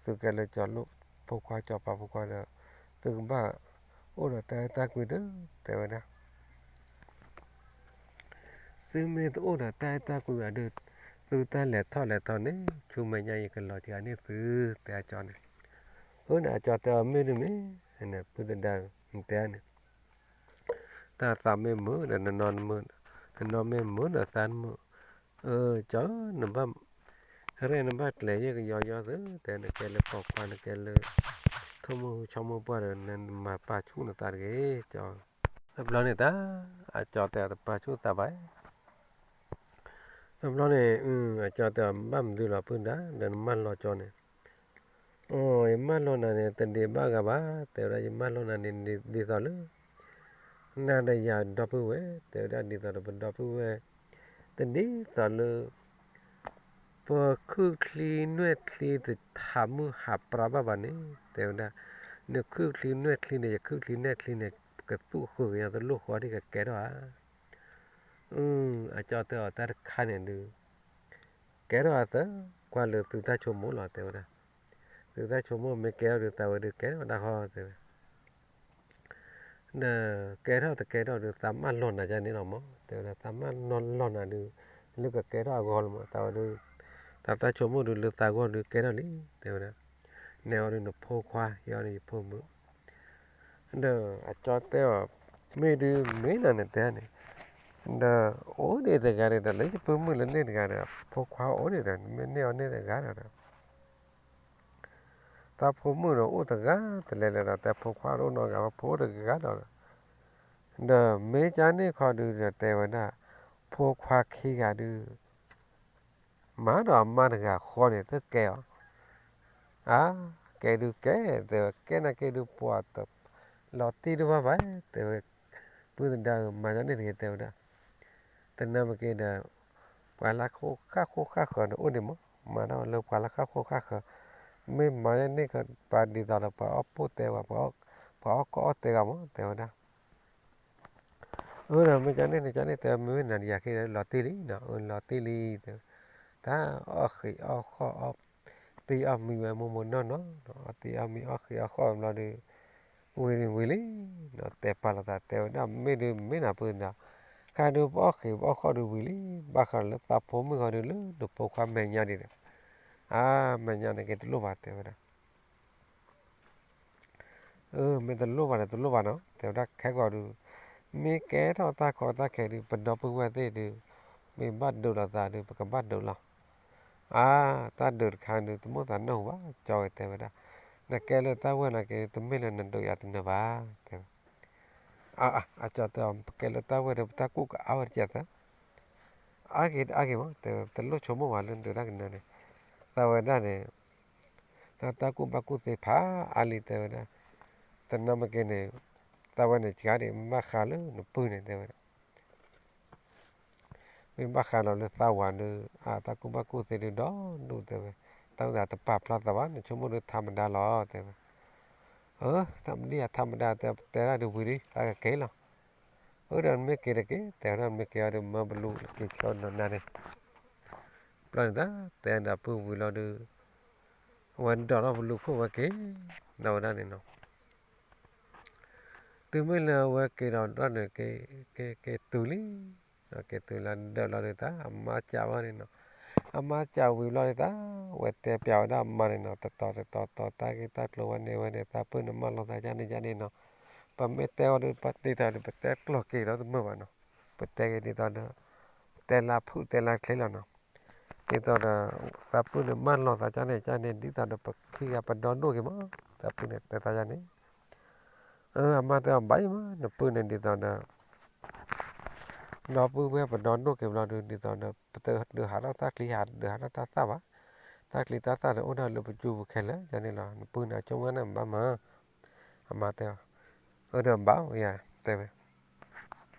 သုကဲလၢကၠီလိၣ်ဖိခွါ ကၠီပၤဖိခွါဒီး, သုကဘၣ်အိၣ်ဒီးတၢ်အဲၣ်တၢ်ကွံဒုး တဲဝဲဒၣ် သုမ့ၢ်တအိၣ်ဒီးတၢ်အဲၣ်တၢ်ကွံဘၣ်ဒီး, သုတၢ်လဲၤထီၣ်လဲၤထီန့ၣ် ဆူမဲာ်ညါယကလီၤစှၤန့ၢ်သု, တဲအကၠီန့ၣ်, အန့ၣ်အကၠီတဲအီၤမ့ၢ်ဒုးမ့ၢ်, ဖုသဒါ, နတဲန့ၣ်, တၢ်သးမ့ၢ်မုာ်ဒီးနနီၢ်မုာ်, နနီၢ်မ့ၢ်မုာ်ဒီးသးမုာ်, အၢ ကၠီဧၢ နဘၣ် ရဲၣ်နဘၣ်ကျဲၤယဲၢ်ကယီယီသု, တဲနကဲလၢပိာ်ခွါ နကဲလၢ ထိၣ်မိၢ်ဟူဆီမိၢ်ပှၢ်ဒီး နမၤပာ်ဆူၣ်နသးတဂ့ၤ, ကၠီ, တဘျီန့ၣ်တၢ်, အကၠီတဲအီၤတပာ်ဆူၣ်သးဘၣ် တဘျီန့ၣ် အကၠီတဲအီၤ ဘၣ်မနုၤလီၤဖုဒါ ဒီးနမၢလီၤကၠီန့ၣ်, အိ ယမၢလီၤနၤန့ၣ် တဒ်ဘၣ်ဂၤဘၣ်, တဲဝဲဒၣ် ယမၢလီၤနၤန့ၣ် ဒ်သိးလၢ နၤဒီးယၤဒီပုၢ်ဝဲၢ်, တဲဝဲဒၣ် ဒ်သိးဒီးပဒီပုၢ်ဝဲၢ်, တဒ်သိးလၢ ပခုၣ်ချံနွဲၣ်ချံတဟးမုၢ်ဟးပြးဘၣ်ဘၣ်န့ၣ်, တဲဝဲဒၣ်, နခုၣ်ချံနွဲၣ်ချံန့ၣ် ယခုၣ်ချံနွဲၣ်ချံန့ၣ် ကသူၣ်ဃုာ်ကညီတလိၣ်ဃီဒ်ကကဲထီၣ်ဧါ အကၠီတဲအီၤ တၢ်တခါန့ၣ်ဒုး ကဲထီၣ်အသး, ကွၢ်လၢသုတၢ်ဆိကမိၣ်လီၤ တဲဝဲဒၣ်, သုတၢ်ဆိကမိၣ်မ့ၢ်ကဲထီၣ်ဒုး သးဝဲဒုးကဲထီၣ်ဒၣ်ဃီ တဲဝဲ, ဒီးကဲထီၣ်တကဲထီၣ်ဒုး သးမၢလီၤနၤဒ်န့ၣ်လီၤမး တဲဝဲဒၣ်, သးမၢလီၤနၤဒုး လၢကကဲထီၣ်အဂီၢ်လီၤမး သးဝဲဒုး, သးတၢ်ဆိကမိၣ်ဒုး လၢသးဂီၢ်ဒုးကဲထီၣ်လံ တဲဝဲဒၣ်, နဲအီၤဒုးနဖိခွါ ယအီၤဒုးယဖိမုၣ် ဒီးအကၠီတဲအီၤ, မ့ၢ်ဒုးမ့ၢ်နၤန့ၣ်တဲန့ၣ်, ဒီးအိၣ်ဒံးတဂၤန့ၣ်ဒီး လၢယပုၢ်မုၣ်လၢန့ၣ်တဂၤဒီး ဖိခွါအိၣ်န့ၣ်ဒီး မ့ၢ်န့ၢ်အီၤန့ၣ်တဂၤဒီး, သးဖိမုၣ်ဒီးအိၣ်တဂၤတလဲၤလဲၤဒီး တဲဖိခွါအိၣ်နီတဂၤဘၣ် ဖိတဂၤဒီး, ဒီးမ့ၢ်ကန့ၣ်ခီဒုးဒီးတဲဝဲဒၣ်, ဖိခွါခံဂၤဒုး မၤဒီးအမါတဂၤဃီန့ၣ် တကဲအီၤ, အါ, ကဲဒုးကဲ, တဲဝဲ ကဲနာ်က့ဒုးပှၤတ, လီၤတံၢ်ဒုးဘၣ်ဘၣ်, တဲဝဲ, ပုၢ်သဒါဧၢ မၤဒ်န့ၣ်တဂ့ၤ တဲဝဲဒၣ်, တနၤမ့ၢ်က့ဒီး, ပှၤလၢဃိၣ်ဃၣ်ဃိၣ်ဃၣ်ဃၢၤန့ၣ်အိၣ်ဒံးမး, မၤဒ်လၢပှၤလၢဃၣ်ဃိၣ်ဃၣ်ဃၢၤ, မ့ၢ်မၤဒ်န့ၣ် ပှၤဒ်သိးဒီးပှၤအီၣ်ပိၢ်တဲဝဲ ပှၤအီၣ်ကီၢ်အီၣ်တဲဂၤမး တဲဝဲဒၣ် အၢ ဒီးမ့ၢ်ကန့ၣ်န့ၣ် ကန့ၣ်တဲ မ့ၢ်ဝဲနၤဒီးယၤခံဂၤလီၤတံၢ်လံနီၤ အၢ လီၤတံၢ်လံ တဲဝဲ, တၢ်အီၣ်ဃံးအီၣ်ဃီၣ်အီၣ်, တံၢ်အီၣ်မံဝဲမိၢ်မိၢ်နီၢ်နီၢ်နီၤ အီၣ်တံၢ်အီၣ်မံအီၣ်ဃံးအီၣ်ဃီၣ်ဘျီဒီး, ဝံၤဝံၤလံ, တဲပာ်လီၤသးတဲဝဲဒၣ် မ့ၢ်ဒုးမ့ၢ်နၤပုၢ်ဒီး, တၢ်ကါဒုးပအီၣ်ဃ့ၢ်ပအီၣ်ဃီၣ်ဒုးဝံၤလံ, ဘၣ်ဃးဒီးလၢသးဖိမုၣ်ဂီၤဒုးလၢနဖိခွါမဲာ်ညါဒံးဒီး, အါ မဲာ်ညါန့ၣ်က့ၤတလိၣ်ဘၣ်တဲဝဲဒၣ် အၢ မ့ၢ်တလိၣ်ဘၣ်ဒီးတလိၣ်ဘၣ်နီၤ တဲဝဲဒၣ်ခဲကိာ်ဒုး, မ့ၢ်ကဲထီၣ်တၢ်ကီတၢ်ခဲဒုး ပဒီပုၢ်ဝဲၢ်သ့ၣ်ဒုး, မ့ၢ်ဘၣ်ဒိးလိာ်သးဒုး ပကဘၣ်ဒိးလီၤ. အါ တၢ်ဒိးတခါဒုး တမိၣ်သးနၢ်ဟူဘၣ် ကၠီက့ၤတဲဝဲဒၣ်, နကဲလၢတၢ်ဝဲၢ်နာ်က့ တမ့ၢ်လၢနဒိးယၤတနၢၤဘၣ် တဲဝဲ အါ အါ ကၠီတဲအီၤ ပကဲလၢတၢ်ဝဲၢ်ဒီး ပတၢ်ကူၣ်ကအါဝဲတကဲးသး, အါက့ၤတအါက့ၤမး တဲဝဲ တလိၣ်ဆိကမိၣ်ဘၣ်လၢနဒိးတၢ်ကနၢၤန့ၣ်, သးဝဲဒၣ်န့ၣ် တၢ်ကူၣ်ဘၣ်ကူၣ်သ့ဖးအါလံ တဲဝဲဒၣ်, တနၢ်မ့ၢ်က့ၤန့ၣ်, သးဝဲန့ၣ်စှၤဒံး မ့ၢ်ဘၣ်ဃးလၢနပုၢ်န့ၣ် တဲဝဲဒၣ် မ့ၢ်ဘၣ်ဃးဒီးလၢသးဝၤဒုး အတၢ်ကူၣ်ဘၣ်ကူၣ်သ့ဒုးဒီဒူၣ်တဲဝဲ, တၢ်မ့ၢ်သးတပာ်ဖျါသးဘၣ် နဆိကမိၣ်ဒုးထါမဒါလီၤ တဲဝဲ, အၢ တၢ်မဒံၣ်အထါမဒါ တဲတဲဒၣ်ဒုးဝံၤလံ သးကက့ၤလီၤ, အၢဒီးနမ့ၢ်က့ၤတက့ၢ် တဲဝဲဒၣ် နမ့ၢ်က့ၤအီၤဒုး မၢပလူၤက့ၤဆှၢနၤန့ၣ်, ဘျီန့ၣ်တၢ် တဲဒၣ်ပုၢ်ဝံၤလီၤဒုး အဝဲဒိးထီၣ်ပလူၤခိၣ်ဝဲက့ၤ, ဒီးဝဲဒၣ်န့ၣ်နီၤ တုၤမ့ၢ်လၢအဝဲက့ၤဒီးဒၣ်န့ၣ် က့ၤတုၤလံ, က့ၤတုၤလၢဒၢးလီၤဒုးတၢ် အမါစံးဝဲန့ၣ်နီၤ, အမါစံးဝံၤဘျီဒုးတၢ် ဝဲတဲပျးဝဲဒၣ်အမါန့ၣ်နီၤ တတီၤတတီၤတီၤ တၢ်ဂ့ၢ်တၢ်ကျိၤဝဲန့ၣ်ဝဲန့ၣ် သးပုၢ်န့ၣ်မၢလီၤသးဒ်န့ၣ်ဒ်န့ၣ်နီၤ, ပမ့ၢ်တဲအီၤဒုး ပတဲတၢ်ဒုး ပတဲကျိာ်က့ၤဒီးတမုာ်ဘၣ်နီၤ, ပတဲက့ၤဒ်သိးဒီး တဲလၢဖုၣ်တဲလၢချ့လီၤနီၤ, ဒ်သိးဒီး သးပုၢ်န့ၣ်မၢလီၤသးဒ်န့ၣ်ဒ်န့ၣ် ဒ်သိးဒီးပခံဂၤပဒီဒိၣ်က့ၤမး, သးပုၢ်န့ၣ်တဲသးဒ်န့ၣ်, အၢ အမါတဲအီၤဘၣ်ယံၤမး နပုၢ်န့ၣ်ဒ်သိးဒီး ဒီပုၢ်ဝဲၢ်ပဒီဒိၣ်က့ၤဘျီဒုး ဒ်သိးဒီး ပတဒုးဟးထီၣ်တၢ်ချံ ဟးဒုးဟးထီၣ်တၢ်သၣ်ဘၣ်, တၢ်ချံတၢ်သၣ်ဒီးအိၣ်ဒၣ်လၢပစုပူၤခဲလၢာ် ဒ်န့ၣ်လီၤ, နပုၢ်န့ၣ်အဆိကမိၣ်န့ၣ်ဘၣ်မး, အမါတဲအီၤ, အၢ ဒီးဘၣ်ယၤ တဲဝဲ ဘျီ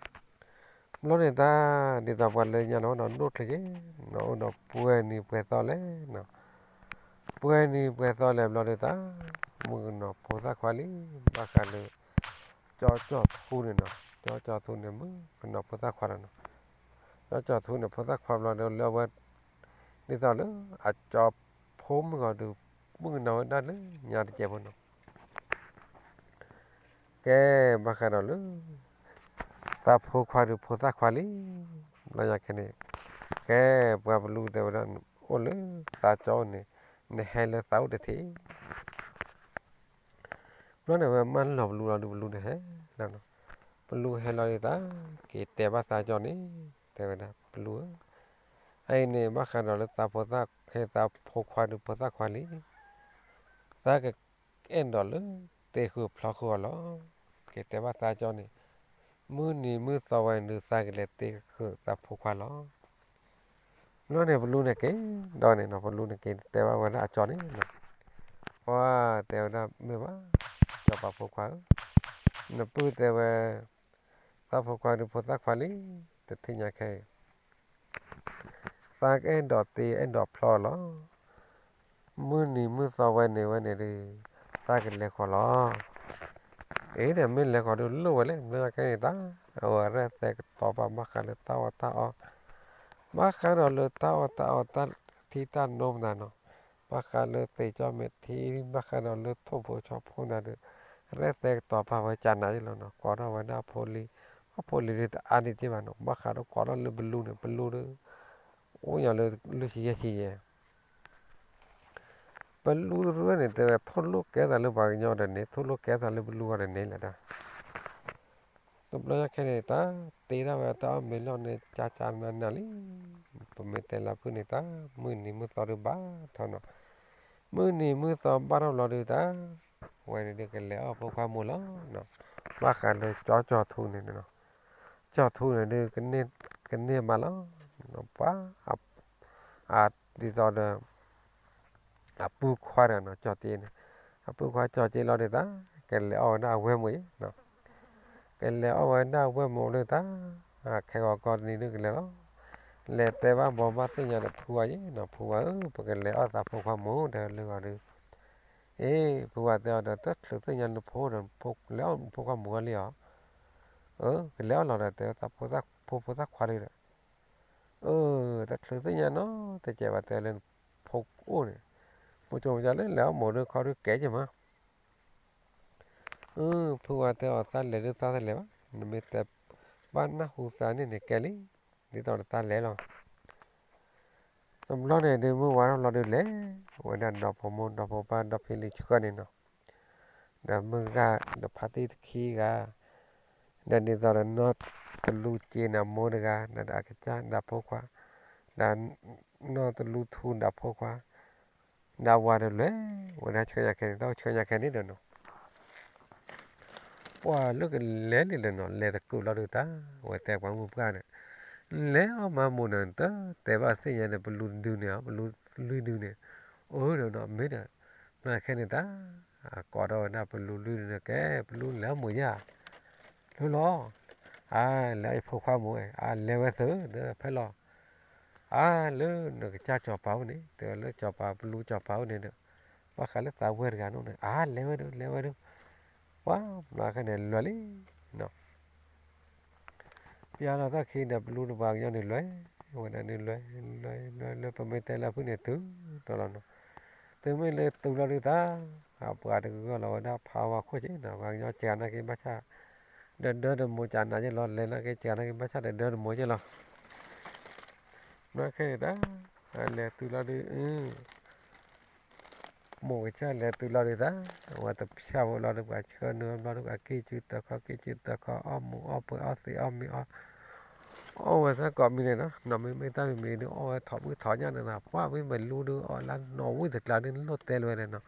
န့ၣ်တၢ် ဒ်သိးပှၤလၢညါနီၤ အိၣ်ဒီးဒိၣ်ချ့က့ၤ, နီၤအိၣ်ဒီးပှဲၤနံၤပှဲၤသီလဲၣ်နီၤ, ပှဲၤနံၤပှဲၤသီလဲၣ်ဘျီဒုးတၢ် မုၣ်ကနီၤဖိသၣ်ခွါလံ, ဘၣ်ဃးလၢ ကၠီကၠီၣ်ထူန့ၣ်နီၤ, ကၠီကၠီၣ်ထူန့ၣ် မုၣ်ကနီၤဖိသၣ်ခွါလီၤနီၤ, ကၠီကၠီၣ်ထူန့ၣ် ဖိသၣ်ခွါဘျီဒီးလၢအဝဲ ဒ်သိးလၢ အကၠီဖိမုၣ်ဂီၤဒုး မုၣ်ကနီၤဝဲဒၣ်လၢညါတကဲးဖိနီၤ ကဲ ဘၣ်ဃးဒီးလၢ သးဖိခွါဒုး ဖိသၣ်ခွါလံ, ဘျီညါခဲန့ၣ် ကဲ ပှၤပလူၤတဲဝဲဒၣ် အိၣ်လၢသးကၠီန့ၣ် နဟဲလၢသးအိၣ်တထံး, ဘျီန့ၣ်ဝဲမၢလီၤပလူၤလီၤဒုး ပလူၤန့ၣ်ဟဲလီၤနီၤ, ပလူၤဟဲလီၤဒုးတၢ် က့ၤတဲဘၣ်သးကၠီန့ၣ် တဲဝဲဒၣ် ပလူၤဧၢ, အအံၤန့ၣ် ဘၣ်ဃးဒီးလၢသးဖိသၣ် ဟဲသးဖိခွါဒုး ဖိသၣ်ခွါလံ သးကအဲၣ်ဒိးလၢ တ့ဃုာ်ဖျီဃုာ်အီၤလီၤ. က့ၤတဲဘၣ်သးကၠီန့ၣ် မုၢ်နံၤမုၢ်သီဝဲန့ၣ်ဒုး သးကလဲၤတ့ဃုာ်သးဖိခွါလီၤ. ဘျီန့ၣ် ပလူၤန့ၣ်က့ၤ ဒီးန့ၣ်နီၤ ပလူၤန့ၣ်က့ၤတဲဘၣ်ဝဲဒၣ်အကၠီန့ၣ်နီၤ, ပှၤတဲဝဲဒၣ်မ့ၢ်ဘၣ် ကၠီပာ်ဖိခွါဧၢ, နပုၢ်တဲဝဲ သးဖိခွါဒုးဖိသၣ်ခွါလံ, တထံၣ်ညါခဲအံၤ သးကအဲၣ်ဒိးတ့အဲၣ်ဒိးဖျီလီၤ. မုၢ်နံၤမုၢ်သီဝဲန့ၣ်ဝဲန့ၣ်ဒုး သးကလဲၤဃီၤလီၤ. အ့ဒီးမ့ၢ်လဲၤဃီၤဒုးလိၣ်ဝဲလဲၣ်, မ့ၢ်ကဲန့ၣ်တၢ် အဝဲရဲၣ်သဲကတီၤပာ်ဘၣ်ဃးလၢတၢ်အီၣ်တၢ်အီ, ဘၣ်ဃးဒီးလၢတၢ်အီၣ်တၢ်အီတၢ်ထံတၢ်နိမနုၤနီၤ, ဘၣ်ဃးလၢသ့ၣ်ကၠီမဲာ်ထံ ဘၣ်ဃးဒီးလၢထိၣ်ဖိဆီဖိနၤဒုး ရဲၣ်သဲကတီၤပာ်ဝဲကနၤယ့လီၤနီၤ, ကိးထီၣ်ဝဲဒၣ်ဖိလံၤ, အဖိလံၤဒုးတအါဒံးက့ဘၣ်နီၤ, ဘၣ်ဃးဒီးကိးထီၣ်လၢပလူၤန့ၣ် ပလူၤဒုး အိၣ်ယၤလၢလွံၢ်ဆံယဲၢ်ဆံယဲၢ် ပလူၤတရၢန့ၣ် တဲဝဲထိၣ်လိာ်ကဲသးလၢပှၤကညီဒီးန့ၣ် ထိၣ်လိာ်ကဲသးလၢပလူၤဂီၢ်ဒီးန့ၣ်လဲၣ်ဒၣ်. တဘျီညါခဲန့ၣ် တၢ်တ့ထီၣ်ဝဲတၢ်အီၣ်မ့ၤလီၢ်န့ၣ် ကၠါကၠါနးနးလံ. ပမ့ၢ်တဲလၢဖုၣ်န့ၣ် တၢ်မုၢ်နံၤမုၢ်သီဒုးဘၣ်ထီၣ်နီၤ. မုၢ်နံၤမုၢ်သီဘၣ်ထီၣ်ဘျီဒုးတၢ် ဝဲန့ၣ်ဒုးကလဲၤအီၣ်ဖိခွါမုာ်လီၤ. ဘၣ်ဃးလၢကၠီကၠီထူန့ၣ်နီၤ, ကၠီထူန့ၣ်ဒုး ကန့ၢ်မးလီၤ. ပှၤ ဒ်သိးဒီး အပုၢ်ခွါဒီးနီၤ ကၠီတ့န့ၣ်, အပုၢ်ခွါကၠီတ့လီၤဒုးတၢ် ကလဲၤအီၣ်ဝဲဒၣ်အဝဲၢ်မုာ်အံၤနီၤ, ကလဲၤအီၣ်ဝဲဒၣ်အဝဲၢ်မုာ်ဒုးတၢ် ခဲဂီၤကီၢ်တနံၤဒုးကလဲၤလီၤ. လဲၤတဲဘၣ်ဘီဘၣ်သ့ၣ်ညါဒီးဖုဝါယ့ၣ်နီၤ, ဖုဝါဧၢ ပကလဲၤအီၣ်သးဖိခွါမုာ်တဲလၢဂီၤဒုး, အ့ ဖုဝါတဲအီၤဒီး တချုးသ့ၣ်ညါလၢဖိဒီး လဲၤအီၣ်ဖိခွါမုာ်အီၤလံဧါ. အၢ ကလဲၤအီၣ်လီၤဒီး တဲဝဲသးဖိသၣ်ခွါဒုးဒီး အၢ တချုးသ့ၣ်ညါနီၤ တကဲးဘၣ်တဲလၢဖိအိၣ်န့ၣ်, မိၢ်ကၠိမၤကၠၢ်လၢလဲၤအီၣ်မိာ်ဒုးခီဒုးကဲက့ၤမး. အၢ ဖုဝါတဲအီၤသးလဲၤဒုးသးတလဲၤဘၣ်, နမ့ၢ်တဲ ဘၣ်နၢ်ဟူသးန့ၣ်န့ၣ်ကဲလံ, ဒ်သိးဒီးတၢ်လဲၤလီၤ. တဘျီန့ၣ်ဒုးမုၢ်ဝါထီၣ်လီၤဒုးလဲၤ, ဝဲဒၣ်ဒီဖိမိၢ်ဒီဖိပၢ်ဒီဖံလံၤဆှၢန့ၣ်နီၤ, ဒီးမုၢ်ဂၤဒီးဖါတံၢ်တခံဂၤ, ဒီးဒ်သိးဒီးနီၢ်တလူက့န့ၣ်အမိၢ်တဂၤ, ဒီးအကစၢ်ဒီးဖိခွါ, ဒီးနီၢ်တလူထူဒီးဖိခွါ, ဒီးအဝၤဒီးလဲၤ, ဝဲဒၣ်ဆှၢညါခဲန့ၣ် တၢ်ဆှၢညါခဲန့ၣ်ဒီးနီၤ ပှၤလၢကလဲၤလံလၢနီၤ လဲၤသကိးလီၤဒုးတၢ်, ဝဲတဲပှၤမုၢ်ပှၢ်န့ၣ်, လဲၤအီၣ်မၤမိၢ်န့ၣ် တတဲဘၣ်သ့ၣ်ညါန့ၣ် ပလူဒုန့ၣ် ပလူလွံၢ်ဒုန့ၣ်, အိၣ်ဒီးနီၤ မ့ၢ်ဒီး, မၤခဲန့ၣ်တၢ်, ကိးထီၣ်ဝဲဒၣ်ပလူလွံၢ်ဒုန့ၣ် ကဲ ပလူလဲၤအီၣ်မိၢ်ယါ, လၢလီၤ, အါ လဲၤအီၣ်ယဖိခွါမိၢ်, အါ လဲၤဝဲသုဒီးဖဲလီၤ, အါလၢနကစၢ်စီၤပၤအိၣ်န့ၣ် တဲဝဲလၢစီၤပၤပလူစီၤပၤအိၣ်န့ၣ်ဒီး, ဘၣ်ဃးလၢသးဝဲၢ်တဂၤနီၤန့ၣ် အါ လဲၤဝဲဒုး လဲၤဝဲဒုး, ပှၤမၤခဲန့ၣ်လဲၤလံနီၤ ပျၢ်လီၤတၢ်ခံဒီးပလူတပှၤကညီန့ၣ်လဲၤ, ဝဲဒၣ်န့ၣ်လဲၤ, လဲၤလဲၤလဲၤ ပမ့ၢ်တဲလၢဖုၣ်န့ၣ်တုၤဒီးလီၤနီၤ, တုၤမ့ၢ်လၢတုၤလီၤဒုးတၢ်, အပှၤတဂၤလီၤဝဲဒၣ်ဖးဝါခိၣ်က့နီၤ ပှၤကညီစှၤနာ်က့ဘၣ်ဆၣ်, ဒီးဒၢတမိၢ်ကနာ်က့လီၤ လဲၤနာ်က့စှၤနာ်က့ဘၣ်ဆၣ်ဒီးဒၢတမိၢ်က့လီၤ မၤခဲန့ၣ်တၢ်, လဲၤတုၤလီၤဒုး မိၢ်ကစၢ်လဲၤတုၤလီၤဒုးတၢ်, အဝဲတဖျၢၣ်ဖိလီၤဒုး ပှၤဆှၢနုာ်ဘျီဒုး ပှၤက့ၤစုတၢ်ခီ က့ၤစုတၢ်ခီ အီၣ်မူးအီၣ်ပှဲၤအီၣ်သံးအီၣ်မ့ၤအီၣ်, အီၣ်ဝဲသၣ်ကိးမံၤန့ၣ်နီၤ နီၢ်မ့မ့ၢ်တၢ်မံၤမံၤဒုး အီၣ်ဝဲထီးဘုၣ်ထီးညၣ်န့ၣ်နီၤ ပှၤမ့ၢ်မလူဒုး အီၣ်လၢနီၢ်ဝံၣ်တကျါဒုး လိၣ်တဲလၢၤဝဲန့ၣ်နီၤ,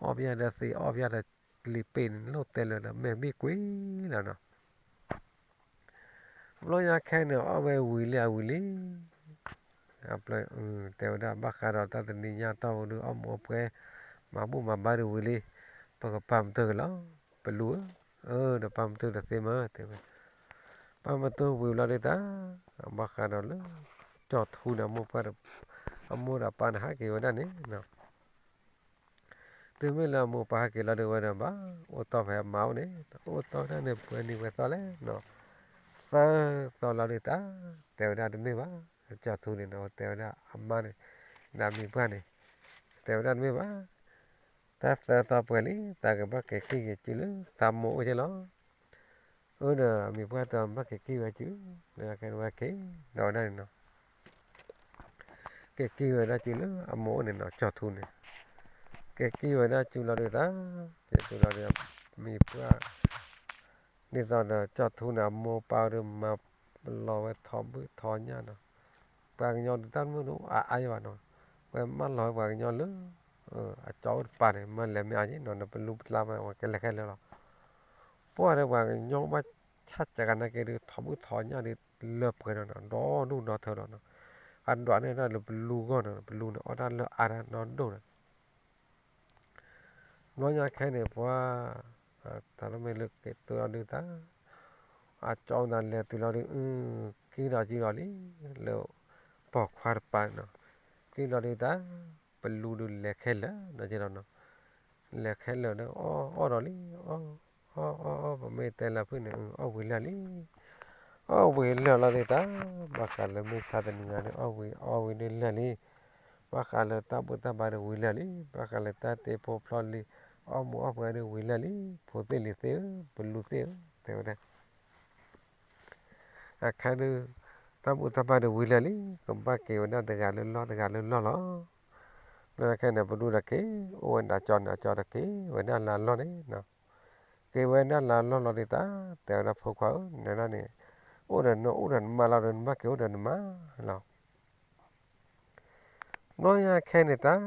အီၣ်ပယၢ်ဒီးသံး အီၣ်ပယၢ်ဒီးလံာ်ပ့ၤန့ၣ် လိၣ်တဲလၢၤဒီး မဲာ်ဘံၣ်ကွံာ်လီၤနီၤ ဘျီညါခဲန့ၣ် အီၣ်ဝဲဝံၤလံအဝံၤလံ, တဲဝဲဒၣ်ဘၣ်ဃးဒီးတၢ်တနံၤညါတီၢ်ပူၤဒုး အီၣ်မူးအီၣ်ပှဲၤ, မၤဘူၣ်မၤဘါဒုးဝံၤလံ, ပကပာ်မတုာ်က့ၤလီၤ, ပလူဧၢ, ဒီးပာ်မတုာ်တသ့မး တဲဝဲ, ပာ်မတုာ်ဝံၤလီၤဒုးတၢ်, ဘၣ်ဃးဒီးလၢ ကၠီၣ်ထူန့ၣ် အမိၢ်ပှၢ်, အမိၢ်ဒီးပၢ်န့ၣ်ဟးက့ၤဝဲဒၣ်န့ၣ် တုၤမ့ၢ်လၢအမိၢ်ပၢ်ဟဲက့ၤလီၤဒုးဝဲဒီးဘၣ်, အိၣ်တီၢ်ဖဲအမါအိၣ်န့ၣ်, အိၣ်တီၢ်ဒၣ်န့ၣ် ပှဲၤနံၤပှဲၤသီလဲၣ်နီၤ, သၢသီလီၤဒုးတၢ်, တဲဝဲဒၣ်တမ့ၢ်ဘၣ်, ကၠီၣ်ထူန့ၣ်နီၤ တဲဝဲဒၣ်အမါန့ၣ်, ဒီးအမံၤပှၢ်န့ၣ်, တဲဝဲဒၣ်တမ့ၢ်ဘၣ်, တၢ်သၢသီပှဲၤလံ သးကဘၣ်က့ၤကံၣ်က့ၤစုလၢသးမိၢ်အိၣ်က့လီၤ အၢဒီး အမံၤပှၢ်တဘၣ်က့ၤကံၣ်ဝဲစု, လၢကဲဝဲက့ၤဒီးဝဲဒၣ်န့ၣ်နီၤ, က့ၤကံၣ်ဝဲဒၣ်စုလၢအမိၢ်အိၣ်န့ၣ်နီၤ ကၠီၣ်ထူန့ၣ်, က့ၤကံၣ်ဝဲဒၣ်စုလီၤဒုးတၢ်, က့ၤစုလီၤဒုး အမံၤပှၢ်, ဒ်သိးဒီးကၠီၣ်ထူန့ၣ် အမိၢ်ပၢ်ဒုးမၤလီၤဝဲထီးဘုၣ်ထီးညၣ်နီၤ, ပှၤကညီဒုးတၢ်မုၢ်ဒုးအါအါယဘၣ်နီၤ, ပှၤမၢလီၤဝဲပှၤကညီလၢ အကၠီအိၣ်တပၤန့ၣ် မၢလဲၤမ့ၢ်အါက့နီၤ နပလူပလါမး ဝဲကလဲၤခဲလၢာ်လီၤ, ပှၤဒီးပှၤကညီဘၣ်ဆၣ်စှၤနာ်က့ဒုး ထီးဘုၣ်ထီးညၣ်ဒုးလၢပှဲၤနီၤနီၤ ဒီဒူၣ်ဒီထၢလီၤနီၤ, အဒွးန့ၢ်တၢ်လၢပလူဂီၢ်နီၤ ပလူန့ၣ်အီၣ်တၢ်လၢအါတၢ်နီၢ်ဒိၣ်နီၤ ဘျီညါခဲန့ၣ် ပှၤ တၢ်လီၢ်မ့ၢ်လၢက့ၤတုၤလီၤဒုးတၢ်, အကၠီအိၣ်သးလဲၤတုၤလီၤဒုး က့ၤဒီးက့ၤဒီးလံ လၢပိာ်ခွါတပၤနီၤ, က့ၤဒီးဒုးတၢ်, ပလူဒုးလဲၤခဲလၢာ်နီၤက့လီၤနီၤ, လဲၤခဲလၢာ်ဒီး အီၣ်အီၣ်ဒီးလံ အီၣ်အီၣ်အီၣ်အီၣ် ပမ့ၢ်တဲလၢဖုၣ်န့ၣ် အီၣ်ဝံၤလၢာ်လံ အီၣ်ဝံၤလၢာ်လီၤဒုးတၢ်, ဘၣ်ဃးလၢမုၢ်ဆါတနံၤညါဒုး အီၣ်ဝံၤအီၣ်ဝံၤဒုးလၢာ်လံ, ဘၣ်ဃးလၢတၢ်ဘူၣ်တၢ်ဘါဒုးဝံၤလၢာ်လံ, ဘၣ်ဃးလၢတၢ်တ့ဖိဖျီလံၤ အီၣ်မူးအီၣ်ပှဲၤဒုးဝံၤလၢာ်လံ, ဖိသ့ၣ်လံၤသ့ၣ်ဧၢ ပလူသ့ၣ်ဧၢ တဲဝဲဒၣ် အခါဒုး တၢ်ဘူၣ်တၢ်ဘါဒုးဝံၤလၢာ်လံ, ကဘၣ်က့ၤဝဲဒၣ်တဂၤလၢလီၢ်တဂၤလၢလီၢ်လီၤ. လၢခဲန့ၣ် ပဒူၣ်ဒီးက့ၤ အိၣ်ဝဲဒၣ်ကၠီန့ၣ် အကၠီဒီးက့ၤဝဲဒၣ်လၢလီၢ်န့ၣ်နီၤ, က့ၤဝဲဒၣ်လၢလီၢ်လီၤဒုးတၢ်, တဲဝဲဒၣ်ဖိခွါဧၢ နဒၣ်န့ၣ် အိၣ်ဒီးနအိၣ်ဒီးနမါလီၤဒီး နဘၣ်က့ၤအိၣ်ဒီးနမါလီၤ ဘျီညါခဲန့ၣ်တၢ်,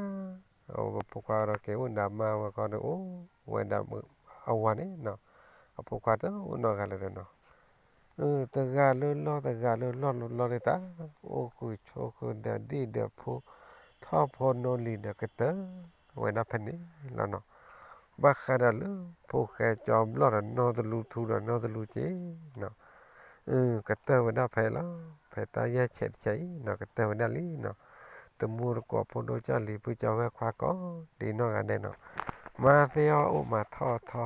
အဖိခွါဒီးက့ၤအိၣ်ဒီးအမါဝဲခီဒီး အိၣ်ဝဲဒၣ်အဝၤန့ၣ်နီၤ, အဖိခွါတအိၣ်နီတဂၤလၢၤဒီးနီၤ, တဂၤလၢလီၢ်တဂၤလၢလီၢ်လီၤလီၤဒုးတၢ်, အိၣ်ဃုာ်ဆိးဃုာ်ဒီးဒံၣ်ဒီးဖိ, ထီၣ်ဖိနီလံၤဒီးကတၢၢ်ဝဲဒၣ်ဖဲန့ၣ်လီၤနီၤ, ဘၣ်ဃးဒီးလၢဖိၣ်ဃဲကၠီဘျီၣ်ဒီးနီၢ်တလူထူဒီးနီၢ်တလူက့နီၤ ကတၢၢ်ဝဲဒၣ်ဖဲလီၤ, ဖဲတၢ်ယဲၢ်ဆဲးတဆဲးအံၤနီၤ ကတၢၢ်ဝဲဒၣ်လံနီၤ, တမူတကိးဖိဒိၣ်ကၠီလံၤဖုကၠီဝဲခွါကိးဒ်နီၢ်ဂၤဒဲးနီၤ, မၤသ့အီၣ်အိၣ်မၤထီၣ်ထီ,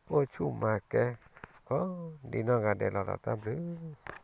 အိၣ်ဆူၣ်မၤကဲ, ကိးဒ်နီၢ်ဂၤဒဲးလီၤဒီးတၢ်ဘျုး